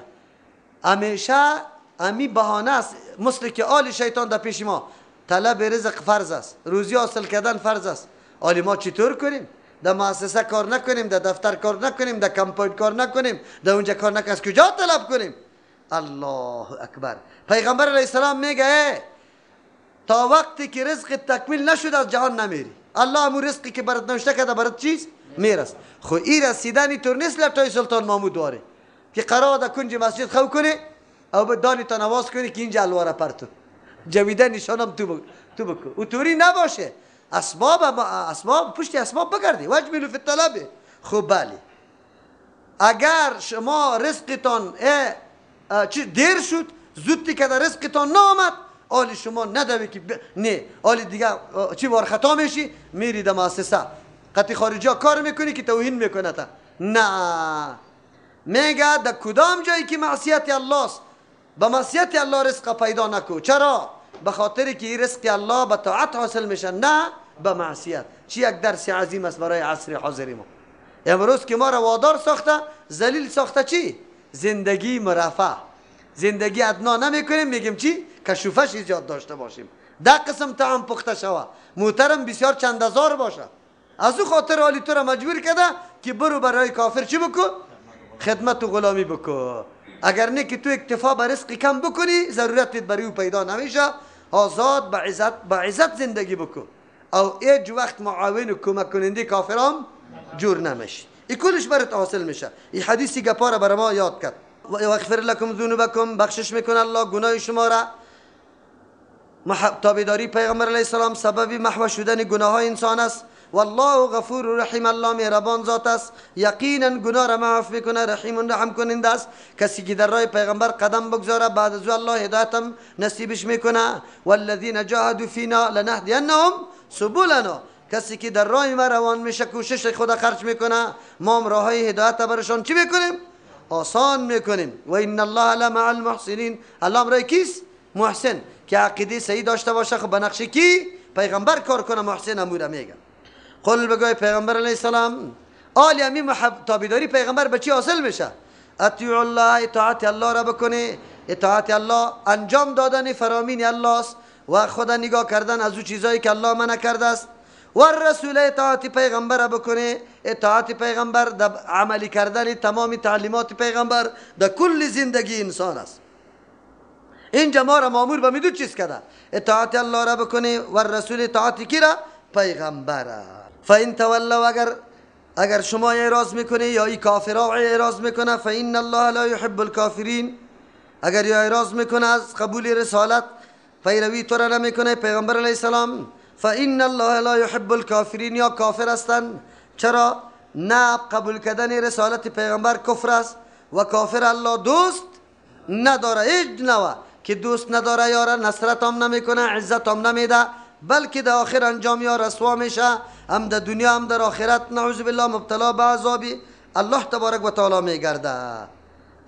همیشه امی بهانه است، مثل که آل شیطان در پیش ما طلب رزق فرض است، روزی حاصل کردن فرض است. آلی ما چطور کنیم؟ در مؤسسه کار نکنیم، در دفتر کار نکنیم، در کمپاین کار نکنیم، در اونجا کار نکنیم، از کجا طلب کنیم؟ الله اکبر. پیغمبر علیه السلام میگه تا وقتی که رزق تکمیل نشد از جهان نمیری. الله امو رزقی که برات نوشته کرده برات چیز میرس. خو این رسیدن طور نیست لپتای سلطان محمود داره که قرار در کنج مسجد خو کنه او به دانی تا نواز کنی که اینجا الواره پرتو جویده نشانم تو بکو. او توری نباشه. اسباب پشت اسباب بگردی، وجملو فی الطلب. خب بله، اگر شما رزقتان دیر شد، زودی که در رزقتان نامد، آلی شما ندوی که نه، آلی دیگه چی بار خطا میشی، میری در مؤسسه قطعی خارجی ها کار میکنی که توهین میکنه تا. نه، میگه در کدام جایی که معصیت الله است، به معصیت الله رزق پیدا نکو. چرا؟ به خاطر که این رزق الله به طاعت حاصل میشه، نه به معصیت. چی یک درس عظیم است برای عصر حاضر ما امروز که ما را وادار ساخته، ذلیل ساخته. چی؟ زندگی مرفه، زندگی ادنا نمیکنیم، میگیم چی؟ کشوفش زیاد داشته باشیم، ده قسم طعام پخته شوه، موترم بسیار چند هزار باشه. از او خاطر حالی تو را مجبور کرده که برو برای کافر چی بکو؟ خدمت و غلامی بکو. اگر نه که تو اکتفا به رزق کم بکنی، ضرورتت برای او پیدا نمیشه. آزاد به عزت زندگی بکو، او هیچ وقت معاون و کمک کننده کافرام جور نمیشی. این کلش برات حاصل میشه. این حدیثی گپا را برای ما یاد کرد. و یغفر لکم ذنوبکم، بخشش میکنه الله گناه شما را. تابعداری پیغمبر علیه السلام سبب محو شدن گناه های انسان است. والله غفور رحیم، الله مهربان ذات است، یقینا گناه را معاف میکنه، رحیم رحم کننده است. کسی که در راه پیغمبر قدم بگذاره بعد از او الله هدایتم نصیبش میکنه. والذین جاهدوا فینا لنهدینهم سبلنا، کسی که در راه ما روان میشه، کوشش خود خرج میکنه، ما هم راه های هدایت برشان چی میکنیم؟ آسان میکنیم. و ان الله لمع المحسنین. الله امرای کیست؟ محسن که عقیده صحیح داشته باشه، خب به نقش کی؟ پیغمبر کار کنه، محسن امور میگه. قل بگوی پیغمبر علیه السلام آلی امی تابعداری پیغمبر به چی حاصل میشه؟ اطیع الله، اطاعت الله را بکنه. اطاعت الله انجام دادن فرامین الله است و خدا نگاه کردن از او چیزایی که الله منع کرده است. و الرسول، اطاعت پیغمبر بکنه. اطاعت پیغمبر در عملی کردن تمام تعلیمات پیغمبر در کل زندگی انسان است. اینجا ما را مامور به می دو چیز کرده، اطاعت الله را بکنه و الرسول، اطاعت کی را؟ پیغمبر. فإن تولوا، اگر شما اعراض میکنه یا ای کافرها اعراض میکنه، فإن الله لا يحب الكافرین. اگر یا اعراض میکنه از قبول رسالت، پیروی تو را نمیکنه پیغمبر علیه السلام، فإن الله لا يحب الكافرین، یا کافر هستند. چرا؟ نه قبول کردن رسالت پیغمبر کفر است و کافر الله دوست نداره، هیچ نوع که دوست نداره یارا نصرت هم نمیکنه، عزت هم نمیده، بلکه در آخر انجام یا رسوا میشه، هم در دنیا هم در آخرت نعوذ بالله مبتلا به عذاب الله تبارک و تعالی میگرده.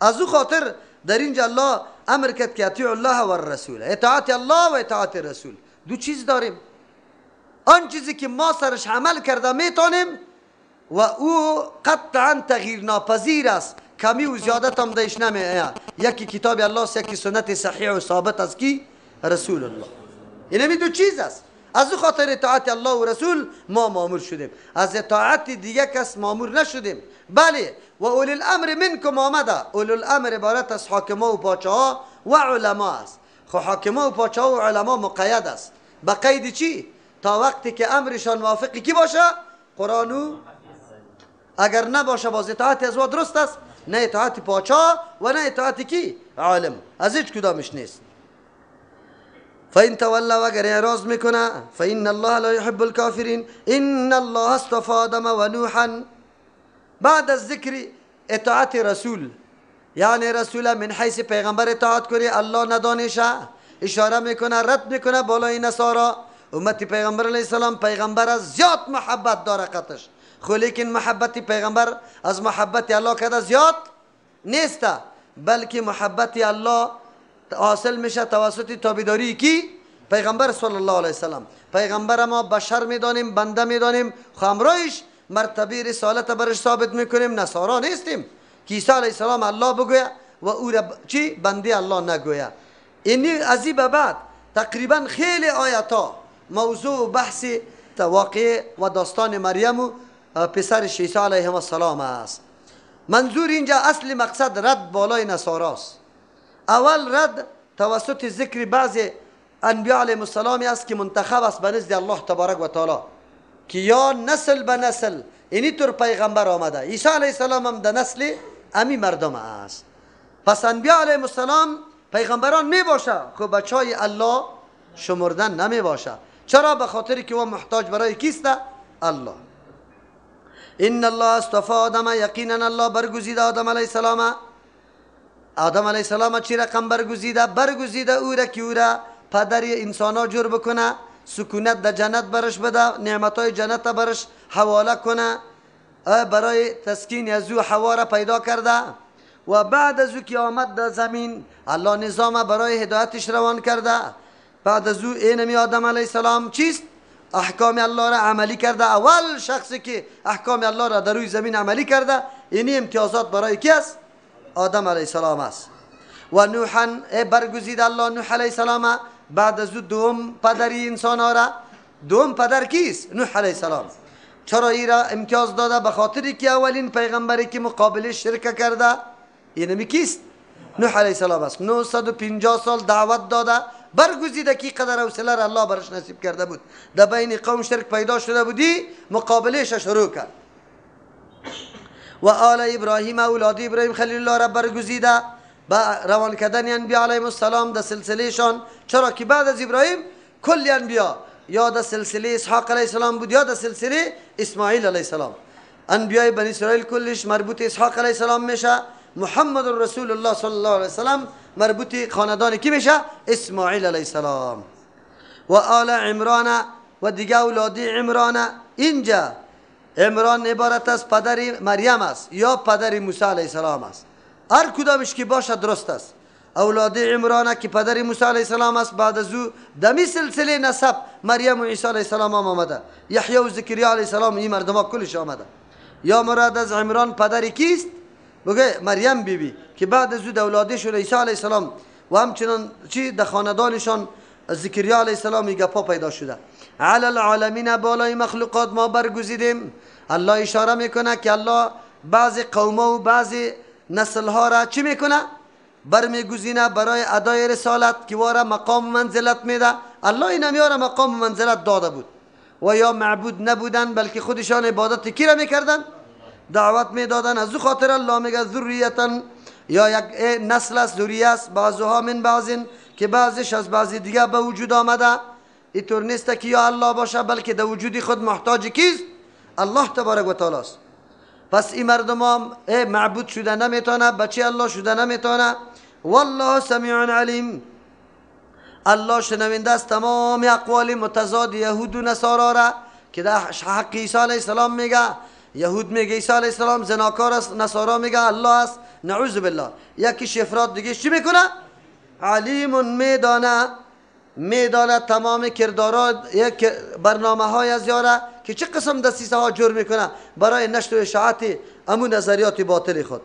از او خاطر در اینجا الله امر کرد که اطیع الله و الرسول، اطاعت الله و اطاعت رسول. دو چیز داریم، آن چیزی که ما سرش عمل کرده میتونیم و او قطعا تغییر ناپذیر است، کمی و زیادت هم دهش نمیآید. یکی کتاب الله است، یکی سنت صحیح و ثابت از کی؟ رسول الله. اینمی دو چیز است. از او خاطر اطاعت الله و رسول ما مامور شدیم، از اطاعت دیگه کس مامور نشدیم. بله و اولی الامر منکم آمده. اولی الامر عبارت از حاکما و پاچه و علما است. خب حاکما و پاچه و علما مقید است به قید چی؟ تا وقتی که امرشان موافقی کی باشه؟ قرآن. اگر نباشه باز اطاعت از او درست است، نه اطاعت پاچا و نه اطاعت کی؟ عالم. از هیچ کدامش نیست. فإن تولوا، اگر اعراض میکنه، فإن الله لا يحب الكافرین. إن الله اصطفى آدم و نوحا. بعد از ذکر اطاعت رسول، یعنی رسول من حیث پیغمبر اطاعت کنی، الله ندانشه اشاره میکنه، رد میکنه بالای نصارا. امت پیغمبر علیه السلام پیغمبر از زیاد محبت داره قطش، خو لیکن محبت پیغمبر از محبت الله کده زیاد نیست، بلکه محبت الله حاصل میشه توسط تابعداری کی؟ پیغمبر صلی الله علیه وسلم. پیغمبر ما بشر میدانیم، بنده میدانیم، خمرایش مرتبه رسالت برش ثابت میکنیم. نصارا نیستیم که عیسی علیه السلام الله بگویه و او را چی؟ بنده الله نگویه. اینی از این به بعد تقریبا خیلی آیات ها موضوع بحث واقع و داستان مریم و پسرش عیسی علیه السلام است. منظور اینجا اصل مقصد رد بالای نصاراست. اول رد توسط ذکر بعض انبیاء علیهم السلام است که منتخب است به نزد الله تبارک و تعالی، که یا نسل به نسل اینی طور پیغمبر آمده. عیسی علیه السلام هم در نسل امی مردم است. پس انبیاء علیهم السلام پیغمبران می باشه، خب بچای الله شمردن نمی باشه. چرا؟ به خاطر که او محتاج برای کیست؟ الله. ان الله اصطفى آدم، یقینا الله برگزیده آدم علیه السلام. آدم علیه السلام چی رقم برگزیده؟ برگزیده او را که او را پدر انسان ها جور بکنه، سکونت در جنت برش بده، نعمت های جنت برش حواله کنه، برای تسکین از او حوا را پیدا کرده. و بعد از او که آمد در زمین، الله نظام برای هدایتش روان کرده. بعد از او اینمی آدم علیه السلام چیست؟ احکام الله را عملی کرده. اول شخصی که احکام الله را در روی زمین عملی کرده، اینی امتیازات برای کی است؟ آدم علیه السلام است. و نوحا برگزید الله نوح علیه السلام. بعد از او دوم پدری انسان ها را، دوم پدر کیست؟ نوح علیه السلام. چرا ای را امتیاز داده؟ به خاطری که اولین پیغمبری که مقابل شرک کرده اینمی کیست؟ نوح علیه السلام است. 950 سال دعوت داده، برگزیده که قدر حوصله را الله برش نصیب کرده بود. در بین قوم شرک پیدا شده بودی، مقابلهش شروع کرد. و آل ابراهیم، اولاد ابراهیم خلیل الله را برگزیده با روان کردن انبیاء علیهم السلام در سلسلهشان. چرا که بعد از ابراهیم کل انبیا یا در سلسله اسحاق علیه السلام بود یا در سلسله اسماعیل علیه السلام. انبیاء بنی اسرائیل کلش مربوط اسحاق علیه السلام میشه. محمد رسول الله صلی الله علیه وسلم مربوط خاندان کی میشه؟ اسماعیل علیه السلام. و آل عمران و دیگه اولاد عمران. اینجا عمران عبارت از پدر مریم است یا پدر موسی علیه السلام است. هر کدامش که باشه درست است. اولاد عمران که پدر موسی علیه السلام است، بعد از او دمی سلسله نسب مریم و عیسی علیه السلام هم آمده، یحیی و زکریا علیه السلام، این مردم ها کلش آمده. یا مراد از عمران پدر کیست؟ بگه مریم بی بی که بعد از او اولادشون عیسی علیه السلام و همچنان چی در خاندانشان زکریا علیه السلام گپا پیدا شده. علی العالمین، بالای مخلوقات ما برگزیدیم. الله اشاره میکنه که الله بعضی قوما و بعضی نسل ها را چی میکنه؟ برمیگزینه برای ادای رسالت که واره مقام و منزلت میده. الله این میاره مقام و منزلت داده بود و یا معبود نبودن بلکه خودشان عبادت کی را میکردن؟ دعوت میدادن. از او خاطر الله میگه ذریتا، یا یک نسل است، ذریه است، بعضها من بعض، که بعضش از بعضی دیگه به وجود آمده. اینطور نیست که یا الله باشه بلکه در وجود خود محتاج کیست؟ الله تبارک و تعالی است. پس این مردم هم معبود شده نمیتونه، بچه الله شده نمیتونه. والله سمیع علیم، الله شنونده است تمام اقوال متضاد یهود و نصارا را که در حق عیسی علیه السلام میگه. یهود میگه عیسی علیه السلام زناکار است، نصارا میگه الله است، نعوذ بالله. یکیش افراد دیگه چی میکنه؟ علیم، میدانه، میدانه تمام کردارات، یک برنامه های از یاره که چه قسم دسیسه ها جور میکنه برای نشر و اشاعت امو نظریات باطل خود.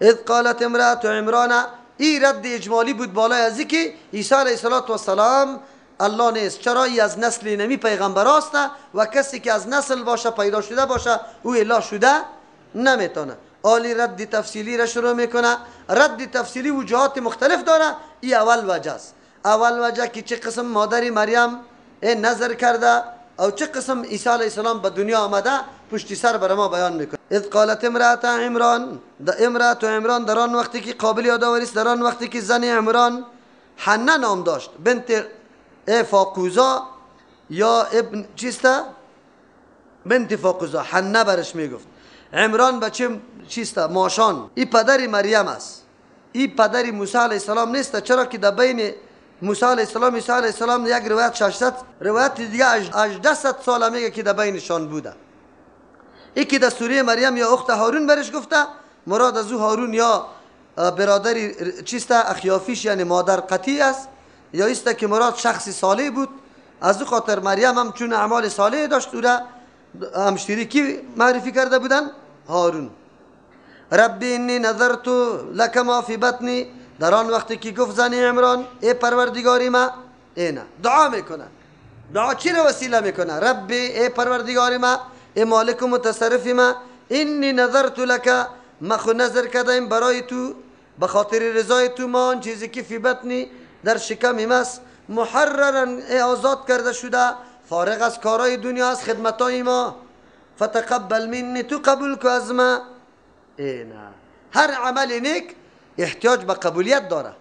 اذ قالت امرأة عمران، ای رد اجمالی بود بالای از که عیسی علیه السلام الله نیست. چرا؟ ای از نسل نمی پیغمبر است و کسی که از نسل باشه پیدا شده باشه او اله شده نمیتونه. آلی رد تفصیلی را شروع میکنه. رد تفصیلی وجوهات مختلف داره. ای اول وجه است. اول وجه که چه قسم مادر مریم نظر کرده او چه قسم عیسی علیه السلام به دنیا آمده پشتی سر بر ما بیان میکنه. اذ قالت امرأة عمران، امرأة عمران در آن وقتی که قابل یادآوری است، در آن وقتی که زن عمران حنه نام داشت، بنت فاقوزا یا ابن چیسته؟ بنت فاقوزا، حنه برش میگفت. عمران بچه چیسته؟ ماشان. ای پدر مریم است، ای پدر موسی علیه السلام نیست. چرا که در بین موسی علیه السلام عیسی علیه السلام یک روایت 600، روایت دیگه 1800 سال میگه که در بینشان بوده. ای که در سوره مریم یا اخت هارون برش گفته، مراد از او هارون یا برادر چیسته؟ اخیافیش، یعنی مادر قطعی است، یا ایسته که مراد شخص صالح بود. از او خاطر مریم هم چون اعمال صالح داشت او را همشیری معرفی کرده بودن هارون. ربی انی نظرت لک ما فی بطنی، در آن وقتی که گفت زن عمران ای پروردگاری ما، اینا دعا میکنه. دعا چی را وسیله میکنه؟ ربی ای پروردگاری ما، ای مالک و متصرف ما، انی نظرت لک، ما خو نظر کردیم برای تو به خاطر رضای تو، ما آن چیزی که فی بطنی در شکم ماست، محررا ای آزاد کرده شده، فارغ از کارهای دنیا، از خدمتهای ما، فتقبل منی، تو قبول کو از ما. اینا هر عمل نیک احتیاج به قبولیت داره.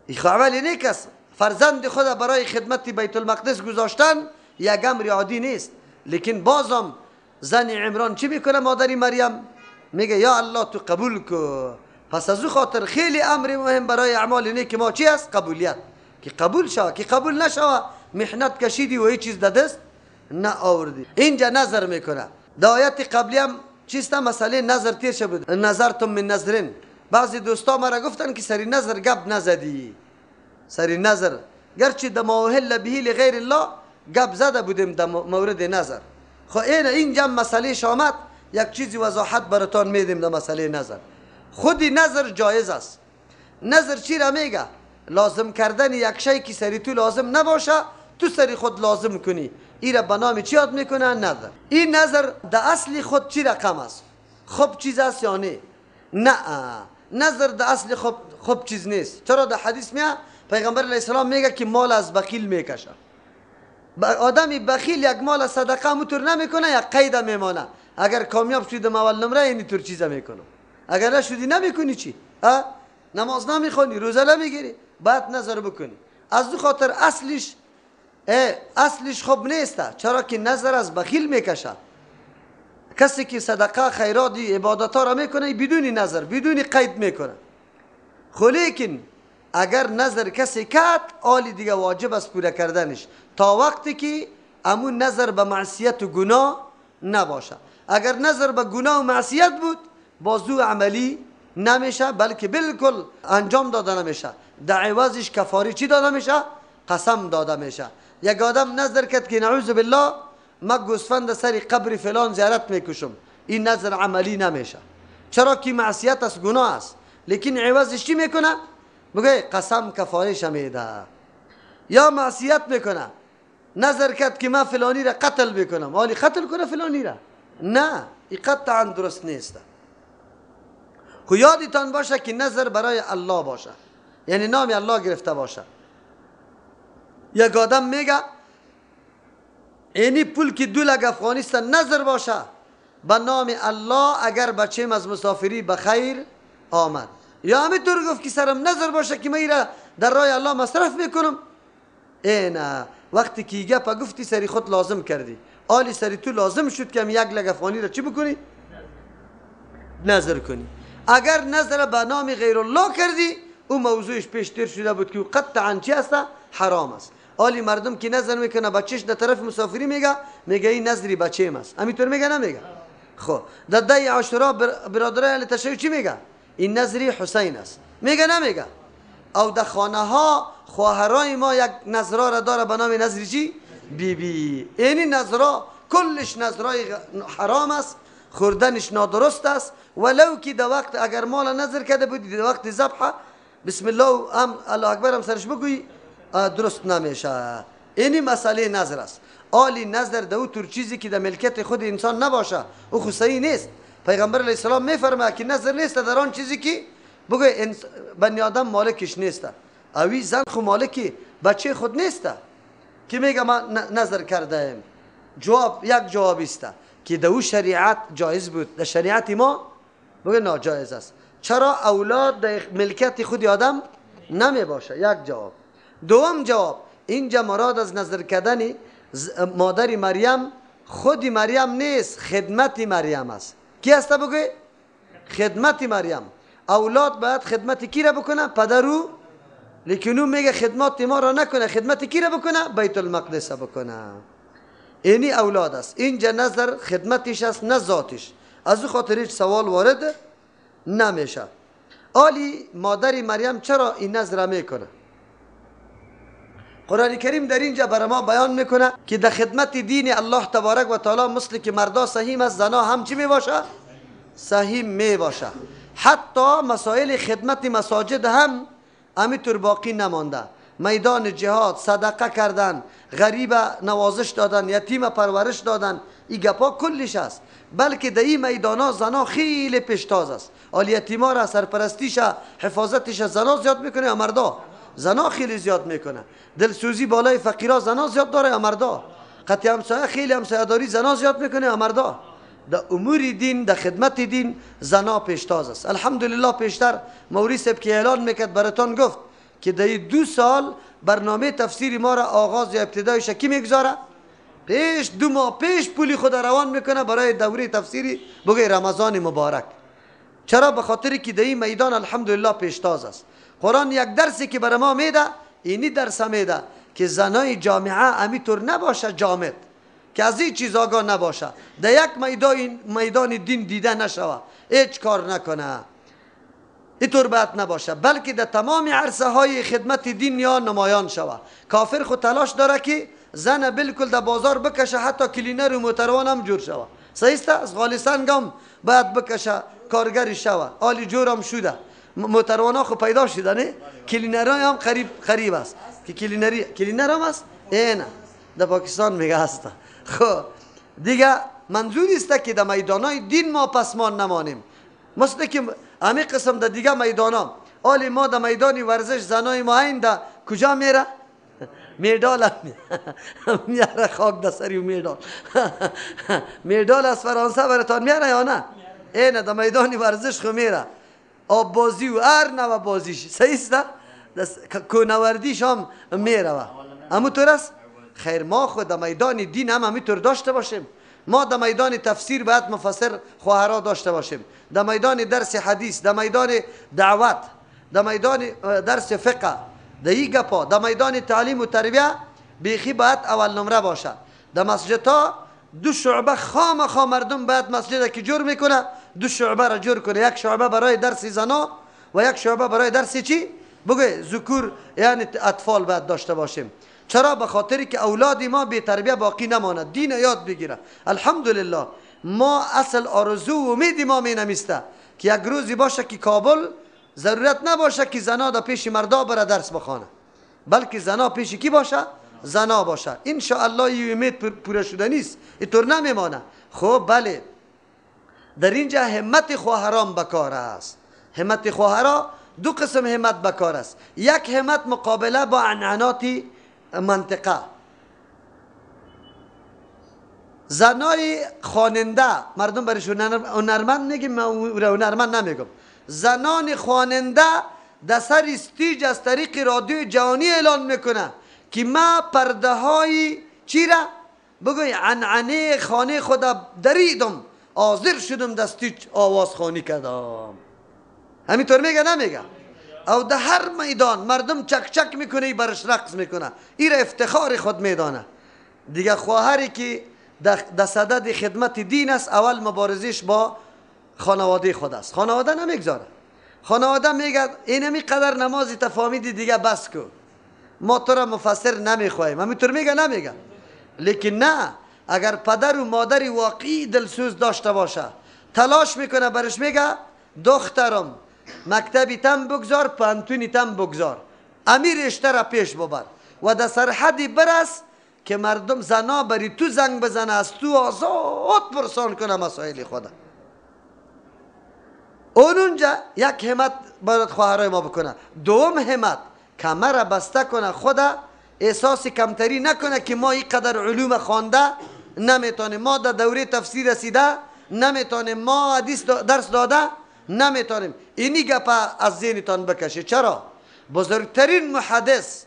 این عمل نیک است. فرزند خود برای خدمت بیت المقدس گذاشتن یک امر عادی نیست، لیکن بازم زن عمران چی میکنه؟ مادر مریم میگه یا الله تو قبول کو. پس از او خاطر خیلی امر مهم برای اعمال نیک ما چی است؟ قبولیت، که قبول شوه، که قبول نشوه محنت کشیدی و هیچ چیز در دست نه آوردی. اینجا نظر میکنه. در آیت قبلی هم چیست؟ مسئله نظر تیر شده بود، نظرتم من نظرین. بعضی دوستا مرا گفتن که سری نظر گپ نزدی، سری نظر، گرچه در ما اهل به لغیر الله گپ زده بودیم در مورد نظر. خب اینجا مسئله آمد، یک چیزی وضاحت براتان میدیم در مسئله نظر. خودی نظر جایز است. نظر چی را میگه؟ لازم کردن یک شی که سری تو لازم نباشه تو سری خود لازم کنی، این را به نام چی یاد میکنه؟ نظر. این نظر در اصل خود چی رقم است؟ خوب چیز است یا نه؟ نه، نظر در اصل خوب چیز نیست. چرا؟ در حدیث میاد پیغمبر علیه السلام میگه که مال از بخیل میکشه. آدمی بخیل یک مال صدقه موتور نمیکنه، یک قید میمانه. اگر کامیاب شدی اول نمره اینی طور چیزا میکنم، اگر نشدی نمیکنی چی؟ نماز نمیخونی، روزه نمیگیری، باید نظر بکنی. از دو خاطر اصلش خوب نیست. چرا که نظر از بخیل میکشه. کسی که صدقه خیرات عبادت ها را میکنه بدون نظر، بدون قید میکنه. خو لیکن اگر نظر کسی کرد، آلی دیگه واجب است پوره کردنش تا وقتی که امون نظر به معصیت و گناه نباشه. اگر نظر به گناه و معصیت بود بازو عملی نمیشه، بلکه بالکل انجام داده نمیشه. در عوضش کفاری چی داده میشه؟ قسم داده میشه. یک آدم نظر کرد که نعوذ بالله ما گوسفند سر قبر فلان زیارت میکشم، این نظر عملی نمیشه، چرا که معصیت است، گناه است. لیکن عوضش چی میکنه؟ بگه قسم کفارش میده. یا معصیت میکنه، نظر کرد که ما فلانی را قتل بکنم، ولی قتل کنه فلانی را، نه، این قطعا درست نیست. خو یادتان باشه که نظر برای الله باشه، یعنی نام الله گرفته باشه. یک آدم میگه اینی پول که 2 لک افغانستان نظر باشه به نام الله، اگر بچیم از مسافری به خیر آمد. یا همینطور گفت که سرم نظر باشه که من را در راه الله مصرف میکنم. اینه وقتی که گپ گفتی سری خود لازم کردی، آلی سری تو لازم شد که 1 لک افغانی را چی بکنی؟ نظر کنی. اگر نظر به نام غیر الله کردی، او موضوعش پیشتر شده بود که قطعا چی است؟ حرام است. آلی مردم که نظر میکنه بچهش در طرف مسافری میگه، میگه این نظری بچه‌م است. همینطور میگه نمیگه؟ خب در ده عاشورا برادرای اهل تشیع چی میگه؟ این نظری حسین است. میگه نمیگه؟ او در خانه ها خواهرای ما یک نظرا را داره به نام نظری چی؟ بی بی. اینی نظرا کلش نظرای حرام است، خوردنش نادرست است. ولو که در وقت اگر مال نظر کرده بودی در وقت ذبح بسم الله و هم الله اکبر هم سرش بگویی درست نمیشه. اینی مسئله نظر است. آلی نظر در او طور چیزی که در ملکیت خود انسان نباشه او خو صحیح نیست. پیغمبر علیه السلام میفرماید که نظر نیست در آن چیزی که بگوی بنی آدم مالکش نیست. اوی زن خو مالکی بچه خود نیست که میگه ما نظر کرده ایم. جواب یک جواب است که در او شریعت جایز بود، در شریعت ما بگه ناجایز است. چرا اولاد در ملکیت خود آدم نمی باشه؟ یک جواب. دوم جواب، اینجا مراد از نظر کردن مادر مریم خود مریم نیست، خدمت مریم است. کی است بگه؟ خدمت مریم. اولاد باید خدمت کی را بکنه؟ پدرو. لیکن او میگه خدمت ما را نکنه، خدمت کی را بکنه؟ بیت المقدس بکنه. اینی اولاد است. اینجا نظر خدمتش است نه ذاتش. از او خاطر هیچ سوال وارد نمیشه. آلی مادر مریم چرا این نظر میکنه؟ قرآن کریم در اینجا برای ما بیان میکنه که در خدمت دین الله تبارک و تعالی مثل که مردا سهیم است، زنا هم چی میباشه؟ سهیم میباشه. حتی مسائل خدمت مساجد هم همینطور باقی نمانده. میدان جهاد، صدقه کردن، غریب نوازش دادن، یتیم پرورش دادن، این گپا کلش است. بلکه در این میدانا زنا خیلی پیشتاز است. آلی یتیما را سرپرستیش، حفاظتش زنا زیاد میکنه یا مردا؟ زنا خیلی زیاد میکنه. دلسوزی بالای فقیرا زنا زیاد داره یا مردا؟ قطع همسایه خیلی همسایه داری زنا زیاد میکنه یا مردا؟ در امور دین، در خدمت دین زنا پیشتاز است. الحمدلله پیشتر موری صاحب که اعلان میکرد براتان گفت که در 2 سال برنامه تفسیر ما را آغاز یا ابتدایش کی میگذاره؟ پیش 2 ماه پیش پولی خود روان میکنه برای دوره تفسیری بگه رمضان مبارک. چرا؟ به خاطر که در این میدان الحمدلله پیشتاز است. قرآن یک درسی که برای ما میده اینی درس میده که زنای جامعه امیطور نباشه جامد، که از این چیز آگاه نباشه، در یک میدان دین دیده نشوه، هیچ کار نکنه، اینطور باید نباشه، بلکه در تمام عرصه های خدمت دین یا نمایان شوه. کافر خود تلاش داره که زن بالکل در بازار بکشه، حتی کلینر و موتروان هم جور شوه. صحیح است؟ از غالسنگ هم باید بکشه، کارگری شوه، آلی جور هم شده، موتروان ها خو پیدا شده، نه؟ کلینرای هم قریب است که کلینر هم است؟ نه، در پاکستان میگه هست. خب دیگه منظور است که در میدانای دین ما پسمان نمانیم، مثل که همه قسم در دیگه میدانا. آلی ما در میدان ورزش زنای ما این در کجا میره؟ میدال میاره، خاک در سری و میدال میدال از فرانسه براتان میاره یا نه؟ اینه در میدان ورزش خو میره، آب بازی و هر نوع بازیش، صحیح است؟ کوهنوردیش هم میره. همونطور است؟ خیر، ما خود در میدان دین هم همینطور داشته باشیم. ما در میدان تفسیر باید مفسر خواهرها داشته باشیم، در میدان درس حدیث، در میدان دعوت، در میدان درس فقه، در این گپا، در میدان تعلیم و تربیه بیخی باید اول نمره باشه. در مسجدها 2 شعبه خامخا مردم باید مسجد که جور میکنه دو شعبه را جور کنه، یک شعبه برای درس زنا و یک شعبه برای درس چی؟ بگو ذکور، یعنی اطفال باید داشته باشیم. چرا؟ به خاطری که اولاد ما بی تربیه باقی نماند، دین یاد بگیره. الحمدلله ما اصل آرزو و امید ما می نمیسته که یک روزی باشه که کابل ضرورت نباشه که زنا در پیش مردا بره درس بخوانه، بلکه زنا پیش کی باشه؟ زنا باشه. ان شاء الله این امید پوره شده نیست، اینطور نمیمانه. خب بله، در اینجا همت خواهران بکار است. همت خواهران دو قسم همت بکار است. یک همت مقابله با عنعنات منطقه. زنای خواننده، مردم برش هنرمند میگیم، من هنرمند نمیگم. زنان خواننده در سر stage از طریق رادیو جهانی اعلان میکنه که ما پرده های چی را بگوی عنعنه خانه خود دریدم، حاضر شدم در stage آواز خوانی کردم. همینطور میگه نمیگه؟ او در هر میدان مردم چک چک میکنه، ای برش رقص میکنه، ای را افتخار خود میدانه. دیگه خواهری که در صدد خدمت دین است، اول مبارزش با خانواده خود است. خانواده نمیگذاره، خانواده میگه اینمی قدر نمازی تفامیدی دیگه بس کو، ما تو را مفسر نمیخواهیم. همینطور میگه نمیگه؟ لیکن نه، اگر پدر و مادری واقعی دلسوز داشته باشه، تلاش میکنه، برش میگه دخترم مکتبی تم بگذار، پانتونی تم بگذار، امیر رشته را پیش ببر و در سرحدی برس که مردم زنا بری تو زنگ بزنه، از تو آزاد پرسان کنه مسائل خدا. اون اونجا یک همت باید خواهرای ما بکنه. دوم همت کمر بسته کنه، خدا احساس کمتری نکنه که ما اینقدر علوم خوانده نمیتونیم، ما در دوره تفسیر رسیده نمیتونیم، ما حدیث درس داده نمیتونیم. اینی گپ از ذهنتان بکشه. چرا؟ بزرگترین محدث،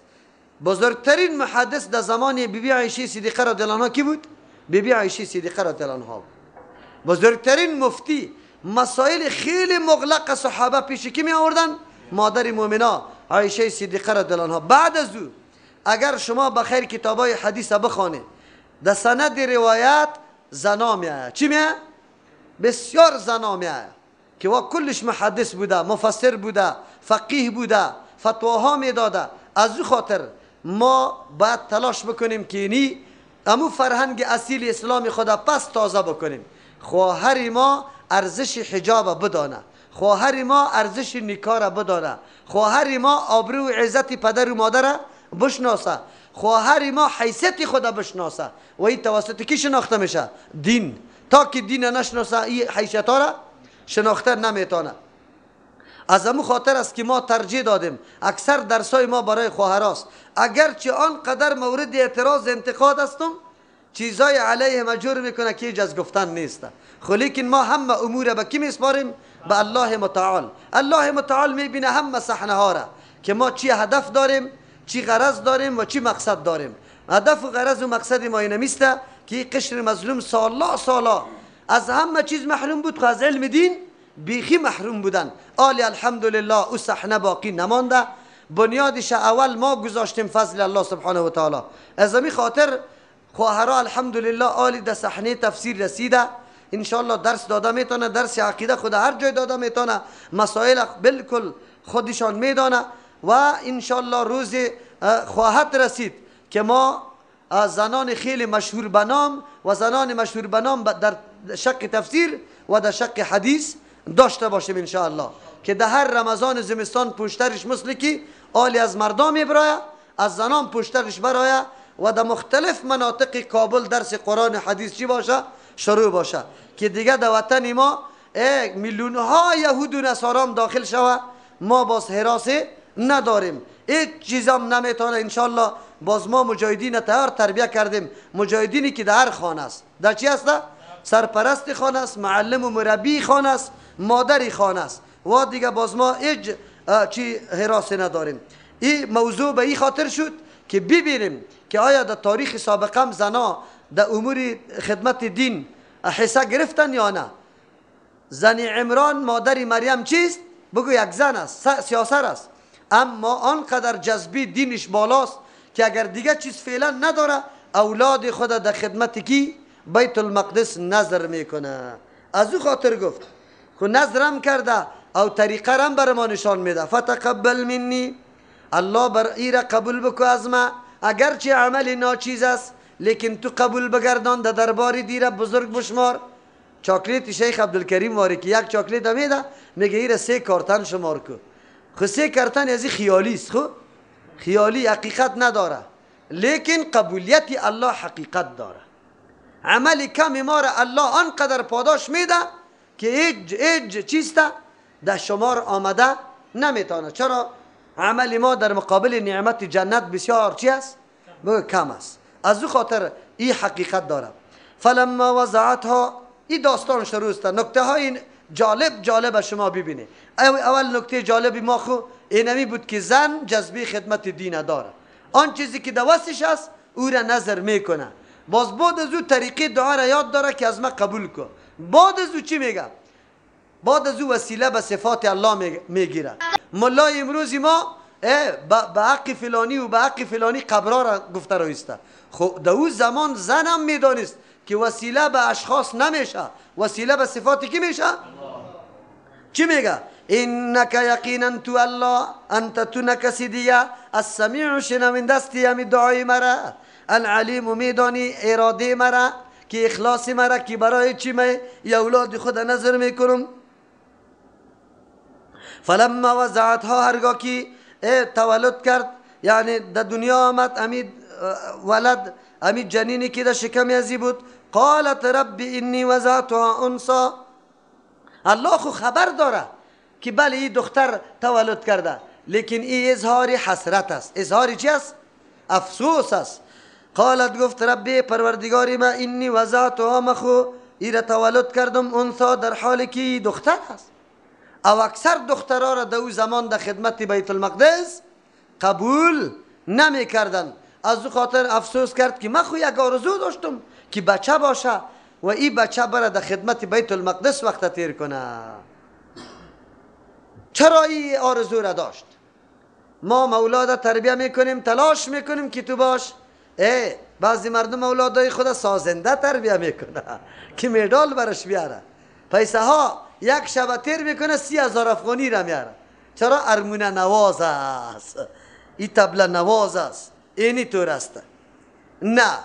بزرگترین محدث در زمان بیبی بی عایشه صدیقه رضی الله عنها کی بود؟ بیبی بی عایشه صدیقه رضی الله عنها بود. بزرگترین مفتی، مسائل خیلی مغلق صحابه پیش کی می آوردن؟ مادر مؤمنا عایشه صدیقه رضی الله عنها. بعد از او اگر شما بخیر کتابای حدیث بخوانید، در سند روایت زنا میآید. چی میآید؟ بسیار زنا میآید که وا کلش محدث بوده، مفسر بوده، فقیه بوده، فتواها میداده. از او خاطر ما باید تلاش بکنیم که اینی امو فرهنگ اصیل اسلام خدا پس تازه بکنیم. خواهر ما ارزش حجاب بدانه، خواهر ما ارزش نکاح را بدانه، خواهر ما آبرو و عزت پدر و مادر بشناسه، خواهر ما حیثیت خدا بشناسه. و این توسط کی شناخته میشه؟ دین. تا که دین نشناسه این حیثیت ها را شناخته نمیتونه. از امو خاطر است که ما ترجیح دادیم اکثر درسای ما برای خواهراست، اگرچه آنقدر مورد اعتراض انتقاد هستم، چیزای علیه مجور میکنه که هیچ از گفتن نیست. خو لیکن ما همه امور به کی میسپاریم؟ به الله متعال. الله متعال میبینه همه صحنه ها را که ما چی هدف داریم، چی غرض داریم و چی مقصد داریم. هدف و غرض و مقصد ما اینمیسته که قشر مظلوم سالا سالا از همه چیز محروم بود، خو از علم دین بیخی محروم بودن. آلی الحمدلله او صحنه باقی نمانده. بنیادش اول ما گذاشتیم، فضل الله سبحانه و تعالی. از همی خاطر خواهرها الحمدلله آلی در صحنه تفسیر رسیده، انشالله درس داده میتونه، درس عقیده خود هر جای داده میتونه، مسائل بالکل خودشان میدانه و انشالله روز خواهد رسید که ما زنان خیلی مشهور بنام و زنان مشهور بنام در شق تفسیر و در شق حدیث داشته باشیم انشاءالله، که در هر رمضان زمستان پشترش مثل کی آلی از مردم میبرایه، از زنان پشترش برایه و در مختلف مناطق کابل درس قرآن حدیث چی باشه؟ شروع باشه، که دیگه در وطن ما میلیون ها یهود و نصارام داخل شوه، ما باز حراس نداریم، هیچ چیزم نمیتونه انشالله. باز ما مجاهدین تیار تربیه کردیم، مجاهدینی که در هر خانه است، در چی است؟ سرپرست خانه است، معلم و مربی خانه است، مادری خانه است و دیگه باز ما هیچ چی حراس نداریم. این موضوع به این خاطر شد که ببینیم که آیا در تاریخ سابقه زنا در امور خدمت دین حصه گرفتن یا نه. زن عمران مادر مریم چیست؟ بگو یک زن است، سیاسر است، اما آنقدر جذبی دینش بالاست که اگر دیگه چیز فعلا نداره اولاد خود در خدمت کی؟ بیت المقدس نظر میکنه. از او خاطر گفت خو نظرم کرده او طریقه رم بر ما نشان میده. فتقبل منی، الله بر ایره قبول بکو از ما، اگرچه عمل ناچیز است لیکن تو قبول بگردان، در دربار دیره بزرگ بشمار. چاکلیت شیخ عبدالکریم واری که یک چاکلیت میده میگه ایره 3 کارتن شمار کو. خو 3 کارتن از خیالی است، خو خیالی حقیقت نداره، لیکن قبولیت الله حقیقت داره. عمل کم ما را الله آنقدر پاداش میده که هیچ چیز در شمار آمده نمیتونه. چرا؟ عمل ما در مقابل نعمت جنت بسیار چی است؟ کم است. از او خاطر این حقیقت داره. فلما وضعتها، این داستان شروع است. نکته های جالب جالب شما ببینید. اول نکته جالبی ما خو اینمی بود که زن جذبه خدمت دین داره، آن چیزی که دوستش است او را نظر میکنه. باز بعد از او طریقه دعا را یاد داره که از ما قبول کن. بعد از او چی میگه؟ بعد از او وسیله به صفات الله میگیره. ملای امروز ما به حق فلانی و به حق فلانی قبرا را گفته رویسته. خب در او زمان زنم میدانست که وسیله به اشخاص نمیشه، وسیله به صفات کی میشه؟ چی میگه؟ انک یقینا تو الله، انت تو نکسی دیگه، السمیع شنونده استی همی دعای مرا، العلیم میدانی اراده مرا که اخلاص مرا که برای چی می اولاد خود نظر میکنم. فلما وضعتها، هرگاه که تولد کرد، یعنی در دنیا آمد امید ولد، امید جنینی که در شکم ازی بود، قالت رب انی وضعتها انثی. الله خو خبر داره که بله این دختر تولد کرده، لیکن این اظهار حسرت است. اظهار چی است؟ افسوس است. قالت گفت ربی پروردگاری ما، انی وضعتها، مخو ایره تولد کردم انثی در حالی که دختر است. او اکثر دخترها را در او زمان در خدمت بیت المقدس قبول نمی کردن. از او خاطر افسوس کرد که من خو یک آرزو داشتم که بچه باشه و این بچه بره در خدمت بیت المقدس وقت تیر کنه. چرا این آرزو را داشت؟ ما مولاد تربیه میکنیم، تلاش میکنیم که تو باش. بعضی مردم اولادای خود سازنده تربیه میکنه که مدال برش بیاره، پیسه ها یک شب تیر میکنه 30,000 افغانی را میاره. چرا؟ ارمونه نواز است، این طبله نواز است، اینی طور است. نه،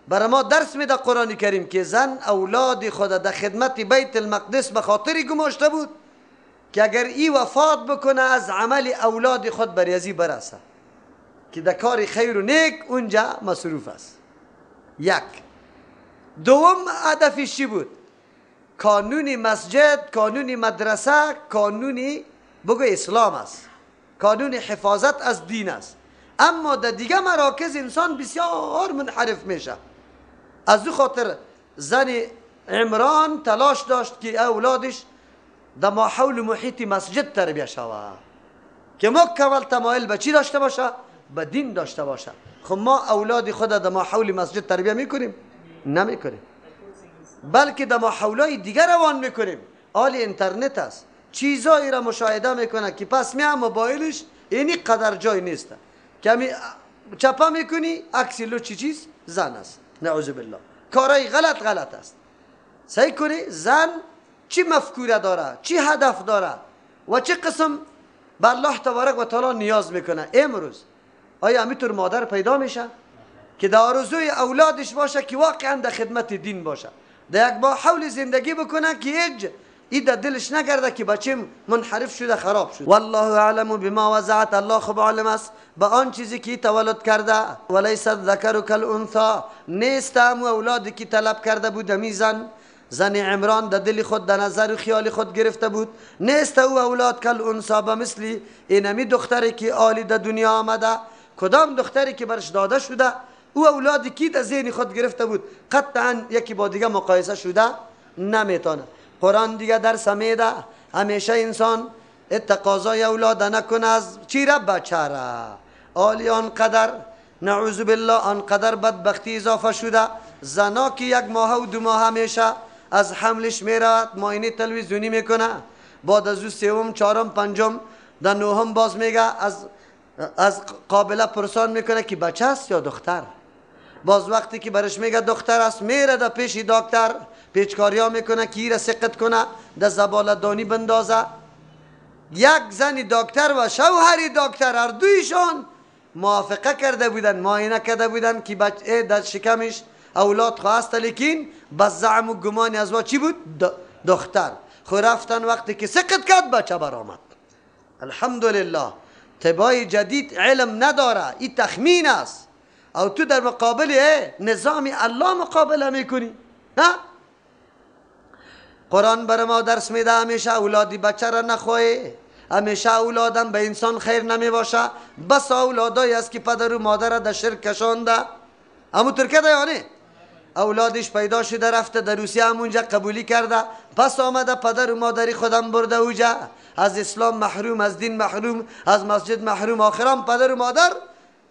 برای ما درس میده قرآن کریم که زن اولاد خود در خدمت بیت المقدس به خاطری گماشته بود که اگر ای وفات بکنه از عمل اولاد خود بریزی برسه که در کار خیر و نیک اونجا مصروف است. یک. دوم هدفش چی بود؟ کانون مسجد، کانون مدرسه، کانون بگو اسلام است، کانون حفاظت از دین است. اما در دیگه مراکز انسان بسیار منحرف میشه. از او خاطر زن عمران تلاش داشت که اولادش در ماحول محیط مسجد تربیه شود که مکمل تمایل به چی داشته باشه؟ به دین داشته باشه. خب ما اولاد خود در ماحول مسجد تربیه میکنیم؟ نمیکنیم، بلکه در ماحولای دیگر روان میکنیم. آل اینترنت است، چیزایی را مشاهده میکنه که پس میام موبایلش اینی قدر جای نیست، کمی چپا میکنی عکس لوچ چیز زن است، نعوذ بالله. کارای غلط غلط است. سعی کنی زن چی مفکوره داره، چی هدف داره و چه قسم به الله تبارک و تعالی نیاز میکنه. امروز آیا همینطور مادر پیدا میشه که در آرزوی اولادش باشه که واقعا در خدمت دین باشه، در یک با حول زندگی بکنه که هیچ ای در دلش نگرده که بچیم منحرف شده خراب شده. والله اعلم بما وضعت، الله خوب عالم است به آن چیزی که تولد کرده. ولیس الذکر کالانثی، نیست هم اولادی که طلب کرده بود همی زن، زن عمران در دل خود در نظر و خیال خود گرفته بود، نیست او اولاد کالانثی به مثل اینمی دختری که آلی در دنیا آمده. کدام دختری که برش داده شده او اولادی که در ذهن خود گرفته بود قطعا یکی با دیگه مقایسه شده نمیتونه. قرآن دیگه درس میده همیشه انسان تقاضای اولاد نکنه از چی را؟ بچه را. آلی آنقدر نعوذ بالله آنقدر بدبختی اضافه شده، زنا که یک ماه و دو ماه همیشه از حملش میرود معاینه تلویزیونی میکنه، بعد از او سوم چهارم پنجم در نهم باز میگه از قابله پرسان میکنه که بچه است یا دختر. باز وقتی که برش میگه دختر است، میره در پیش دکتر پیچکاریا میکنه که ایره سقط کنه، در زباله دانی بندازه. یک زن دکتر و شوهر دکتر هر دویشان موافقه کرده بودن، معاینه کرده بودن که بچه در شکمش اولاد خواست، لیکن به زعم و گمان از چی بود؟ دختر. خو رفتن وقتی که سقط کرد بچه برآمد. الحمدلله طبای جدید علم نداره، این تخمین است. او تو در مقابل نظام الله مقابله میکنی. نه قرآن بر ما درس میده همیشه اولادی بچه را نخواهی، همیشه اولادم به انسان خیر نمی باشه. بس اولادایی است که پدر و مادر را در شرک کشانده، همون ترکه ده یا نه؟ اولادش پیدا شده رفته در روسیه همونجا قبولی کرده، پس آمده پدر و مادری خودم برده اوجا، از اسلام محروم، از دین محروم، از مسجد محروم، آخرام پدر و مادر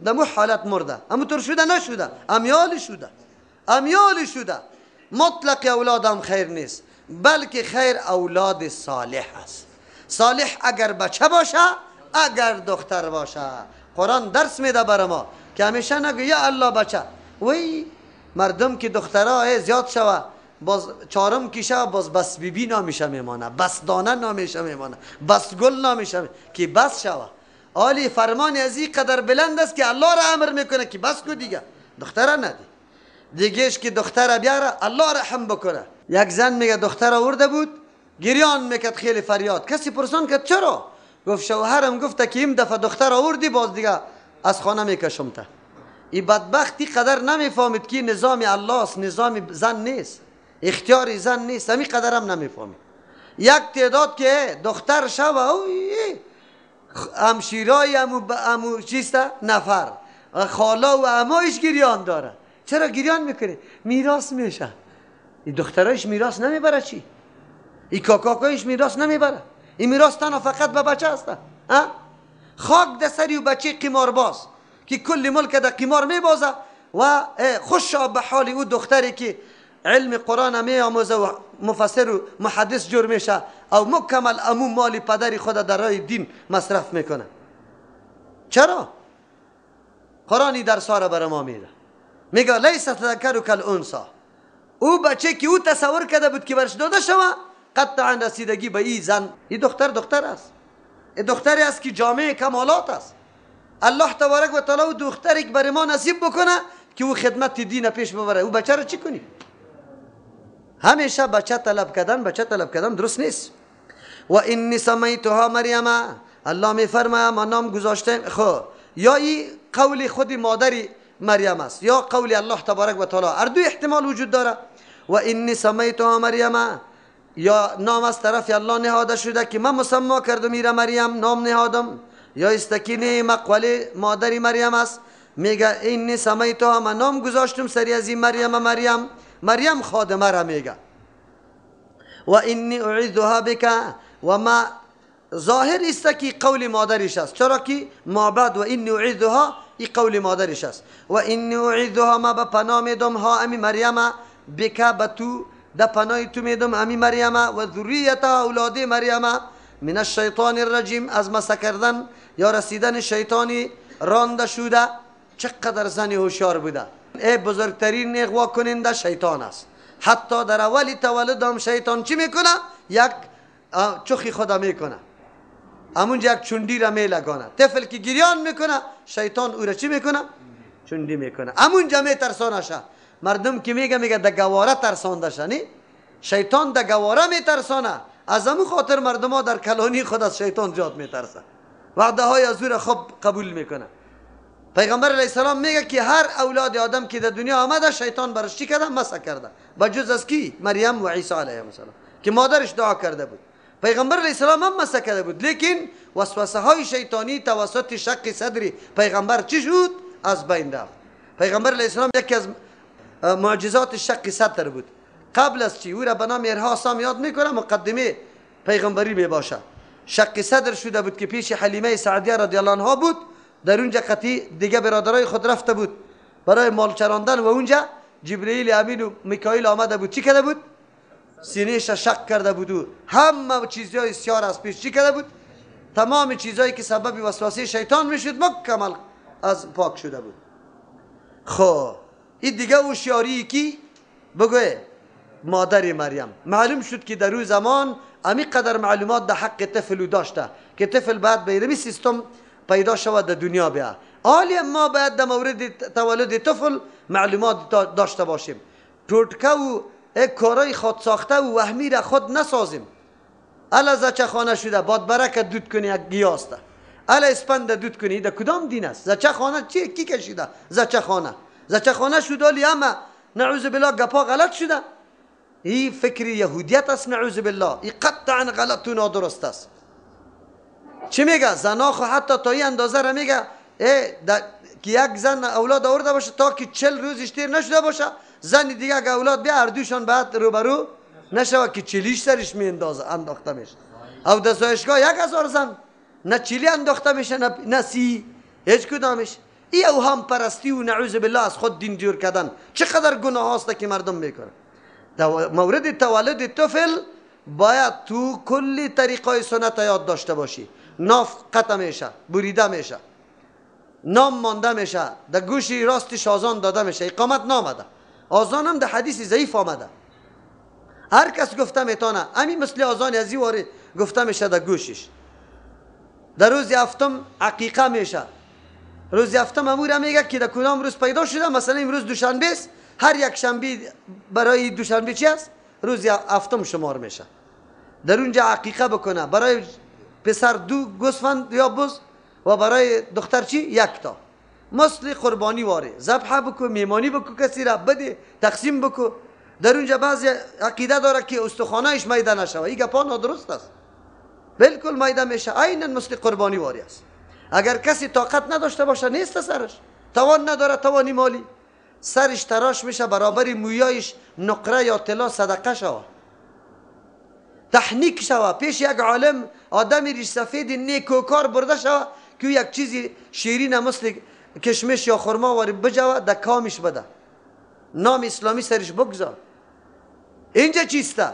دمو حالت مرده. همونطور شده نشده، امیال شده، امیال شده. مطلق اولادم خیر نیست، بلکه خیر اولاد صالح است. صالح اگر بچه باشه، اگر دختر باشه. قرآن درس میده بر ما که همیشه نگو یا الله بچه. وی مردم که دخترها زیاد شوه، باز چهارم کی شوه، باز بس بیبی نامیشه میمانه، بس دانه نامیشه میمانه، بس گل نامیشه که بس شوه. آلی فرمان از این قدر بلند است که الله را امر میکنه که بس کو دیگه، دختره ندی. دیگهش که دختره بیاره الله رحم بکنه. یک زن میگه دختر آورده بود، گریان میکرد، خیلی فریاد. کسی پرسان کرد چرا؟ گفت شوهرم گفته که این دفعه دختر آوردی باز دیگه از خانه میکشم تا. این بدبختی قدر نمیفهمید که نظام الله است، نظام زن نیست، اختیار زن نیست، همین قدرم نمیفهمید. یک تعداد که دختر شوه همشیرای امو چیست نفر خالا و امایش گریان داره. چرا گریان میکنه؟ میراث میشه. این دخترایش میراث نمیبره چی؟ این کاکاکایش میراث نمیبره. این میراث تنها فقط به بچه است. خاک در سری و بچه قمارباز که کل ملک در قمار میبازه و خوش به حال او دختری که علم قرآن میآموزه و مفسر و محدث جور میشه او مکمل امو مال پدری خود در راه دین مصرف میکنه. چرا؟ قرآنی درس ها را بر ما میده. میگه لیس الذکر کالانثی. او بچه که او تصور کرده بود که برش داده شوه، قطعا رسیدگی به این زن، این دختر دختر است، این دختری است که جامع کمالات است. الله تبارک و تعالی او دختری که برای ما نصیب بکنه که او خدمت دین پیش ببره. او بچه را چی کنی؟ همیشه بچه طلب کردن، بچه طلب کردن درست نیست. و انی سمیتها مریم، الله میفرماید ما نام گذاشتیم. خب یا این قول خود مادری مریم است یا قول الله تبارک و تعالی، هر دو احتمال وجود داره. و انی سمیتها مریم، یا نام از طرف الله نهاده شده که من مسما کردم میره مریم، نام نهادم، یا استکینه مقوله مادری مریم است. میگه انی سمیتها، من نام گذاشتم سری از این مریم، مریم مریم خادمه را میگه. و انی اعیذها بک، و ما ظاهر است که قول مادرش است، چرا که ما بعد و انی اعیذها این قول مادرش است. و انی اعیذها، ما به پناه میدم ها امی مریم، بک به تو، ده پناه تو میدم امی مریم، و ذریتها اولاد مریم، من الشیطان الرجیم، از مسح کردن یا رسیدن شیطانی رانده شده. چقدر زنی هوشیار بوده. ای بزرگترین اغوا کننده شیطان است. حتی در اول تولد هم شیطان چی میکنه؟ یک چخی خدا میکنه، همونجا یک چوندی را میلگانه. طفل که گریان میکنه شیطان او را چی میکنه؟ چوندی میکنه. همونجا میترسانه شه. مردم که میگه میگه در گواره ترسانده شه، نی؟ شیطان در گواره میترسانه. از همون خاطر مردم ها در کلانی خود از شیطان زیاد میترسه، وعده های از او را خوب قبول میکنه. پیغمبر علیه السلام میگه که هر اولاد آدم که در دنیا آمده شیطان برش چی کرده؟ مسح کرده، بجز از کی؟ مریم و عیسی علیه السلام که مادرش دعا کرده بود. پیغمبر علیه السلام هم مسح کرده بود، لیکن وسوسه های شیطانی توسط شق صدری پیغمبر چی شد؟ از بین رفت. پیغمبر علیه السلام یکی از معجزات شق صدر بود. قبل از چی؟ او را به نام ارهاص یاد میکنه، مقدمه پیغمبری میباشه. شق صدر شده بود که پیش حلیمه سعدیه رضی الله عنها بود. در اونجا قطعی دیگه برادرای خود رفته بود برای مال چراندن و اونجا جبرئیل امین و میکائیل آمده بود. چی کرده بود؟ سینه‌اش شق کرده بود و همه چیزهای سیار از پیش چی کرده بود؟ تمام چیزهایی که سبب وسوسه شیطان میشد مکمل از پاک شده بود. خب این دیگه هوشیاری کی بگوه مادر مریم. معلوم شد که در او زمان امی قدر معلومات در حق طفل داشته که طفل بعد به این سیستم پیدا شود در دنیا بیا. حالی ما باید در مورد تولد طفل معلومات داشته باشیم. ټوټکه و کارای خود ساخته و وهمی را خود نسازیم. الا زچه خانه شده بادبرک دود کنی یک گیاسته، الا اسپند دود کنی، در کدام دین است؟ زچه خانه چی کی کشیده؟ زچه خانه زچه خانه شده ولی اما نعوذ بالله گپا غلط شده. این فکر یهودیت است نعوذ بالله، این قطعا غلط و نادرست است. چی میگه؟ زنا خو حتی تا این اندازه را میگه که یک زن اولاد آورده باشه تا که 40 روزش تیر نشده باشه، زن دیگه اگه اولاد بیا هر دوشان بعد روبرو نشوه که چلیش سرش می اندازه انداخته میشه. او در زایشگاه 1000 زن نه چلی انداخته میشه نه 30، هیچ کدامش. ای اوهام پرستی و نعوذ بالله از خود دین جور کردن چقدر گناه هاست که مردم میکنه. در مورد تولد طفل باید تو کلی طریقای سنت یاد داشته باشی. ناف قطع میشه، بریده میشه، نام مانده میشه، در گوشی راستش آذان داده میشه، اقامت نامده. آذان هم در حدیث ضعیف آمده، هر کس گفته میتونه، همین مثل آذان از واری گفته میشه در گوشش. در روز هفتم عقیقه میشه. روز هفتم امور میگه که در کدام روز پیدا شده، مثلا امروز دوشنبه است، هر یک شنبه برای دوشنبه چی است؟ روز هفتم شمار میشه. در اونجا عقیقه بکنه، برای پسر 2 گوسفند یا بز و برای دختر چی؟ 1 تا. مثل قربانی واره ذبح بکو، میمانی بکو، کسی را بده، تقسیم بکو. در اونجا بعضی عقیده داره که استخوانایش میده نشوه، این گپا نادرست است، بالکل میده میشه، عینا مثل قربانی واری است. اگر کسی طاقت نداشته باشه، نیست سرش توان نداره، توانی مالی، سرش تراش میشه، برابر مویایش نقره یا طلا صدقه شوه، تحنیک شوه، پیش یک عالم آدم ریش سفید نیکوکار برده شوه که یک چیزی شیرین مثل کشمش یا خرما واری بجوه، در کامش بده، نام اسلامی سرش بگذار. اینجا چیسته؟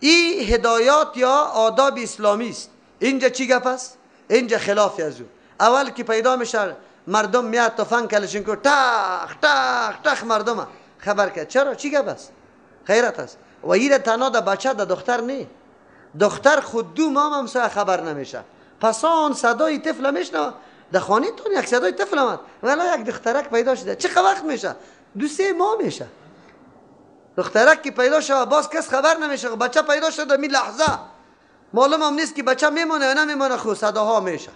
این هدایات یا آداب اسلامی است. اینجا چی گپ است؟ اینجا خلاف از او. اول که پیدا میشه مردم میاد تفنگ کلشینکو تخ تخ تخ مردم خبر کرد. چرا؟ چی گپ است؟ خیرت است. و ایره تنها ده بچه ده دختر نه، دختر خود 2 ماه هم سه خبر نمیشه. پس آن صدای طفل میشنوه در خانه تون، یک صدای طفل آمد ولی یک دخترک پیدا شده. چه وقت میشه؟ 2-3 ماه میشه. دخترک که پیدا شده باز کس خبر نمیشه، بچه پیدا شده می لحظه معلوم هم نیست که بچه میمونه یا نمیمونه، خو صداها میشه.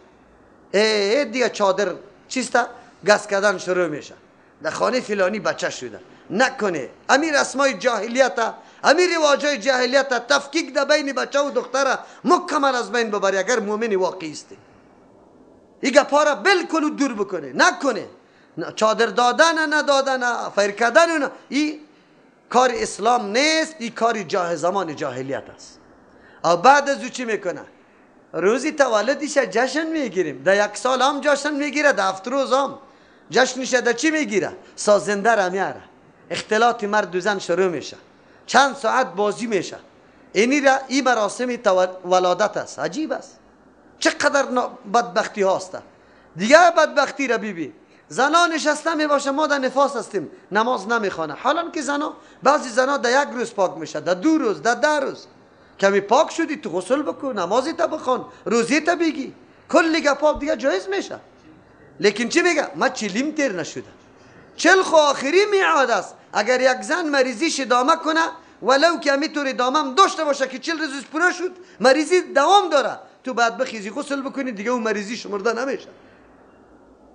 ای دیگه چادر چیسته گس کردن شروع میشه، در خانه فلانی بچه شده. نکنه امی رسمای جاهلیت، امی رواجای جاهلیت، تفکیک در بین بچه و دختر مکمل از بین ببری اگر مؤمن واقعی استی. این گپا را بالکل دور بکنه، نکنه چادر دادن ندادن فیر کردن، این کار اسلام نیست، این کار زمان جاهلیت است. او بعد از او چی میکنه؟ روزی تولدش جشن میگیریم، در 1 سال هم جشن میگیره، در 7 روز هم جشنش در چی میگیره؟ سازنده را میاره، اختلاط مرد و زن شروع میشه، چند ساعت بازی میشه. اینی را این مراسم ولادت است. عجیب است چقدر بدبختی هاست. دیگه بدبختی را ببین، زنا نشسته میباشه، ما در نفاس هستیم، نماز نمیخوانه. حالا که زنا، بعضی زنا در 1 روز پاک میشه، در 2 روز، در 10 روز. کمی پاک شدی تو غسل بکن، نمازی تا بخوان، روزی تا بگی، کلی گپا دیگه جایز میشه. لیکن چی میگه؟ ما چلیم تیر نشده. 40 خو آخری میعاد است. اگر یک زن مریضیش ادامه کنه، ولو که همینطور ادامه هم داشته باشه که 40 روز پوره شد، مریضی دوام داره، تو بعد بخیزی غسل بکنی، دیگه اون مریضی شمرده نمیشه.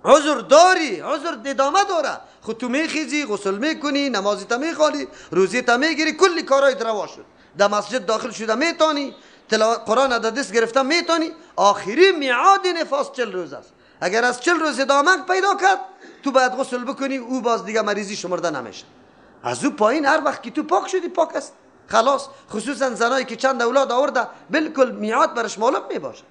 عذر داری، عذر ادامه داره، خود تو میخیزی، غسل میکنی، نمازی تا میخوانی، روزی تا میگیری، کلی کارای روا شد. در مسجد داخل شده میتونی، تلاوت قرآن در دست گرفته میتونی. آخری میعاد نفاس 40 روز است. اگر از 40 روز ادامه پیدا کرد، تو باید غسل بکنی، او باز دیگه مریضی شمرده نمیشه. از او پایین هر وقت که تو پاک شدی پاک است، خلاص. خصوصا زنایی که چند اولاد آورده، بالکل میعاد برش معلوم میباشه.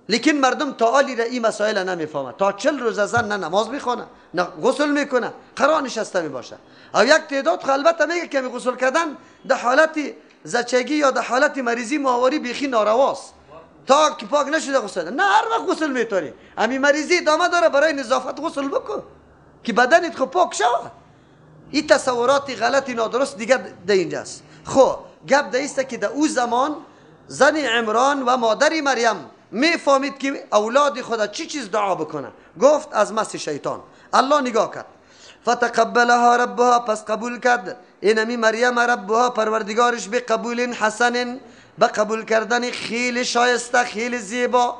لیکن مردم تا آلی را این مسائل نمیفهمه. تا 40 روز زن نه نماز میخونه نه غسل میکنه، قرار نشسته میباشه. او یک تعداد البته میگه که غسل کردن در حالت زچگی یا در حالت مریضی ماهواری بیخی نارواست، تا که پاک نشده غسل نه، هر وقت غسل میتونی. امی مریضی ادامه داره، برای نظافت غسل بکن که بدنت خو پاک شود. این تصورات غلطی نادرست دیگه ده اینجاست. خب گپ ده ایست که در او زمان زن عمران و مادر مریم میفهمید که اولاد خدا چی چیز دعا بکنه. گفت از مس شیطان. الله نگاه کرد، فتقبلها ربها، پس قبول کرد اینمی مریم ربها پروردگارش به قبول حسن، به قبول کردن خیلی شایسته خیلی زیبا.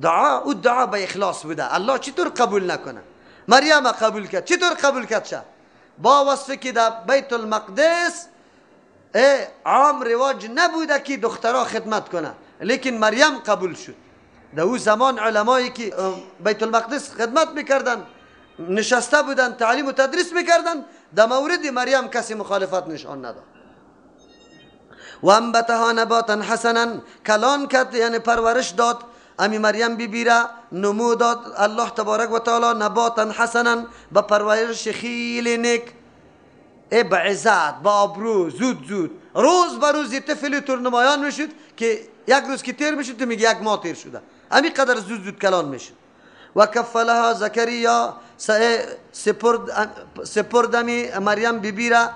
دعا او دعا به اخلاص بوده، الله چطور قبول نکنه؟ مریم قبول کرد. چطور قبول کرد؟ شه با وصفی که در بیت المقدس عام رواج نبوده که دخترها خدمت کنه، لیکن مریم قبول شد. در او زمان علمایی که بیت المقدس خدمت میکردن نشسته بودن تعلیم و تدریس میکردن، در مورد مریم کسی مخالفت نشان نداد. و انبتها نباتا حسنا، کلان کرد یعنی پرورش داد امی مریم بی را نمو داد الله تبارک و تعالی نباتا حسنا، به پرورش خیلی نیک، ای به عزت با آبرو، زود زود روز به روز طفل تور نمایان میشد که یک روز که تیر میشد تو میگه یک ماه تیر شده، امی قدر زود زود کلان میشد. و کفلها زکریا، سپرد امی مریم بی را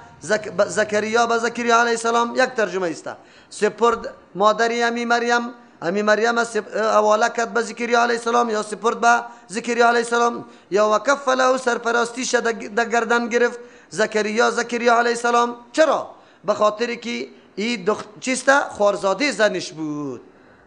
زکریا به زکریا علیه السلام. یک ترجمه است، سپرد مادری امی مریم، امی مریم حواله کرد به زکریا علیه السلام یا سپرد به زکریا علیه السلام، یا وکفله سرپرستیش در گردن گرفت زکریا زکریا علیه السلام. چرا؟ به خاطر که این چیسته خوارزاده زنش بود.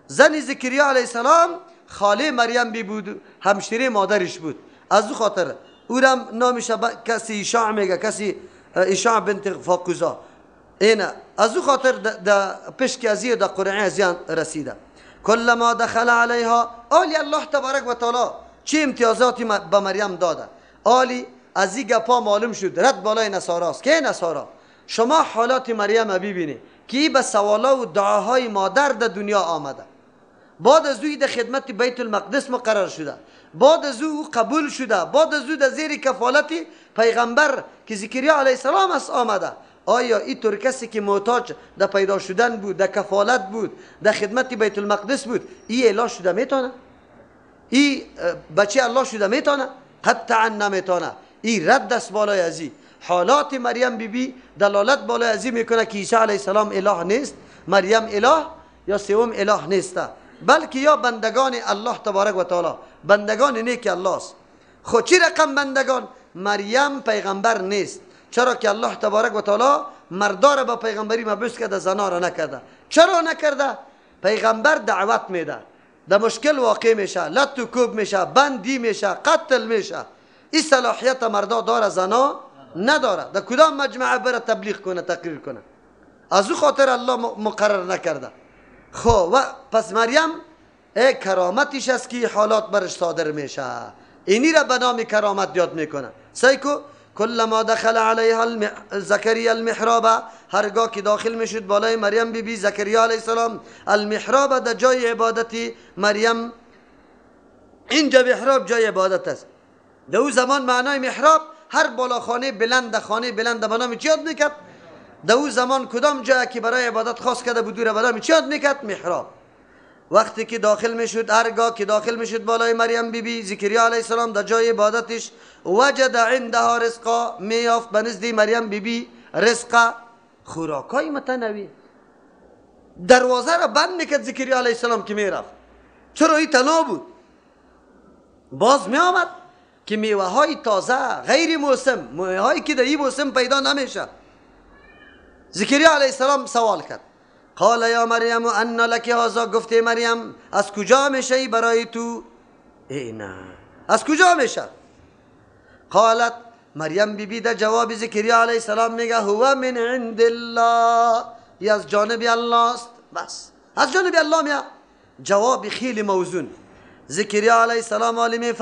زن زکریا علیه السلام خاله مریم بی بود، همشیره مادرش بود. از او خاطر او را نامش کسی ایشاع میگه، کسی ایشاع بنت فاقوزا. اینه از او خاطر در پشک ازی در قرعه ازیان رسیده. کلما دخل علیها، آلی الله تبارک و تعالی چه امتیازاتی به مریم داده. آلی از این گپا معلوم شد رد بالای نصاراست. که نصارا شما حالات مریم ببینید که به سوالا و دعاهای مادر در دنیا آمده، بعد از او در خدمت بیت المقدس مقرر شده، بعد از او قبول شده، بعد از او در زیر کفالت پیغمبر که زکریا علیه السلام است آمده. آیا این طور کسی که محتاج در پیدا شدن بود، در کفالت بود، در خدمت بیت المقدس بود، ای اله شده میتونه؟ ای بچه الله شده میتونه؟ قطعا نمیتونه. ای رد است بالای ازی. حالات مریم بی بی دلالت بالای ازی میکنه که عیسی علیه السلام اله نیست، مریم اله یا سوم اله نیست، بلکه یا بندگان الله تبارک و تعالی، بندگان نیک الله است. خب چی رقم بندگان؟ مریم پیغمبر نیست، چرا که الله تبارک و تعالی مردا را به پیغمبری مبعوث کرده، زنا را نکرده. چرا نکرده؟ پیغمبر دعوت میده، در مشکل واقع میشه، لط و کوب میشه، بندی میشه، قتل میشه. این صلاحیت مردا داره، زنا نداره. در کدام مجمعه بره تبلیغ کنه، تقریر کنه؟ از او خاطر الله مقرر نکرده. خب و پس مریم ای کرامتش است که حالات برش صادر میشه، اینی را به نام کرامت یاد میکنه. سیکو کلما دخل علیها زکریا المحراب، هرگاه که داخل میشد بالای مریم بی بی زکریا علیه السلام، المحراب در جای عبادتی مریم، اینجا محراب جای عبادت است. در او زمان معنای محراب هر بالاخانه بلند، خانه بلند به نام چی یاد میکرد؟ در او زمان کدام جایی که برای عبادت خاص کرده بود به نام چی یاد میکرد؟ محراب. وقتی که داخل میشد، هرگاه که داخل میشد بالای مریم بی بی زکریا علیه السلام در جای عبادتش، وجد عندها رزقا، میافت به نزد مریم بی بی رزقا، خوراکای متنوع. دروازه را بند میکرد زکریا علیه السلام که میرفت. چرا؟ این تنها بود. باز میآمد که میوه های تازه غیر موسم، میوه هایی که در این موسم پیدا نمیشه. زکریا علیه السلام سوال کرد، قال یا مریم ان لک هذا، گفته مریم از کجا میشه برای تو؟ ای نه، از کجا میشه؟ قالت مریم بی بی در جواب زکریا علیه السلام میگه هو من عند الله، ای از جانب الله است. بس از جانب الله میاد. جواب خیلی موزون. زکریا علیه السلام علی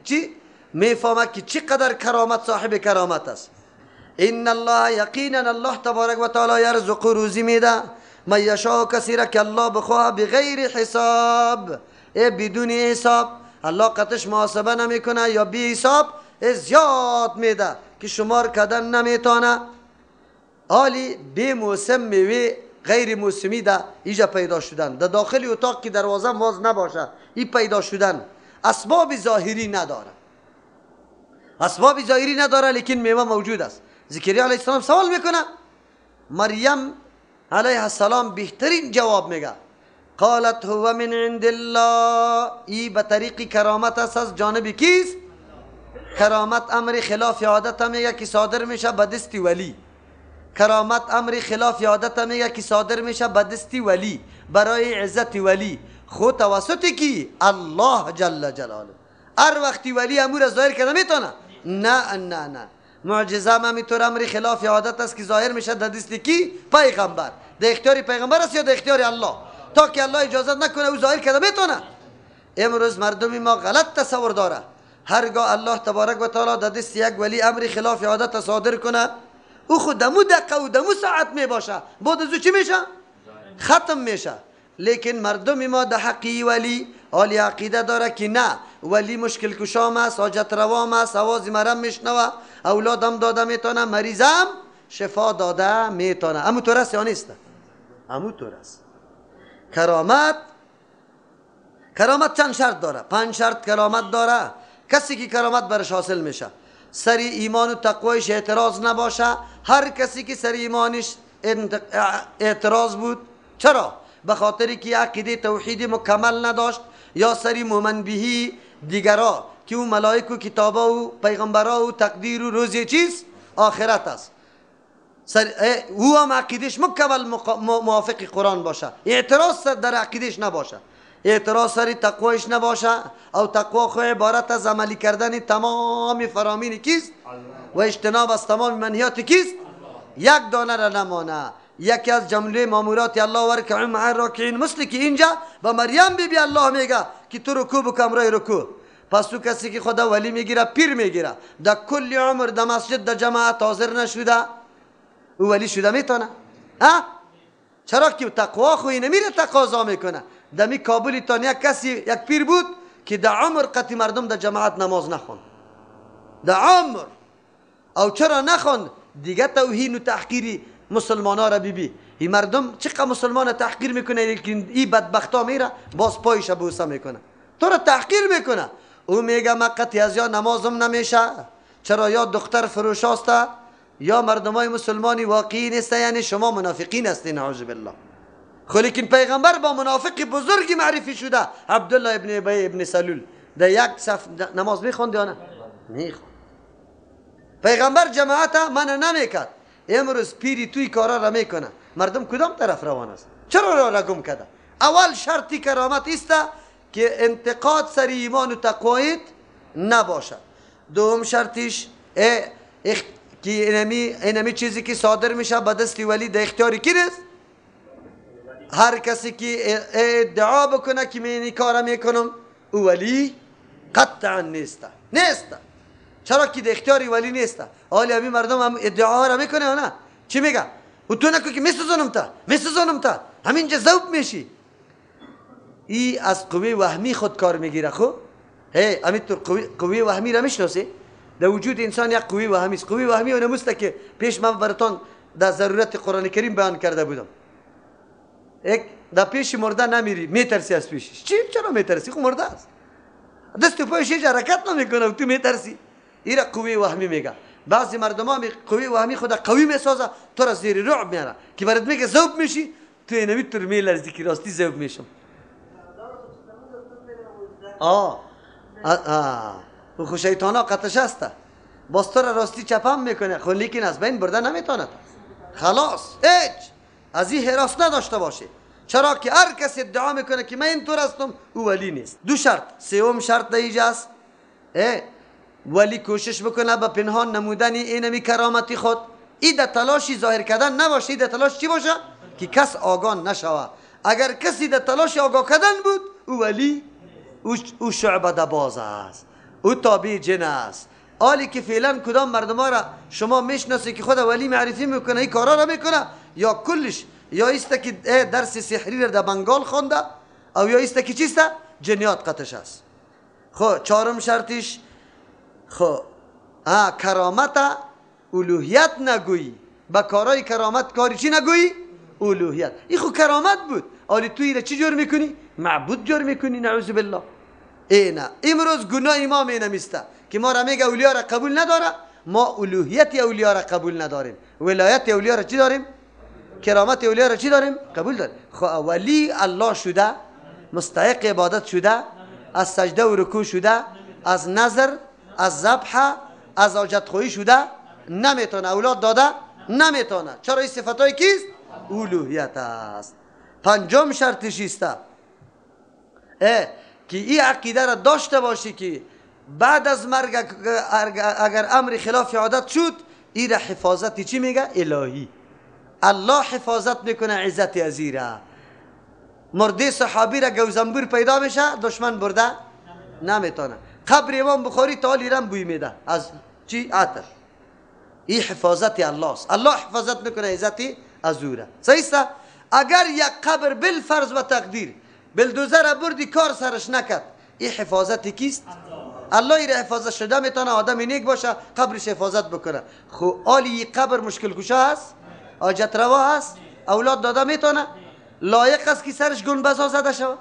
چی میفهمه که چقدر کرامت صاحب کرامت است. ان الله یقینا الله تبارک و تعالی یرزق، روزی میده من یشاء، کسی را که الله بخواه، بغیر حساب، ای بدون حساب. الله قطش محاسبه نمیکنه یا بی حساب زیاد میده که شمار کردن نمیتونه. آلی بی موسم میوه غیر موسمی ده ایجا پیدا شدن، در داخل اتاق که دروازه باز نباشه ای پیدا شدن، اسباب ظاهری نداره. اسباب ظاهری نداره لیکن میوه موجود است. زکریا علیه السلام سوال میکنه، مریم علیه السلام بهترین جواب میگه، قالت هو من عند الله. ای به طریق کرامت است، از جانب کیست؟ کرامت امر خلاف عادت میگه که صادر میشه به دست ولی. کرامت امر خلاف عادت میگه که صادر میشه به دست ولی، برای عزت ولی. خود توسط کی؟ الله جل جلاله. هر وقتی ولی امور ظاهر کنه میتونه؟ نه نه نه. معجزه هم همینطور امر خلاف عادت است که ظاهر میشه در دست کی؟ پیغمبر. در اختیار پیغمبر است یا در اختیار الله؟ تا که الله اجازت نکنه او ظاهر کرده میتونه؟ امروز مردم ما غلط تصور داره. هرگاه الله تبارک و تعالی در دست یک ولی امر خلاف عادت صادر کنه، او خود دمو دقیقه و دمو ساعت می باشه، بعد از او چی میشه؟ ختم میشه. لیکن مردم ما در حقی ولی عالی عقیده داره که نه، ولی مشکل کشام است، حاجت روام است، آواز مرم میشنوه، اولادم داده میتونه، مریضم شفا داده میتونه. امو طور است یا نیست؟ امو طور است. کرامت چند شرط داره؟ 5 شرط کرامت داره. کسی که کرامت برش حاصل میشه، سری ایمان و تقویش اعتراض نباشه. هر کسی که سری ایمانش اعتراض بود، چرا؟ به خاطر که عقیده توحید مکمل نداشت، یا سری مومن بهی دیگرا که او ملائک و کتابا و پیغمبرا و تقدیر و روزی چیز آخرت است، او هم عقیدش مکمل موافق قرآن باشه، اعتراض در عقیدش نباشه، اعتراض سر تقویش نباشه. او تقوا خو عبارت از عملی کردن تمام فرامین کیست و اجتناب از تمام منهیات کیست؟ یک دانه را نمانه. یکی از جمله مامورات الله ورکعوا مع الراکعین، مثل که اینجا با مریم بی بی الله میگه که تو رکوع بکن همراه رکوع. پس تو کسی که خدا ولی میگیره، پیر میگیره، در کل عمر در مسجد در جماعت حاضر نشده، او ولی شده میتونه؟ ها؟ چرا که تقوا خو نمیره تقاضا میکنه. دمی کابلی تان یک کسی یک پیر بود که در عمر قطی مردم در جماعت نماز نخوند، در عمر. او چرا نخوند؟ دیگه توهین و تحقیری مسلمان ها را بی این مردم چقدر مسلمان تحقیر میکنه، لیکن این بدبختا میره باز پایش بوسه میکنه، تو را تحقیر میکنه. او میگه من قطعی از یا نمازم نمیشه، چرا؟ یا دختر فروشاسته یا مردمای مسلمانی واقعی نیست، یعنی شما منافقین هستین، نعوذ بالله. خو لیکن پیغمبر با منافق بزرگی معرفی شده، عبدالله ابن ابی ابن سلول، در یک صف نماز میخوند یا نه؟ میخوند. پیغمبر جماعت من نمیکرد. امروز پیری توی کارا را میکنه. مردم کدام طرف روان است؟ چرا را گم کرده؟ اول شرطی کرامت است که انتقاد سر ایمان و تقویت نباشه. دوم شرطیش که اینمی چیزی که صادر میشه به دست ولی در اختیار کی نیست؟ هر کسی که ادعا بکنه که من این کار میکنم، او ولی قطعا نیست. نیست. چرا که در اختیار ولی نیست. حالی همین مردم هم ادعا را میکنه یا نه؟ چی میگه؟ و تو نکو که میسوزانم تا، میسوزانم تا، همینجا ذوب میشی. ای از قوه وهمی خود کار میگیره. خو هی همینطور قوه وهمی را میشناسی؟ در وجود انسان یک قوه وهمی است. قوه وهمی اون است که پیش من براتون در ضرورت قرآن کریم بیان کرده بودم. یک در پیش مرده نمیری، میترسی از پیشش. چی؟ چرا میترسی؟ خو مرده است، دست و پایش هیچ حرکت نمیکنه و تو میترسی. این را قوه وهمی میگه. بعضی مردم ها قوه وهمی خود قوی میسازه، تو را زیر رعب میاره که برات میگه ذوب میشی، تو اینمی تو میلرزی که راستی ذوب میشم. آه آه خو شیطانا قطش است، باز تو را راستی چپم میکنه، خو لیکن از بین برده نمیتونه. خلاص هیچ از این حراس نداشته باشه. چرا که هر کس ادعا میکنه که من اینطور هستم، او ولی نیست. دو شرط. سوم شرط در اینجا است، ولی کوشش بکنه به پنهان نمودن اینمی کرامتی خود. ای در تلاشی ظاهر کردن نباشه، ای در تلاش چی باشه؟ که کس آگاه نشوه. اگر کسی در تلاش آگاه کردن بود، او ولی او شعبده باز است، او تابع جن است. حالی که فعلا کدام مردم ها را شما میشناسی که خود ولی معرفی میکنه، این کارا را میکنه، یا کلش یا ایست که درس سحری را در بنگال خوانده، او یا ایست که چیست؟ جنیات قطش است. خب چهارم شرطش، خب کرامت الوهیت نگویی، به کارای کرامت کاری چی نگویی؟ الوهیت. این خو کرامت بود، حالی تو ایره چی جور میکنی؟ معبود جور میکنی، نعوذ بالله. اینا امروز گناه امام اینمیسته که ما را میگه اولیا را قبول نداره، ما الوهیت اولیا را قبول نداریم، ولایت اولیا را چی داریم؟ کرامت اولیا را چی داریم؟ قبول داریم. خب ولی الله شده، مستحق عبادت شده، از سجده و رکوع شده، از نظر، از ذبح، از حاجت خواهی شده نمیتونه، اولاد داده نمیتونه. چرا؟ این صفتای کیست؟ الوهیت است. پنجم شرطش است که این عقیده را داشته باشی که بعد از مرگ اگر امر خلاف عادت شد، این را حفاظت چی میگه؟ الهی. الله حفاظت میکنه عزت ازیره. مرده صحابی را گوزنبور پیدا میشه، دشمن برده نمیتونه. قبر امام بخاری تا حال ایران بوی میده از چی؟ عطر. این حفاظت الله است. الله حفاظت میکنه عزت از او را. صحیح است؟ اگر یک قبر بالفرض و تقدیر بلدوزر را بردی کار سرش نکرد، این حفاظت کیست؟ الله ای را حفاظت شده میتونه آدم نیک باشه قبرش حفاظت بکنه. خو آلی قبر مشکل کشا هست، حاجت روا هست، اولاد داده میتونه، لایق است که سرش گنبزا زده شود،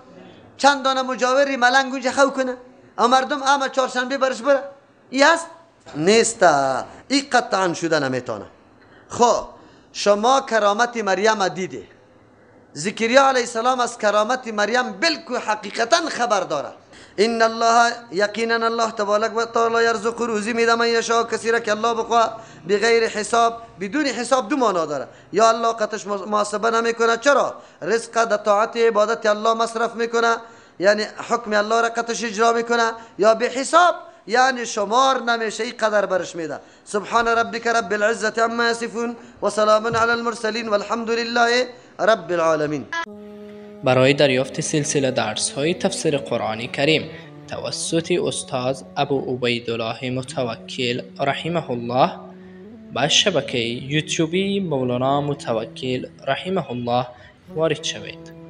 چند دانه مجاوری ملنگ اونجا خو کنه، اما مردم اما چهارشنبه برش بره، ای هست؟ نیست. ای قطعا شده نمیتونه. خب شما کرامت مریم دیده، زکریا علیه السلام از کرامت مریم بالکل حقیقتا خبر داره. ان الله یقینا الله تبارک و تعالی یرزق روزی میده من یشاء، کسی را که الله بخواه، بغیر حساب، بدون حساب. دو معنا داره، یا الله قطش محاسبه نمیکنه. چرا؟ رزق در طاعت عبادت الله مصرف میکنه، یعنی حکم الله را قطش اجرا میکنه، یا به حساب یعنی شمار نمیشه، ای قدر برش میده. سبحان ربک رب العزة عما یصفون و سلام علی المرسلین والحمد لله رب العالمین. برای دریافت سلسله درس های تفسیر قرآن کریم توسط استاد ابو عبیدالله متوکل رحمه الله به شبکه یوتیوبی مولانا متوکل رحمه الله وارد شوید.